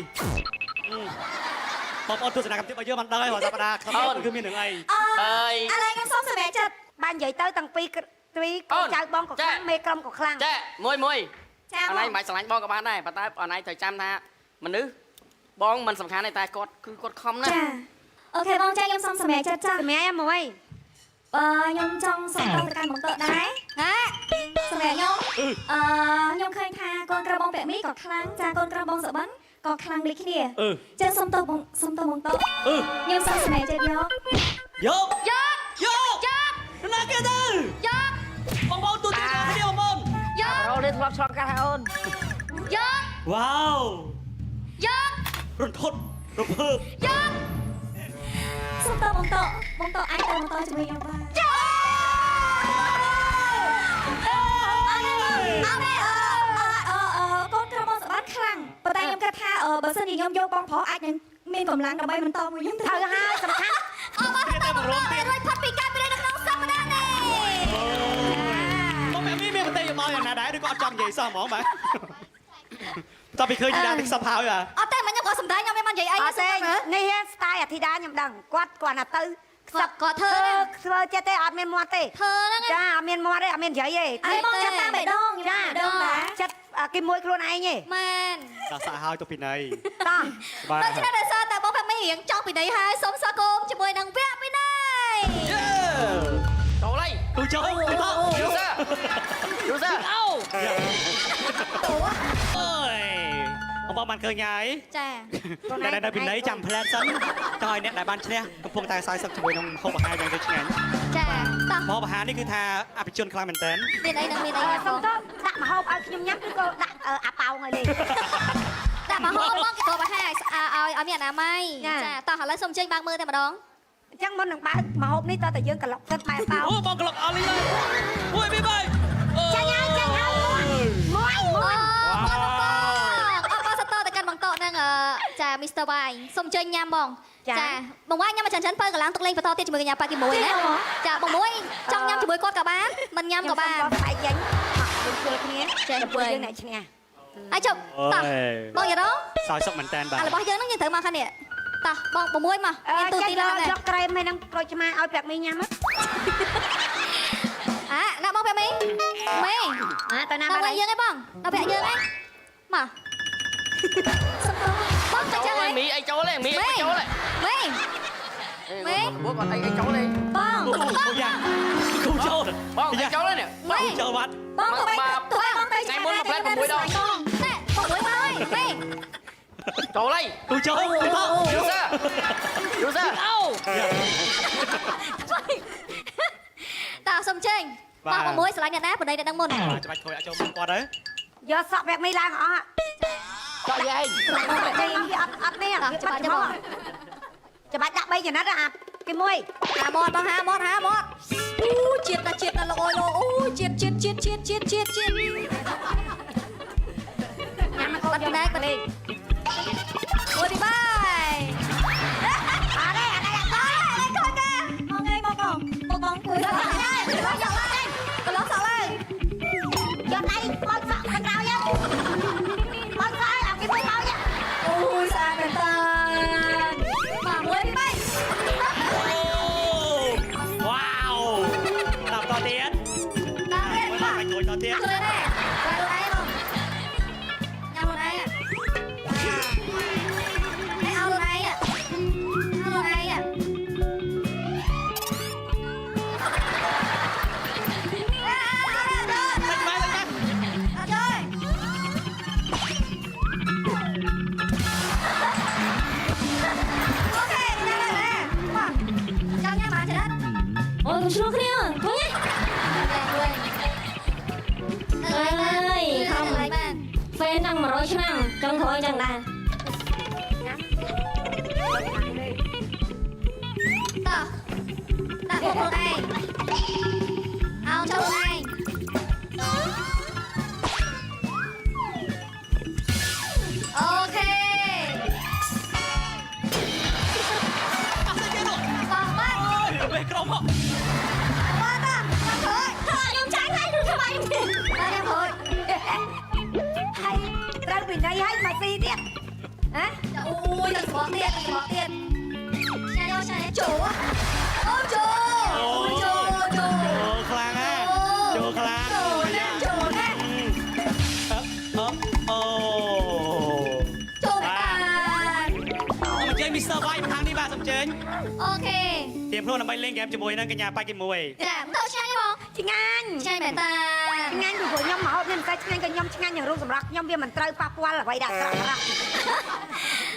បងប្អូនទស្សនាកម្មវិធីរបស់យើងបានដឹងហើយថាសប្តាហ៍ខ្ញុំគឺមាននឹងអី អឺ អើយ ឥឡូវខ្ញុំសូមសម្រេចចិត្ត បាននិយាយទៅតាំងពីពីកូនចៅបងក៏ខ្លាំងមេក្រុមក៏ខ្លាំង ចាមួយមួយ ចា អន បង ឯងមិនបាច់ស្រឡាញ់បងក៏បានដែរប៉ុន្តែអនឯងត្រូវចាំថាមនុស្សបងមិនសំខាន់ទេតែគាត់គឺគាត់ខំណាស់ ចាអូខេបងចាខ្ញុំសូមសម្រេចចិត្តចា សម្រាប់អីមួយ អឺខ្ញុំចង់សុំតទៅកាន់បងតដែរ ហា សម្រាប់ខ្ញុំអឺខ្ញុំឃើញថាកូនក្រុមបងពាក់មីក៏ខ្លាំងចាកូនក្រុមបងសុបិនក៏ខ្លាំងដូចគ្នា អឺ ចឹងសុំតបងសុំតបងត អឺ ខ្ញុំសូមសម្រេចចិត្តយក យក យក យក យក ណាគេទៅ យក បងប្អូនទូទាំងគ្នាបងប្អូន យករ ោនេះធ្លាប់ឆ្លងកាត់ហើយអូន យក វ៉ាវ យ រន្ធត់រំភើប យក សុំតបងតបងតអាចទៅបន្តជាមួយខ្ញុំបាន ចា អត់ទេអត់ទេអឺអឺអឺកូនក្រុមបងសុបិនខ្លាំងប៉ុន្តែខ្ញុំគិតថាបើសិនជាខ្ញុំយកបងប្រុសអាចនឹងមានកម្លាំងដើម្បីបន្តមួយខ្ញុំទៅ ត្រូវហើយសំខាន់ អបអរសាទរបងតរួចផុតពីការពិន័យនៅក្នុងសប្តាហ៍នេះ បងមីមានប្រទេសយោបល់យ៉ាងណាដែរឬក៏អត់ចង់និយាយសោះហ្មងបាទតើពីឃើញដាទឹកសពហើយបាទ អត់ទេមិនខ្ញុំក៏សំដែងខ្ញុំមិនបាននិយាយអី អត់ទេនេះស្ទាយអធិតាខ្ញុំដឹងគាត់គាត់ណាទៅ ខ្សឹបគាត់ធ្វើ ធ្វើចិត្តទេអត់មានមាត់ទេ ធ្វើហ្នឹង ចាអត់មានមាត់ទេអត់មាននិយាយទេ អើបងចាប់តាមបេះដូងខ្ញុំ ចា បេះដូងបាទ ចិត្តគេមួយខ្លួនឯងទេ មែន ដល់សាក់ហើយទៅពីណៃ តោះ បាទ ដូច្នេះដោយសារតែបងផាមីរៀងចង់ពីណៃហើយសូមស្វាគមន៍ជាមួយនឹងវគ្គពីណៃ ចូលហើយ ទូចូលទូត យូសើយូសើ អូអើយបង បងបានឃើញហើយ ចា អ្នកដែលនៅពីនៃចាំផ្លែតសិនចង់ឲ្យអ្នកដែលបានឈ្នះកំពុងតែសើសឹកជាមួយនឹងម្ហូបអាហារយ៉ាងទៅឆ្ងាញ់ ចាតោះ ម្ហូបអាហារនេះគឺថាអភិជនខ្លាំងមែនតើ មានអីនឹងមានអី សុំតដាក់ម្ហូបឲ្យខ្ញុំញ៉ាំឬក៏ដាក់អាប៉ោងឲ្យលេង ដាក់ម្ហូបបងគេក៏អាហារឲ្យឲ្យមានអនាម័យចាតោះឥឡូវសូមចេញបើកមើលតែម្ដង អញ្ចឹងមុននឹងបើកម្ហូបនេះតើតែយើងក្លុកទឹកបែបប៉ោង អូបងក្លុកអស់លីហើយមួយពីរបី ចាញ់ហើយចាញ់ហើយមួយមួយ អូបងបងសតទៅកាន់បងតហ្នឹងចា Mr. Y សូមចេញញ៉ាំបងចាបងវ៉ាញ៉ាំមកច្រើនច្រើនបើកន្លងទុកលេងបន្តទៀតជាមួយកញ្ញាប៉ាគីមួយណាចាបងមួយចង់ញ៉ាំជាមួយគាត់ក៏បានមិនញ៉ាំក៏បាន ខ្ញុំសុំស្បែកចេញមកយើងជល់គ្នាជាមួយយើងអ្នកឈ្នះ ហើយចុះតោះបងយ៉ារ៉ូ សើសុកមែនតើបាទ អារបស់យើងហ្នឹងយើងត្រូវមកខាងនេះតោះបង6មកមានទូទីឡងដែរ យកក្រែមហើយនឹងក្រូចឆ្មាឲ្យប្រាក់មីញ៉ាំ អាណាបងប្រាក់មីមី អាតើណា ដល់ បាន វគ្គយើងឯងបងដល់វគ្គយើងឯងមកបងទៅចឹង ចូលមីអីចូលទេមីអីចូលទេ មី មីបងគាត់អីអីចូលទេ បង អូយ៉ាគូចូល បងអីចូលទេនេះ មី ចូលបាត់ បងទៅទៅបងទៅ ថ្ងៃមុនមកផ្លែ6ដង ណែ6មកហើយមី ចូលហើយ គូចូលគូត user user អូ តោះសុំចេញបង6ឆ្លាញ់អ្នកណាបណ្ដៃអ្នកដឹងមុន បាទច្បាច់ខូចអត់ចូលមុខគាត់ទៅ យកសក់ប្រាក់មីឡើងអស់ ចောက်យាយ ចេញវាអត់អត់នេះវាបាត់ច្មោះច្បាច់ដាក់3ចំណិតអាគេមួយ ហាមាត់បងហាមាត់ហាមាត់អូជាតិតាជាតិតាលោកអើយលោកអូជាតិជាតិជាតិជាតិជាតិជាតិជាតិ ញ៉ាំមក បាត់ផ្នែកបាត់លេងអូឌីបាយ អត់ទេអត់ទេអត់ អត់ខូចកា មកឯងមកបងមកបងគួយ កន្លោះសក់ឡើងកន្លោះសក់ឡើង យកដៃបោចសក់ខាងក្រោយយើងបោចសក់ឲ្យអាគេមួយបោច អូយស្អាតមែនតើមកមួយពីរបី អូវ៉ាវតាមតទៀត តាមទៀត បាច់ខូចតទៀត ជួយដែរជួយខ្លួនឯងបងញ៉ាំខ្លួនឯងឯងเอาខ្លួនឯងเอาខ្លួនឯង បាច់បាច់បាច់ អត់ជួយអូខេញ៉ាំហើយណាមកចង់ញ៉ាំបានច្រើន អូយកុំឆ្លោះគ្នាឃើញ វិញ អើយខំ ខំបាន ហ្វេនតាំង100ឆ្នាំចង់ក្រោយចឹងដែរ តោះដាក់ពួកខ្លួនឯងអោចូលខ្លួនឯងអូខេបងបាត់ វេក្រុមហ៎ បាត់តាបាត់ហើយ ខ្ញុំចាញ់ហើយខ្ញុំធ្វើខ្ញុំទេ បាត់ហើយ ហើយត្រូវវិន័យហើយមកស៊ីទៀតហ៎ អូយនឹងស្បកទៀតនឹងស្បកទៀតឆាយកឆាចូលអូចូលចូលចូល ចូលខ្លាំងណាស់ចូលខ្លាំង ចូលណាស់ចូលណាស់ អូអូ ចូលបាន សូមអញ្ជើញ Mr. White មកខាងនេះបាទសូមអញ្ជើញ អូខេ ត្រៀមខ្លួនដើម្បីលេងហ្គេមជាមួយនឹងកញ្ញាប៉ាច់គីមួយ ចាទៅឆ្ងាញ់បង ឆ្ងាញ់ ឆ្ងាញ់មែនតា ឆ្ងាញ់ពីព្រោះខ្ញុំមកហូបនេះមិនតែឆ្ងាញ់ក៏ខ្ញុំឆ្ងាញ់យ៉ាងរូបសម្រាប់ខ្ញុំវាមិនត្រូវប៉ះពាល់អ្វីដល់ស្រស់ស្រស់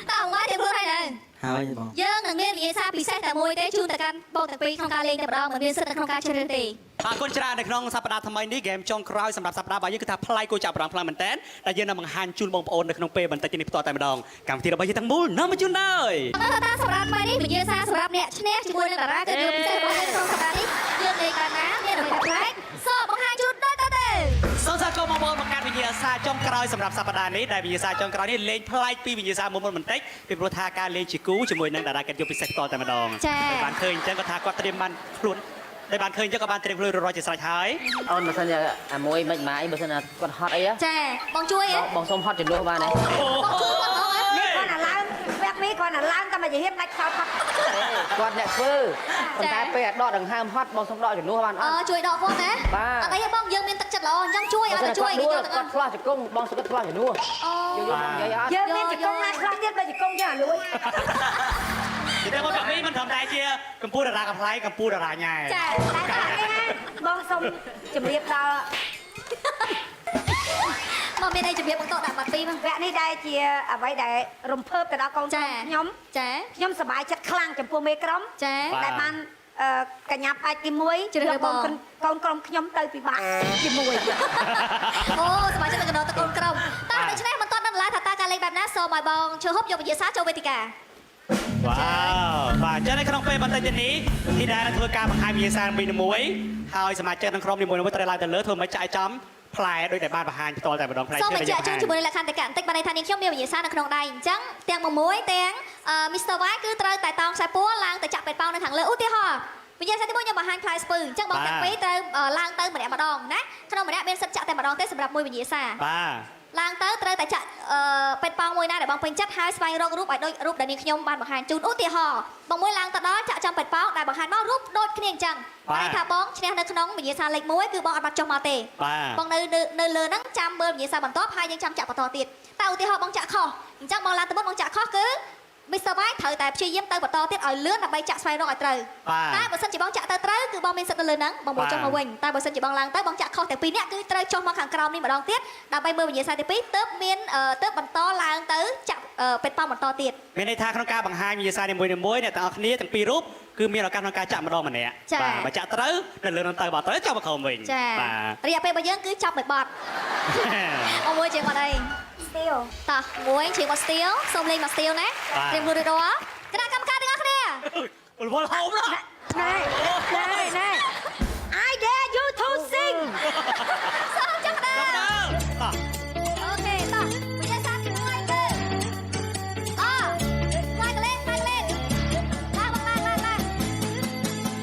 តើអង្គត្រៀមខ្លួនហើយនៅ ហើយបង យើងនឹងមានវិញ្ញាសាពិសេសតែមួយទេជូនទៅកាន់បងទាំងពីរក្នុងការលេងតែម្ដងមិនមានសិទ្ធិនៅក្នុងការជ្រើសរើសទេ អរគុណច្រើននៅក្នុងសប្តាហ៍ថ្មីនេះហ្គេមចុងក្រោយសម្រាប់សប្តាហ៍របស់យើងគឺថាប្លែកគួរចាប់អារម្មណ៍ខ្លាំងមែនតើដែលយើងនឹងបង្ហាញជូនបងប្អូននៅក្នុងពេលបន្តិចនេះផ្ទាល់តែម្ដងកម្មវិធីរបស់យើងទាំងមូលនាំមកជូនដោយ តើតាសម្រាប់ថ្មីនេះវិញ្ញាសាសម្រាប់អ្នកឈ្នះជាមួយនឹងតារាគឺពិសេសរបស់យើងក្នុងសប្តាហ៍នេះយើងលេងបានណាមានអ្វីប្លែកសូមបង្ហាញជូនដល់តទៅ សូមស្វាគមន៍បងប្អូនមកកាន់វិញ្ញាសាចុងក្រោយសម្រាប់សប្តាហ៍នេះដែលវិញ្ញាសាចុងក្រោយនេះលេងប្លែកពីវិញ្ញាសាមុនមុនបន្តិចពីព្រោះថាការលេងជាគូជាមួយនឹងតារាកិត្តិយសពិសេសផ្ទាល់តែម្ដងបានឃើញអញ្ចឹងគាត់ថាគាត់ត្រៀមបានខ្លួនដែលបានឃើញអញ្ចឹងក៏បានត្រៀមខ្លួនរួចរាល់ជាស្រេចហើយ អូនបើសិនជាអាមួយមិនម៉ាអីបើសិនណាគាត់ហត់អីហ៎ ចាបងជួយហ៎ បងសុំហត់ចំនួនបានទេ បងជួយគាត់ហ្មងហ៎ នេះគាត់ណាឡើងវគ្គនេះគាត់ណាឡើងតែមកជាហ៊ានដាច់ខោផាត់ គាត់អ្នកធ្វើប៉ុន្តែពេលដកដង្ហើមហត់បងសុំដកចំនួនបានអ អឺ ត់ ជួយដកគាត់ណា បាទ អត់អីទេបងយើងមានទឹកចិត្តល្អអញ្ចឹងជួយឲ្យតែជួយគេយកទាំងអ គាត់ ស់ ឆ្លោះជង្គង់បងសុំគាត់ឆ្លោះចំនួន អូ យើងយកនិយាយអត់ យើងមានជង្គង់ណាខ្លះទៀតបើជង្គង់យើងអាលួយ តែបងកាមីមិនត្រឹមតែជាកម្ពុជាតារាកំប្លែងកម្ពុជាតារាញ៉ែ ចា តែតនេះណាបងសូមជម្រាបដល់ មកមានអីជំរាបបន្តដាក់បាត់ពីរមក វគ្គនេះដែរជាអ្វីដែលរំភើបទៅដល់កូន ចា ខ្ញុំ ចា ខ្ញុំសប្បាយចិត្តខ្លាំងចំពោះមេក្រុម ចា ដែលបានកញ្ញាផ្អែកទី1 ជ្រើសរើសបង កូនក្រុមខ្ញុំទៅពិបាកជាមួយ អូសប្បាយចិត្តទៅកណ្ដោតកូនក្រុមតោះដូច្នេះមិនទាន់ដឹងឡើយថាតើការលេងបែបណាសូមឲ្យបងឈើហូបយកវិញ្ញាសាចូលវេទិកា វ៉ាវបាទអញ្ចឹងនៅក្នុងពេលបន្តិចទៀតនេះធីតានឹងធ្វើការបង្ហាញវិញ្ញាសាមួយៗហើយសមាជិកក្នុងក្រុមនីមួយៗត្រូវឡើងទៅលើធ្វើមិនចាក់ឲ្យចំផ្លែដូចតែបានបង្ហាញផ្ទាល់តែម្ដងផ្លែ សូមបញ្ជាក់ ដែល ជូនជាមួយនឹងលក្ខន្តិកៈបន្តិចបានន័យថានាងខ្ញុំមានវិញ្ញាសានៅក្នុងដៃអញ្ចឹងទាំងមួយទាំង Mr. Y គឺត្រូវតែតោងខ្សែពួរឡើងទៅចាក់ពេទ្យប៉ោងនៅខាងលើឧទាហរណ៍វិញ្ញាសាទី1ខ្ញុំបង្ហាញផ្លែស្ពឺអញ្ចឹងបងទាំងពីរត្រូវឡើងទៅម្នាក់ម្ដងណាក្នុងម្នាក់មានសិទ្ធិចាក់តែម្ដងទេសម្រាប់មួយវិញ្ញាសា បាទ ឡើងទៅត្រូវតែចាក់ពេទ្យប៉ោងមួយណាដែលបងពេញចិត្តហើយស្វែងរករូបឲ្យដូចរូបដែលនាងខ្ញុំបានបង្ហាញជូនឧទាហរណ៍បងមួយឡើងទៅដល់ចាក់ចំពេទ្យប៉ោងដែលបង្ហាញមករូបដូចគ្នាអញ្ចឹងបានន័យថាបងឈ្នះនៅក្នុងវិញ្ញាសាលេខ1គឺបងអត់បាត់ចុះមកទេ បាទ បងនៅនៅលើហ្នឹងចាំមើលវិញ្ញាសាបន្ទាប់ហើយយើងចាំចាក់បន្តទៀតតែឧទាហរណ៍បងចាក់ខុសអញ្ចឹងបងឡើងទៅមុនបងចាក់ខុសគឺ Mr. White ត្រូវតែព្យាយាមទៅបន្តទៀតឲ្យលឿនដើម្បីចាក់ស្វែងរកឲ្យត្រូវ បាទ តែបើសិនជាបងចាក់ទៅត្រូវគឺបងមានសិទ្ធិនៅលើហ្នឹងបងមកចុះមកវិញតែបើសិនជាបងឡើងទៅបងចាក់ខុសតែពីរនាក់គឺត្រូវចុះមកខាងក្រោមនេះម្ដងទៀតដើម្បីមើលវិញ្ញាសាទី2ទើបមានទើបបន្តឡើងទៅចាក់ពេទ្យប៉ោងបន្តទៀត មានន័យថាក្នុងការបង្ហាញវិញ្ញាសានីមួយៗអ្នកទាំងអស់គ្នាទាំងពីររូបគឺមានឱកាសក្នុងការចាក់ម្ដងម្នាក់បាទបើចាក់ត្រូវនៅលើនឹងទៅបើត្រូវចុះមកក្រោមវិញ ចា បាទ រយៈពេលរបស់យើងគឺចប់មួយបទអមួយជាងបាត់អី ស្ទៀវ តោះមួយជាងបាត់ស្ទៀវសូមលេងមកស្ទៀវណាត្រៀមរួចរាល់គណៈកម្មការទាំងអស់គ្នា វល់ហោមណាស់ ណែណែណែ I dare you to sing សូមចាប់ផ្ដើម តោះ អូខេតោះវិញ្ញាសាទី1គឺអផ្លែកលេនផ្លែកលេនឡើងបងឡើងឡើងឡើងអ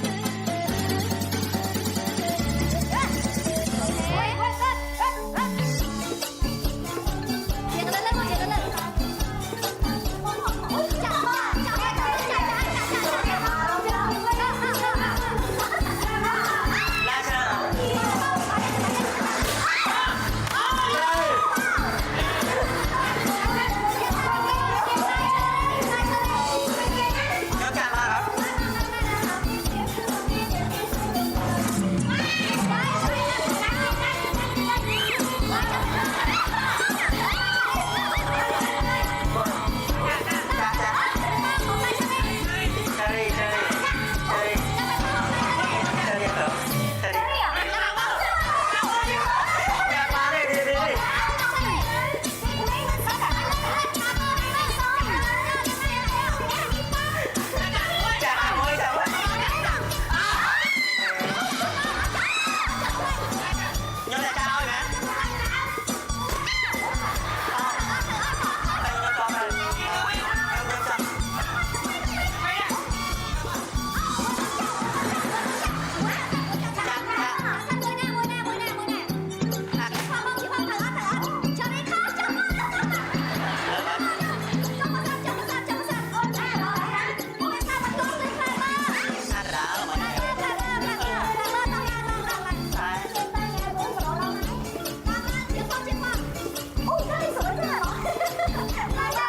ូខេជាងលើលើជាងលើចាក់ចាក់ចាក់ចាក់ចាក់ចាក់ ឡាចាខ្ញុំចាក់ឡាครับ ចារីចារីចារីចារីទៅចារីយ៉ាឡារីរីរីចាមួយចាមួយខ្ញុំចាក់ឲ្យណាតែខ្ញុំតទៅខ្ញុំចាក់ ណ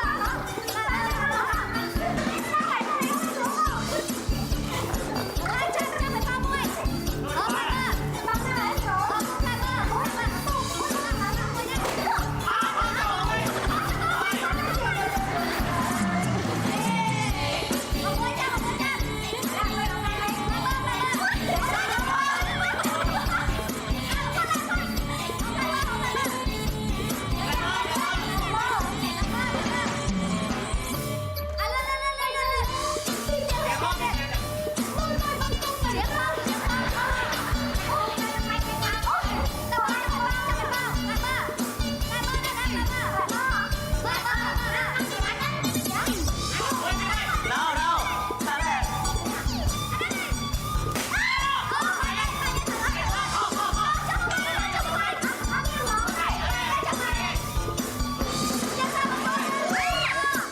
ៅណៅតារ៉េ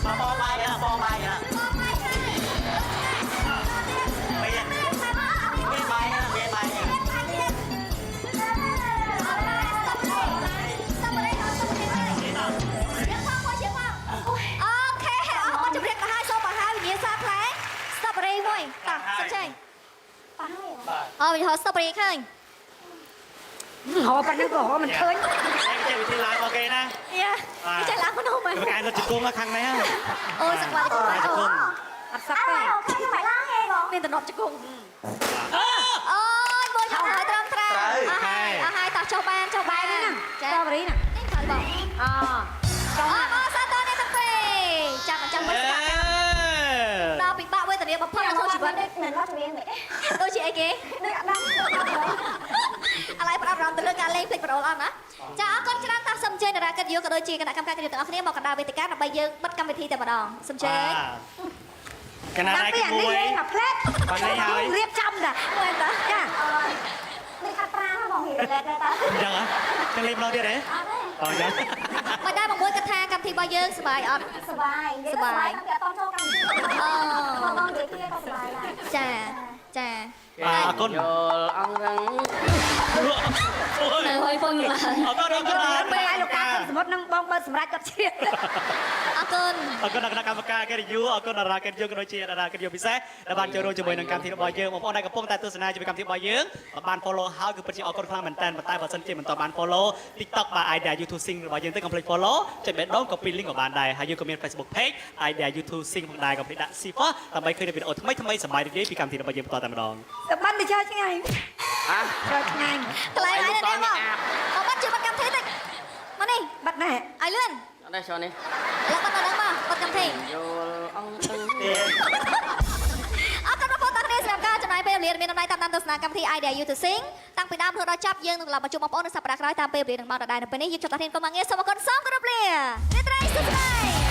បងបងបាយបងបាយមានមានបាយមានបាយ អូខេអរគុណជម្រាបមកហើយសូមបង្ហាញវិញ្ញាសាផ្លែស្តបរីមួយតោះសុំចេញអូវិញ្ញាស្តបរីឃើញ ហៅប៉ុណ្ណឹងក៏ហៅមិនឃើញ ចេះវិធីឡើងរបស់គេណា យ៉ាចេះឡើងភ្នំហ៎ គេអានជង្គង់ខាងនេះ អូយសង្វាក់ជង្គង់ ជង្គង់ អត់សឹកទេ ខ្ញុំមិនឡើងទេបង មានតំណប់ជង្គង់អូយមួយចុះហើយត្រឹមត្រូវអស់ហើយអស់ហើយតោះចុះបានចុះបាន ណា ចា ស្ទ្របេរីណា នេះត្រូវបង អ អបអរសាទរអ្នកទាំងពីរចាំបញ្ចាំវិសកម្មដល់ពិបាកវេទនាបំផុតនៅក្នុងជីវិត មិនរត់ចម្រៀងទេ ដូចជាអីគេ ដូចអត់ដឹង ឥឡូវផ្ដោតអារម្មណ៍ទៅលើការលេងភ្លេចប្រូលអស់ណាចាអរគុណច្រើនតាសូមអញ្ជើញតារាកិត្តិយសក៏ដូចជាគណៈកម្មការកិត្តិយសទាំងអស់គ្នាមកកណ្ដាលវេទិកាដើម្បីយើងបិទកម្មវិធីតែម្ដងសូមអញ្ជើញ កណា តាំង ដៃទី ពីអានេះលេង 1 មកផ្លែត បានលេងហើយ រៀបចំតា មែនតា ចា មិនខាត់ប្រាហ្មងរៀបលែកដែរតា អញ្ចឹងហ៎ចឹងលេងម្ដងទៀតទេ អត់ទេ អញ្ចឹង មិនដែរបងមួយគិតថាកម្មវិធីរបស់យើងសប្បាយអត់ សបាយនិយាយទៅសបាយតាំងពីអត់តចូលកម្មវិធី អូ បងបងនិយាយគ្នាក៏សបាយដែរ ចាចា បាទអរគុណ យល់អង្គរឹង នៅហើយពងឡើយ អរគុណអរគុណ ពេលឲ្យលោកតាសមុទ្រនឹងបងបើសម្រាប់គាត់ជ្រៀង អរគុណ អរគុណដល់គណៈកម្មការកិត្តិយសអរគុណតារាកិត្តិយសក៏ដូចជាតារាកិត្តិយសពិសេសដែលបានចូលរួមជាមួយនឹងកម្មវិធីរបស់យើងបងប្អូនដែលកំពុងតែទស្សនាជាមួយកម្មវិធីរបស់យើងបាន follow ហើយគឺពិតជាអរគុណខ្លាំងមែនតើប៉ុន្តែបើសិនជាមិនទាន់បាន follow TikTok បាទ Idea YouTube Sing របស់យើងទៅកុំភ្លេច follow ចុចបេះដូង copy link ក៏បានដែរហើយយើងក៏មាន Facebook page Idea YouTube Sing ផងដែរកុំភ្លេចដាក់ C ផងដើម្បីឃើញវីដេអូថ្មីៗសប្បាយរីករាយពីកម្មវិធីរបស់យើងបន្តតែម្ដង សបិនទៅចូលឆ្ងាយ ហ៎ ចូលឆ្ងាយ កន្លែងហើយនេះមកមកបាត់ជួយបាត់កម្មវិធីតិចមកនេះ បាត់ណែ ឲ្យលឿន អត់ទេចូលនេះ ឥឡូវបាត់ដល់ហ្នឹងមកបាត់កម្មវិធី យល់អង្គរឹង អរគុណបងប្អូនទាំងគ្នាសម្រាប់ការចំណាយពេលវេលាមានតម្លៃតាមដានទស្សនាកម្មវិធី Idea You to Sing តាំងពីដើមរហូតដល់ចប់យើងនឹងត្រឡប់មកជួបបងប្អូននៅសប្តាហ៍ក្រោយតាមពេលវេលានឹងម៉ោងដដែលនៅពេលនេះយើងជួបតាធានគុំងាសូមអរគុណសូមគោរពលារាត្រីសុខសប្បាយ។